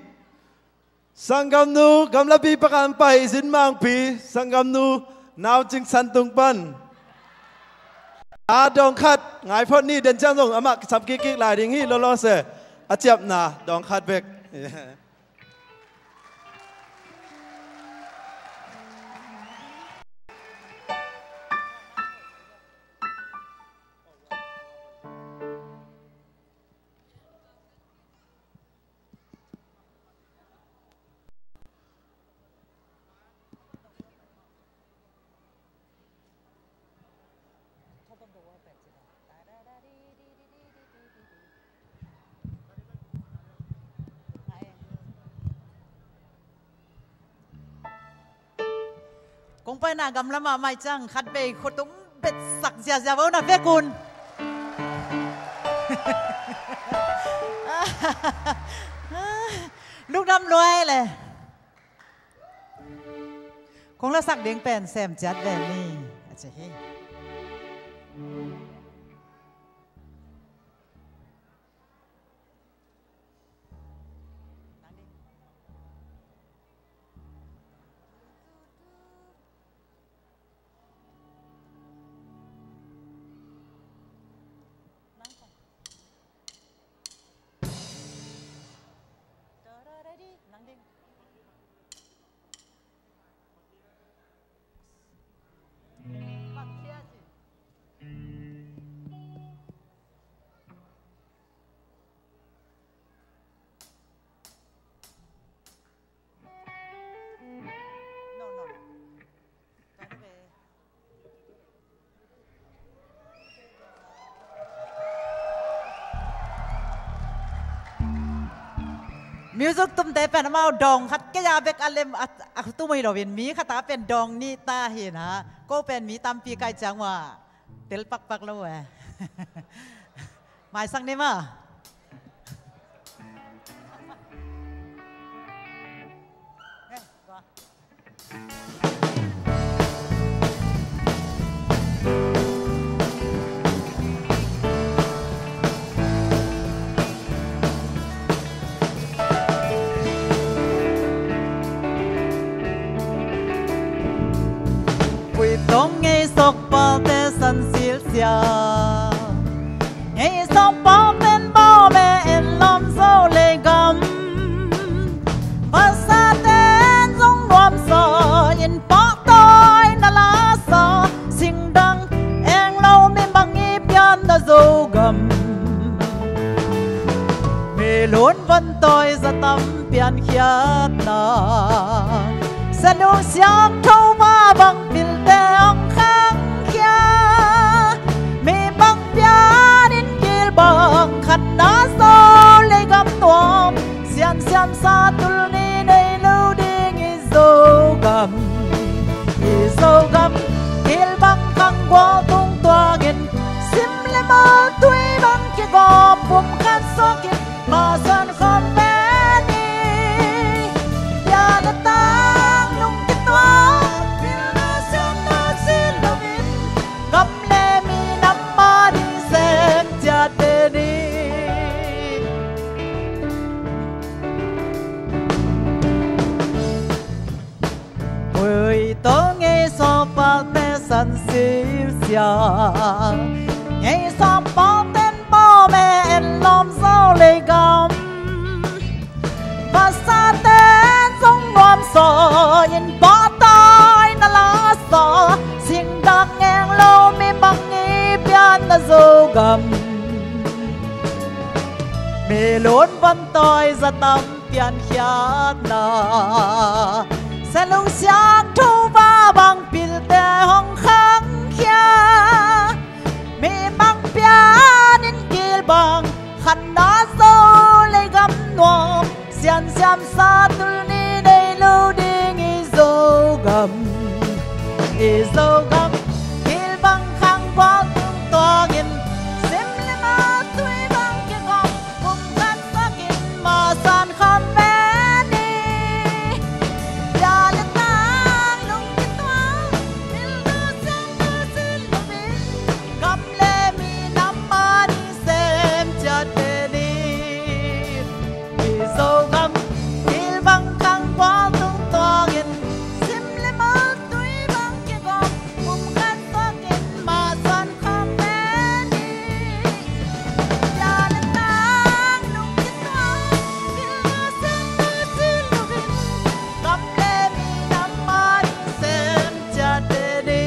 Sanggamnu Gamlapi Pakam Pai Zin Mangpi, sanggamnu Nau Cing San tung pan. A dawng khat ngai phot ni, den ciang zong amah kisam kikkik lai ding hi, lolo se. A ciapna dawng khat bek. Kong paina gamla mahmah ciang khatvei khuatum betsak ziazia vo na vekun. Lungdam luai le. Kong lasak ding pen sem ciat ve ni a ci hi. Music tumte pen amau dawng khat kei a bek a lem a, a tum hi loin mi khat a pen dawng nih ta hi na. Ko pen mi tampi kai ciang ua tel pakpak lo e. Maisak ni maw. Puitong ngei sokpate san silsia. Ngei sokpalten bawm e en lawm zo lei gam. Vasaten zong nuamsa in pahtawi na lasa. Singdang eng lo mi bang i pian na Zogam. Milun vantawi zatam piankhiatna. Salung siangtho ma bang pilte hong khangkhia. Mi bang pian in kil bang khatna zo pilsia. Ngeisawm pawlten bawm e, en lawm zo leigam. Vasaten zong nuamsaw in pahtawi na lasaw. Singdak ngeng lo mi bang i pianna Zogam. Mi lun vantawi zatam piankhiatna. Selung siangtho va bang pilte hong khangkhia. Mi bang pianin kil bang khanna zo leigam nuam. Siansiam sa tul ni nei lo ding i Zogam. I Zogam kil bang khang gual tung tuangin sim le ma tui bang kigawm. Kum khat sakin ma san kham ve ni. Bia le tang lung kituak, thil nu siang nu sin lubin, gam le minam mah ding sem ciat ve ni. I Zogam thil bang khang gual tung tuangin sim le ma tui bang kigawm. Kum khat sakin ma san kham ve ni. Bia le tang lung kituak, thil nu siang nu sin lubin, gam le minam mah ding sem ciat ve ni.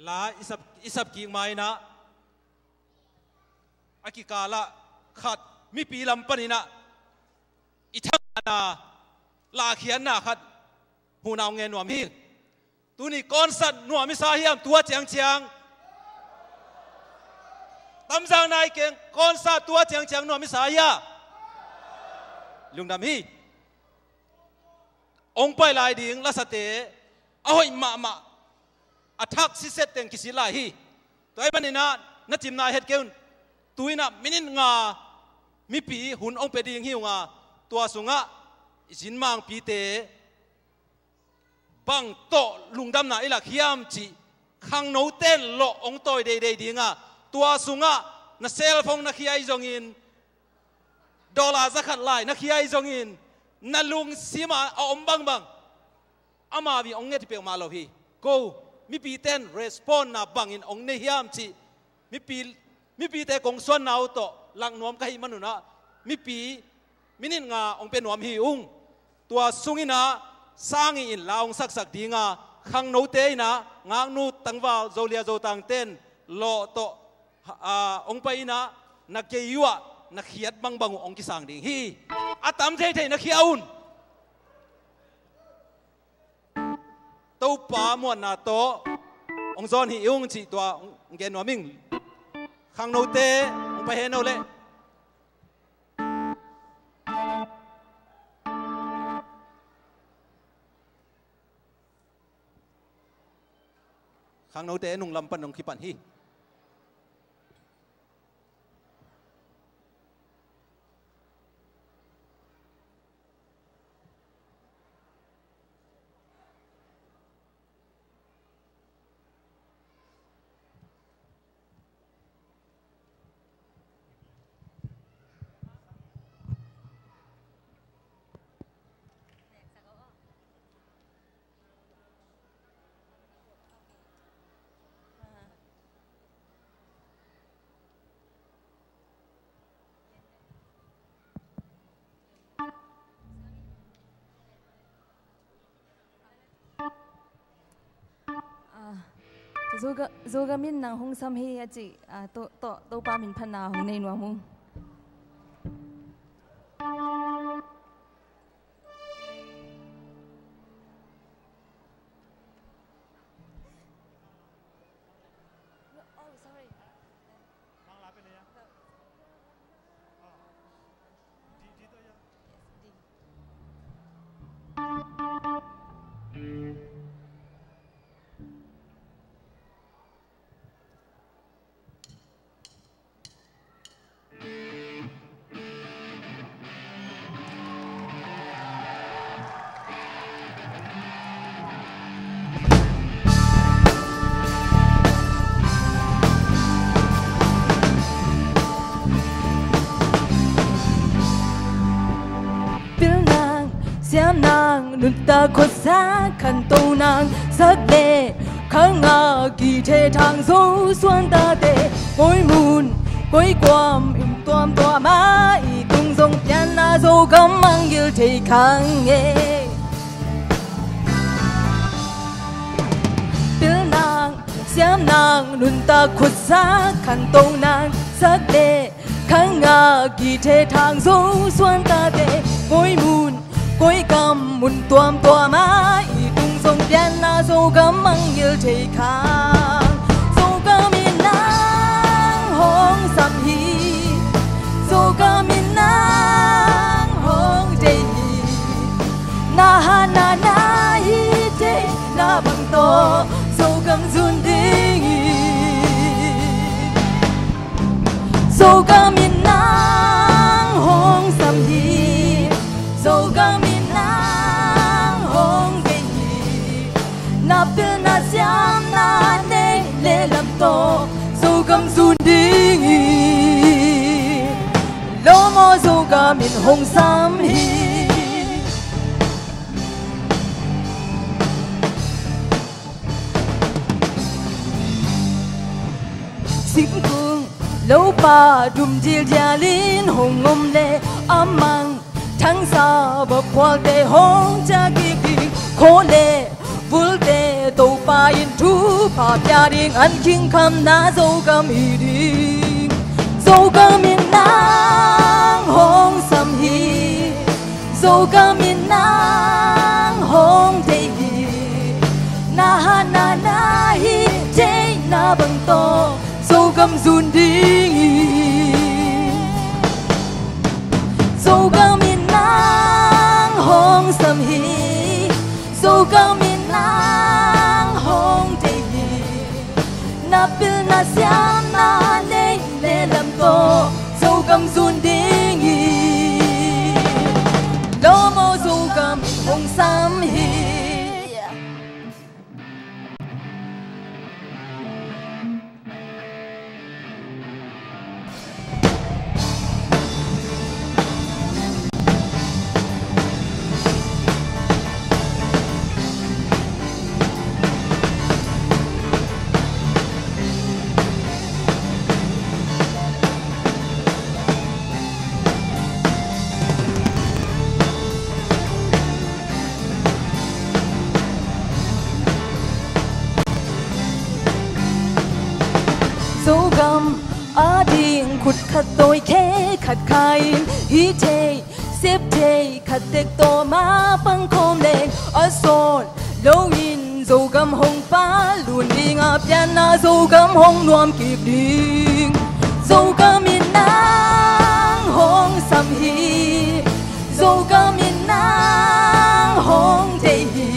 La i sap, i sap kik ma in ah, a kikal ah khat mipi lam panin ah i thangana lahkhiatna khat huhna hong ngen nuam hi. Tuni concert nuam i sa hiam? Tua ciangciang Tamzang nai keng concert tua ciangciang nuam i sa hia? Lungdam hi. Hong pai lai ding lasate a hoih mahmah, a thak siset teng kisit lai hi. Tua ahih manin ah na cimna het kei un. Tu in ah minit nga mipi hun hong pia ding hi ung a, tua sungah i zinmangpite bang tawh lungdamna i lak hiam cih khangnote in lawh hong tawi deidei ding a, tua sungah na cellphone na khia ahi zongin, dollar za khat lai na khia ahi zongin, na lungsim ah a om bangbang amau in hong nget hi peuhmah lo hi. Ko mipite in respond na bangin hong nei hiam cih mipi, mipite kong suanna uh tawh lak nuam ka hih manun ah, mipi minit nga hong pia nuam hi ung. Tua sung in ah sang in la hong saksak ding a, khangnote in ah, ngaknu tangval Zolia Zotangte in lawh tawh, ah, hong pai in ah, na gei uh ah na khiat bangbang uh hong kisang ding hi. A tam theithei na khia un. Topa muanna tawh hong zawn hi ung cih tua hong gen nuam ing. Khangnote hong pai hen o leh. Khangnote nung lam pan hong kipan hi. Ah, Zoga-, Zogam in nang hong sam hi a cih, ah, to, to, Topa min phatna hong nei nuam ung. Khuasak khanto nang sak leh, kha ngah kitheh thang zo suan tate, koi mun koi kuam in tuamtuam a, i tung zong pianna Zogam mangngilh thei kha ngei. Pil nang siam nang nuntak khuasak khanto nang sak leh, kha ngah kitheh thang zo suan tate, koi mun koi kam mun tuamtuam a, i tung zong pianna Zogam mangngilh thei kha. Zogam in nang hong sam hi. Zogam in nang hong deih hi. Na hatna, na hih theihna bang tawh Zogam zun ding hi. Zogam in nang hong sam hi. Zogam in nang hong deih hi. Na pilna siamna neih le lam tawh Zogam zun ding hi. Lawm aw, Zogam in hong sam hi. Singkung lopa dum dildial in hong om le, a mang thangsa vaphualte hong ciah kik ding. Khua le vulte Topa in thupha pia ding, an khing khamna Zogam hi ding. Zogam in nang hong sam hi. Zogam in nang hong deih hi. Na hatna, na hih theihna bang tawh Zogam zun ding hi. Zogam in nang hong sam hi. Zogam in nang hong deih hi. Na pilna siamna neih le lam tawh Zogam zun ding hi. Lawm aw, Zogam in hong sam hi. Zogam ading khut khat tawi khe khat kha in, hih thei sep thei khat tek tawh mapang khawm leng, a sawt lo in Zogam hong pal lun ding a, pianna Zogam hong nuam kik ding. Zogam in nang hong sam hi. Zogam in nang hong deih hi.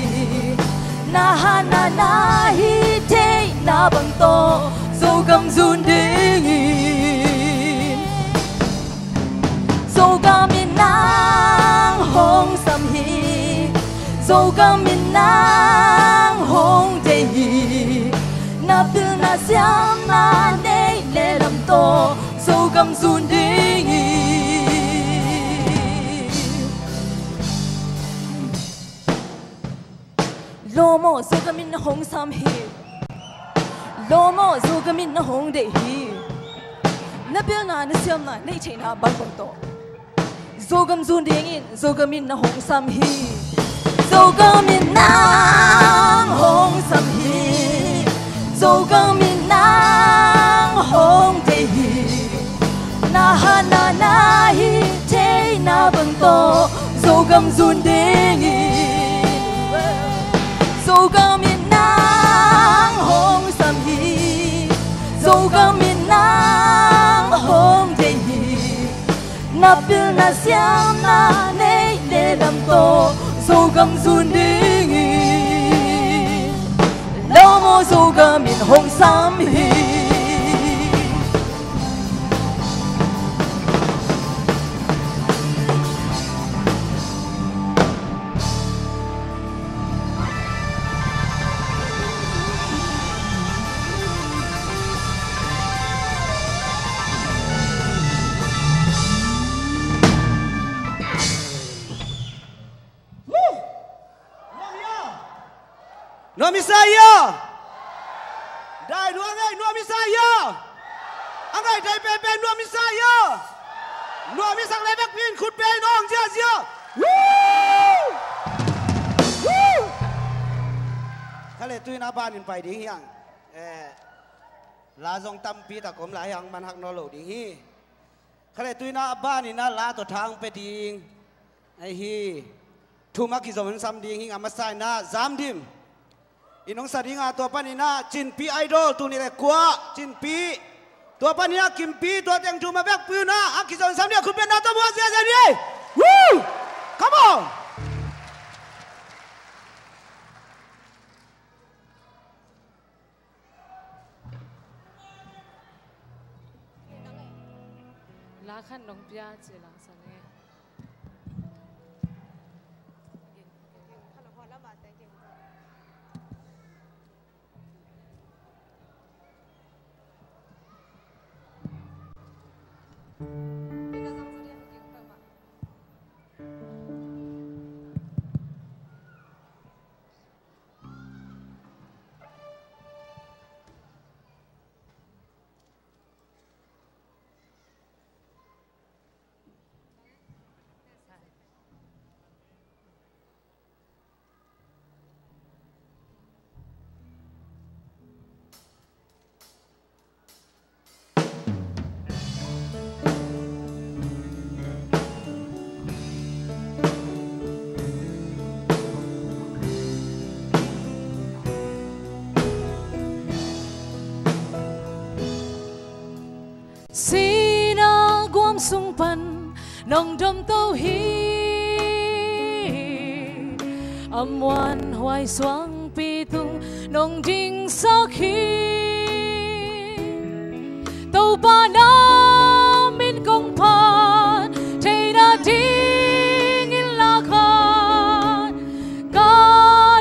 Na hatna, na hih theihna bang tawh Zogam zun ding hi. Zogam in nang hong sam hi. Zogam in nang hong deih hi. Na pilna siamna neih le lam tawh Zogam zun ding hi. Lawm aw, Zogam in na hong sam hi. Lawm aw, Zogam in na hong deih hi. Na pilna, na siamna neih theihna bangbang tawh Zogam zun dingin Zogam in na hong sam hi. Zogam in nang hong sam hi. Zogam in nang hong deih hi. Na hatna, na hih theihna bang tawh Zogam zun ding hi. Zogam in nang hong sam hi. Zogam in nang hong deih hi. Na pilna siamna neih le lam tawh Zogam zun ding hi. Lawm aw, Zogam in hong sam hi. Nuam i sa hia? Dai lua ngei, nuam i sa hia? A ngaih thei penpen nuam i sa hia? Nuam i sak leh vekpi in khut beng in hong ziahziah. Woo! Woo! Kha leh tu-in a ban in pai ding hi hang. Eh, la zong tampi tak om lai hi hang, man hak nawn lo ding hi. Kha leh tu-in a ban in a la tawh tha hong pia ding ahi hi. Thum a kizom sam ding hi hang, a masa in a Zam Dim in hong sa ding a, tua panin a Cin Pi Idol, tul nih leh kua, Cin Pi. Tua panin a Kim Pi, tua teng thum a vekpi un a, a kizom sam ding a khut beng in a tawh muak ziahziah ni. Woo! Come on! La khat nong pia ci la sa ni. Sihna guam sung pan nong domto hi. A muanhuai suangpi tung nong dingsak hi. Topa na min kong phat theihna dingin la khat ka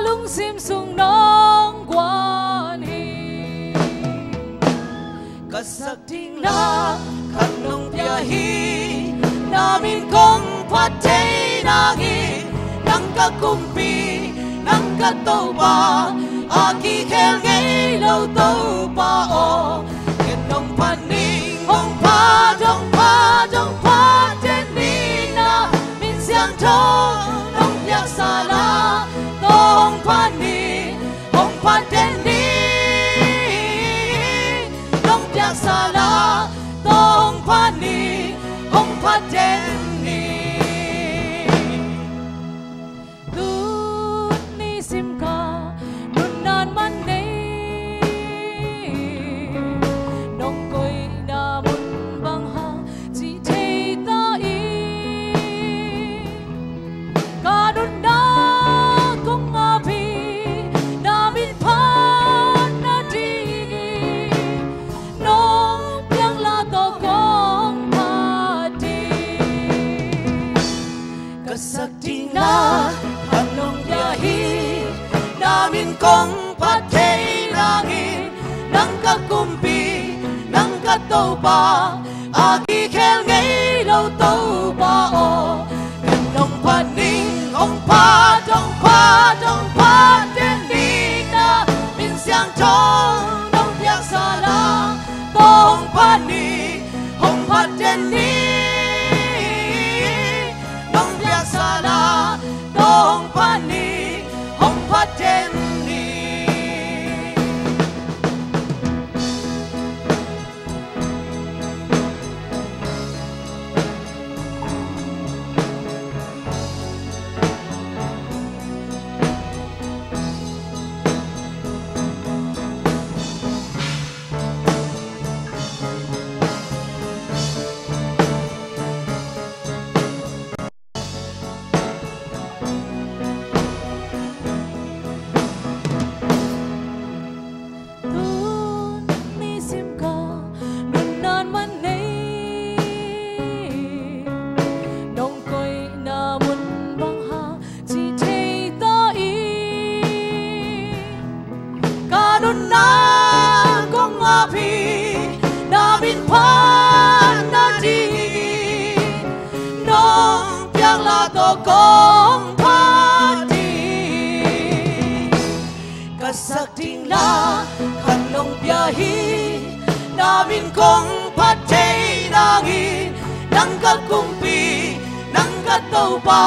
lungsim sung nong guan hi. Ka sak ding la khat nong pia hi. Na min kong phat thei nangin, nang ka kumpi, nang ka Topa, a kikhel ngei lo Topa aw. Ken nong phat ning, hong phat, hong phat, hong phat den ni. Na min siangtho nong piaksa la, tawh hong phat ni, hong phat den ni. Nong piaksa la, tawh hong phat ni, hong phat den ni. Tuni sim ka nunnan man nei, nong koihna mun bang hang cih thei ta in. Ka nunna kong ngap hi, na min phat nadingin, nong piak la tawh kong phat ding. Ka sak ding la khat nong pia hi. Na min kong phat thei nangin, nang ka kumpi, nang ka Topa, a kikhel ngei lo Topa aw. Ken nong phat ning, hong phat, hong phat, hong phat den ni. Na min siangtho nong piaksa la, tawh hong phat ni, hong phat den ni. Nong piaksa la, tawh hong phat ni, hong phat den ni. Tuni sim ka nunnan man nei, nong koihna mun bang hang cih thei ta in. Ka nunna kong ngap hi, na min phat nadingin, nong piak la tawh kong phat ding. Ka Sak ding la khat nong pia hi. Na min kong phat thei nangin, nang ka kumpi, nang ka Topa,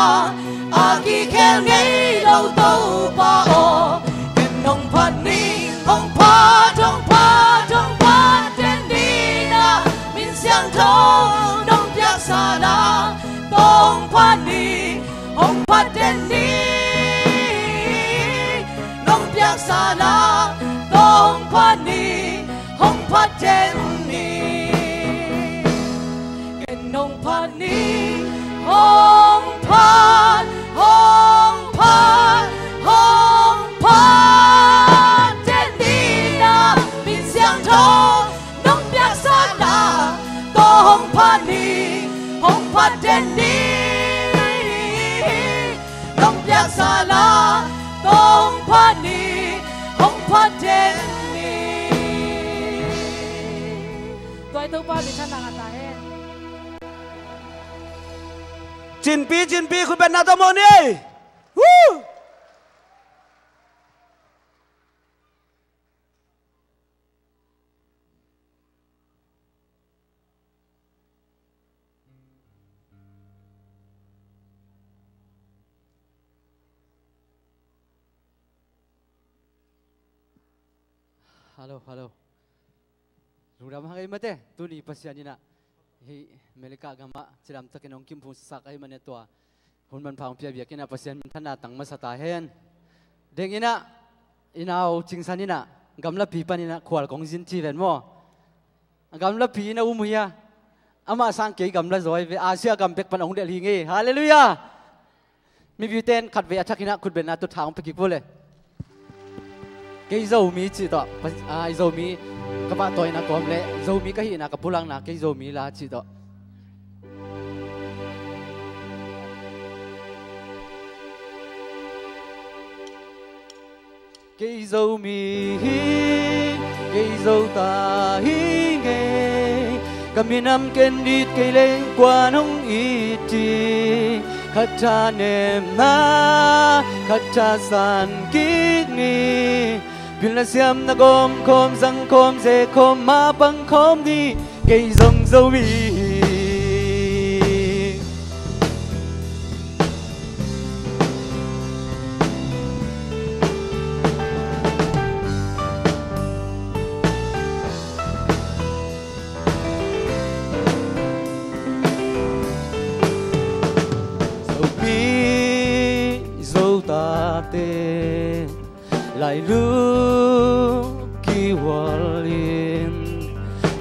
a kikhel ngei lo Topa aw. Ken nong phat ni, hong phat, hong phat, hong phat den ni na min siangtho nong piaksa la, tawh hong phat ni, hong phat den ni. Nong piaksa la, tawh hong phat ni, hong phat den ni. Ken nong phat ni, hong phat, hong phat, hong phat den ni na min siangtho nong piaksa la, tawh hong phat ni, hong phat den ni. Nong piaksa la, tawh hong phat ni, hong phat den ni. Tua i Topa min thang a ta hen. Cinpi, cinpi, khut beng na tawh mawh ni. Woo! Hello, hello. Lungdam hang ei mate, tuni Pasian in ah hih Melika gamah cidam takin hong kimphungsak ahih manin tua hun manpha hong pia biakinn ah Pasian minthanna tang masa ta hen. Deng in ah i nau Cingsan in ah gamlapi panin ah khual kong zin ci ven maw. A gamlapi in ah um uh hi a, amah sang kei gamla zaw hi ve, Asia gam bek pan hong delh hi ngei. Halleluiah. Mipite in khatvei a thakin ah khutbetna tawh tha hong pia kik vo le. Kei Zomi cih tawh, a, i Zomi ka pahtawina kawm le Zomi ka hihna ka pulakna, kei Zomi la cih tawh. Kei Zomi hi, kei Zota hi ngei. Ka minam ken it kei leng kua in hong it ding? Khat tha nemna, khat tha san kik ni. Pilna siamna gawm khawm, zang khawm, ze khawm, mapang khawm ni. Kei zong Zomi hi. Zomi, Zotate, Lailung kihual in,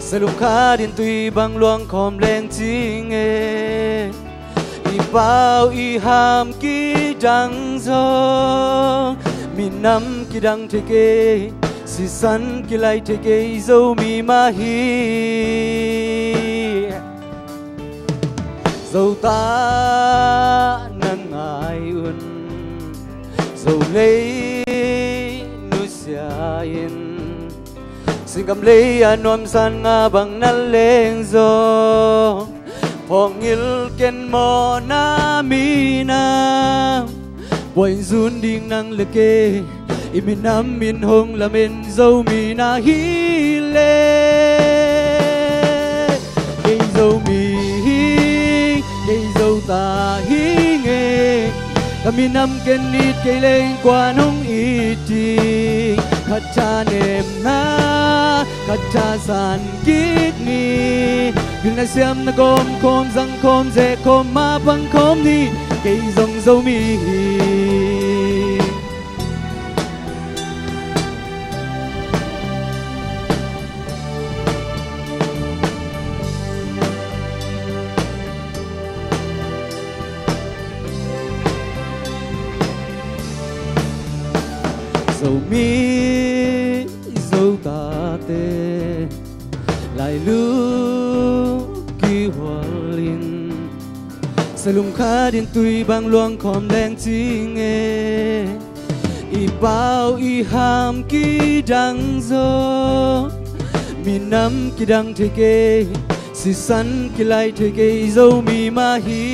salung khat in tui bang luang khawm leng cing e. I pau i ham kidang zong, minam kidang thei kei, sisan kilai thei kei, Zomi mah hi. Zota na ngai un, Zolei nusia in, Singkam lei a nuamsan nga bang na leng zong, phawkngil ken mawhna minam, puain zun ding nang le kei, i minam in hong lamen Zomi na hi le. Kei Zomi hi, kei Zota hi ngei. Ka minam ken it kei leng kua in hong it ding? Khat tha nemna, khat tha san kik ni. Pilna siamna gawm khawm, zang khawm, ze khawm, mapang khawm ni. Kei zong Zomi hi. Zomi, Zotate, Lailung kihual in, salung khat in tui bang luang khawm leng cing e. I pau i ham kidang zong, minam kidang thei kei, sisan kilai thei kei, Zomi mah hi.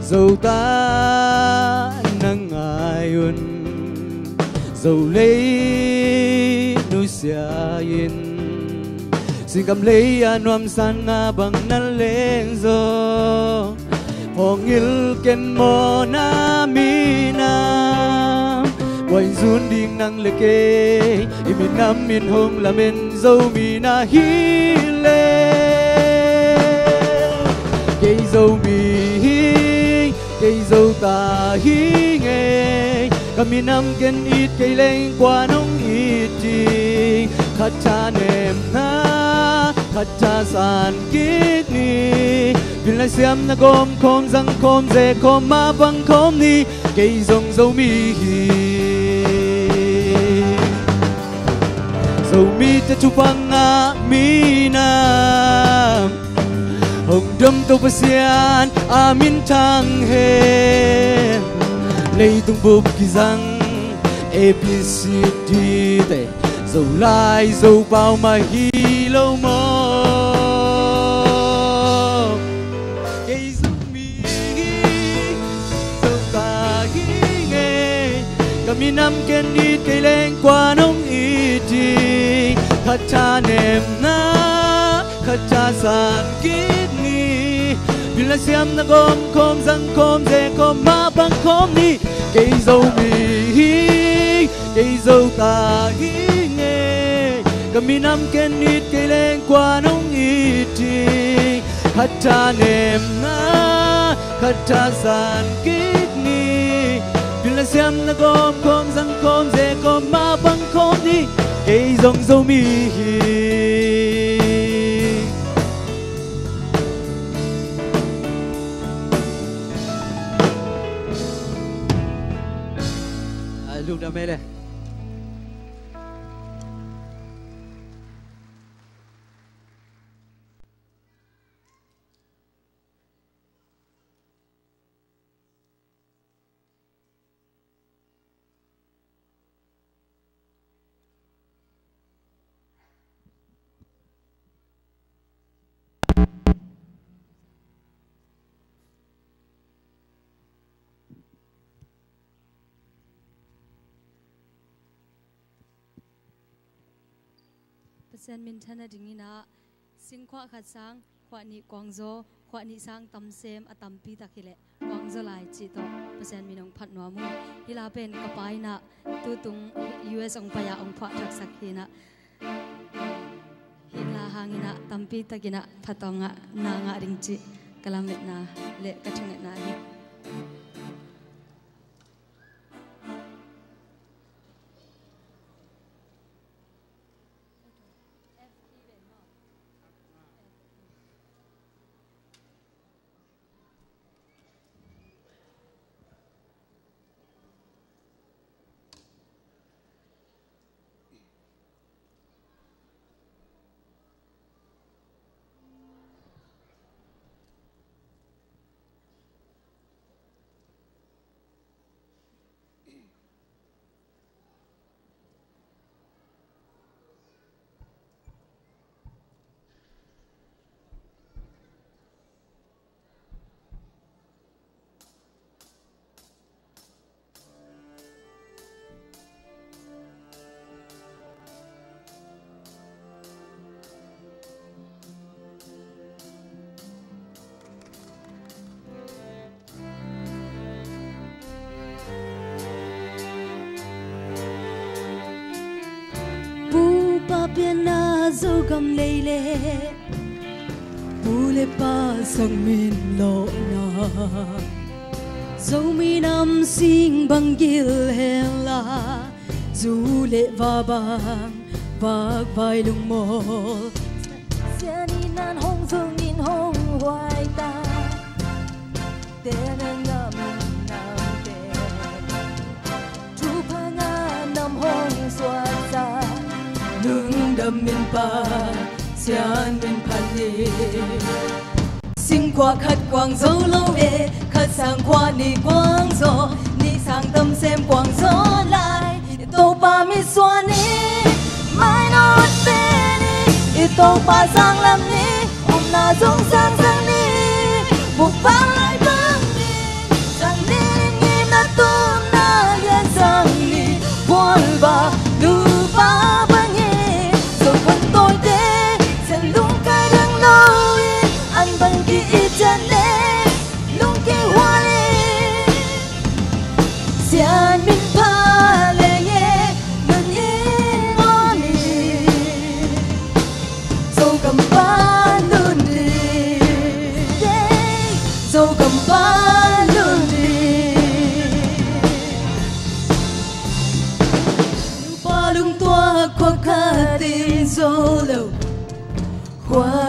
Zota un, Zolei nusia in, Singkam lei a nuamsan nga bang na leng zong, phawngngilh ken maw na minam. Kua in zun ding nang le kei, i minam in hong lamen Zomi na hi leh. Kei Zomi hi, kei Zota hi ngei. Ka minam ken it kei leng kua nong it ding. Khat tha nemna, khat tha san kik ni. Pil lai siam na gawm khawm, zang khawm, ze khawm, mapang khawm ni. Kei zong Zomi hi. Zomite thupha ngah minam, hong dom to Pasian a minthang hen. Leitung bup kizang A B C D te, Zolai Zopau mah hi lo maw? Kei Zomi hi, Zota hi ngei. Ka minam ken it kei leng kua nong it ding. Khat tha nemna, khat tha san kik ni. Pil lai siam na gawm khawm, zang khawm, ze khawm, mapang khawm ni. Kei Zomi hi, kei Zota hi ngei. Ka minam ken it kei leng kua nong it ding. Khat tha nemna, khat tha san kik ni. Pil lai siam na gawm khawm, zang khawm, ze khawm, mapang khawm ni. Kei zong Zomi hi. A, lungdam ei le. Pasian minthan a dingin ah, singkhuah khat sang khuah nih kuangzaw, khuah nih sang tamsem a tampi tak hileh kuangzaw lai cih tawh Pasian min hong phat nuam uh. Hih la pen ka pa in ah tutung U S hong pai ah hong phuah thaksak hi in ah, hih la hangin ah tampi takin ah phatawng ah na ngah ding cih ka lametna le ka thungetna hi. Pu pa pianna Zogam lei le, pu le pa sang min lawhna, Zomi nam sing bang gil hen la, zu le va bang vak vai lungmawl. Sian in nan hong zong in hong huai ta. Te le ngam nam te, thupha ngah nam hong suaksa. Lungdam min pa, sian min phat ni. Singkhuah khat kuang zo lo e, khat sang khuah nih kuang zaw, nih sang tamsem kuang zaw lai. I Topa mitsuan in mainawt pen in, i Topa sang lam ni, omna zong sang sang ni. Mukbang lai bang ni, sang ni ngimna tumna lian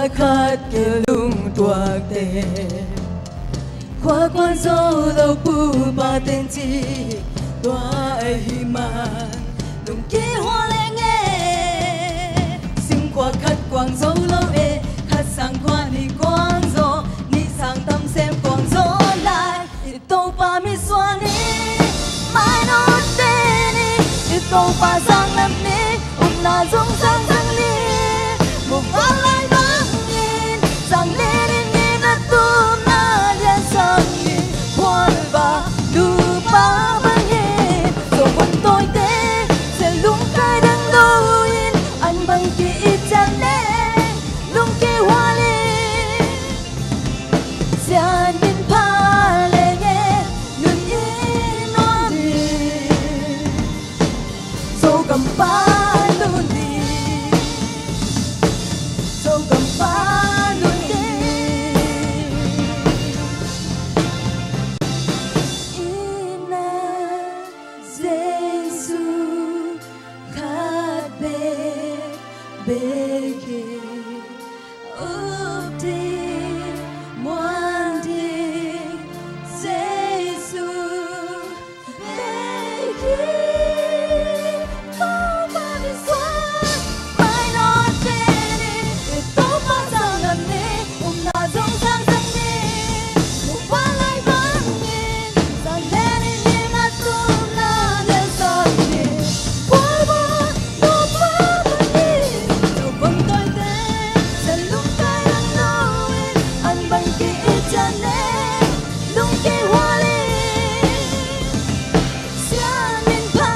khat kia lungtuak te. Khua kuan zo lo pu pa ten ci tua ahi man lungkia hua leng e. Singkua khat kuang zo lo e, khat sang khua nih kuang zo, nih sang tam sem kuang zo lai. I Topa misuan ni, mainawt te ni, i Topa sang lam ni, upna zong sang sang ni. Muhval lai bangin sang ni, ni ni na tum na lian sang ni. Khualva nupa bangin zo kuan tawite, se lungkai dang lo in an bang ki i cian le lungkia hua le. Sian min pha leng e, nun in nuam ding. Zogam pa nun ding. Zogam pa nun ding. Ina Jesu khat bek bek hi. Up ding, muan ding, Jesu bek hi. Topa misuan, mainawt te ni, i Topa sang lam ni, upna zong sang sang ni. Muhval lai bangin sang ni, ni ni na tum na lian sang ni. Khualva nupa bangin zo kuan tawite, se lungkai dang lo in an bang ki i cian le lungkia hua le. Sian min pha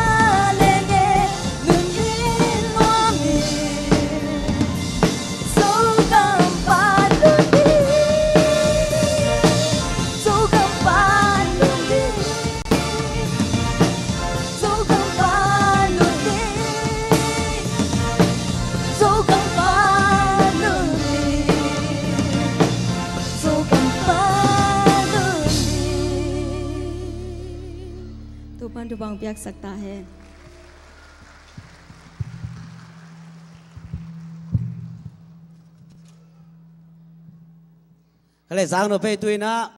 leng e, nun in nuam in. Zogam pa nun ding. Zogam pa nun ding. Zogam pa nun ding. Zogam pa nun ding. Zogam pa nun ding. Topa'n thupha piaksak ta hen. Ka le zang no pei tuina.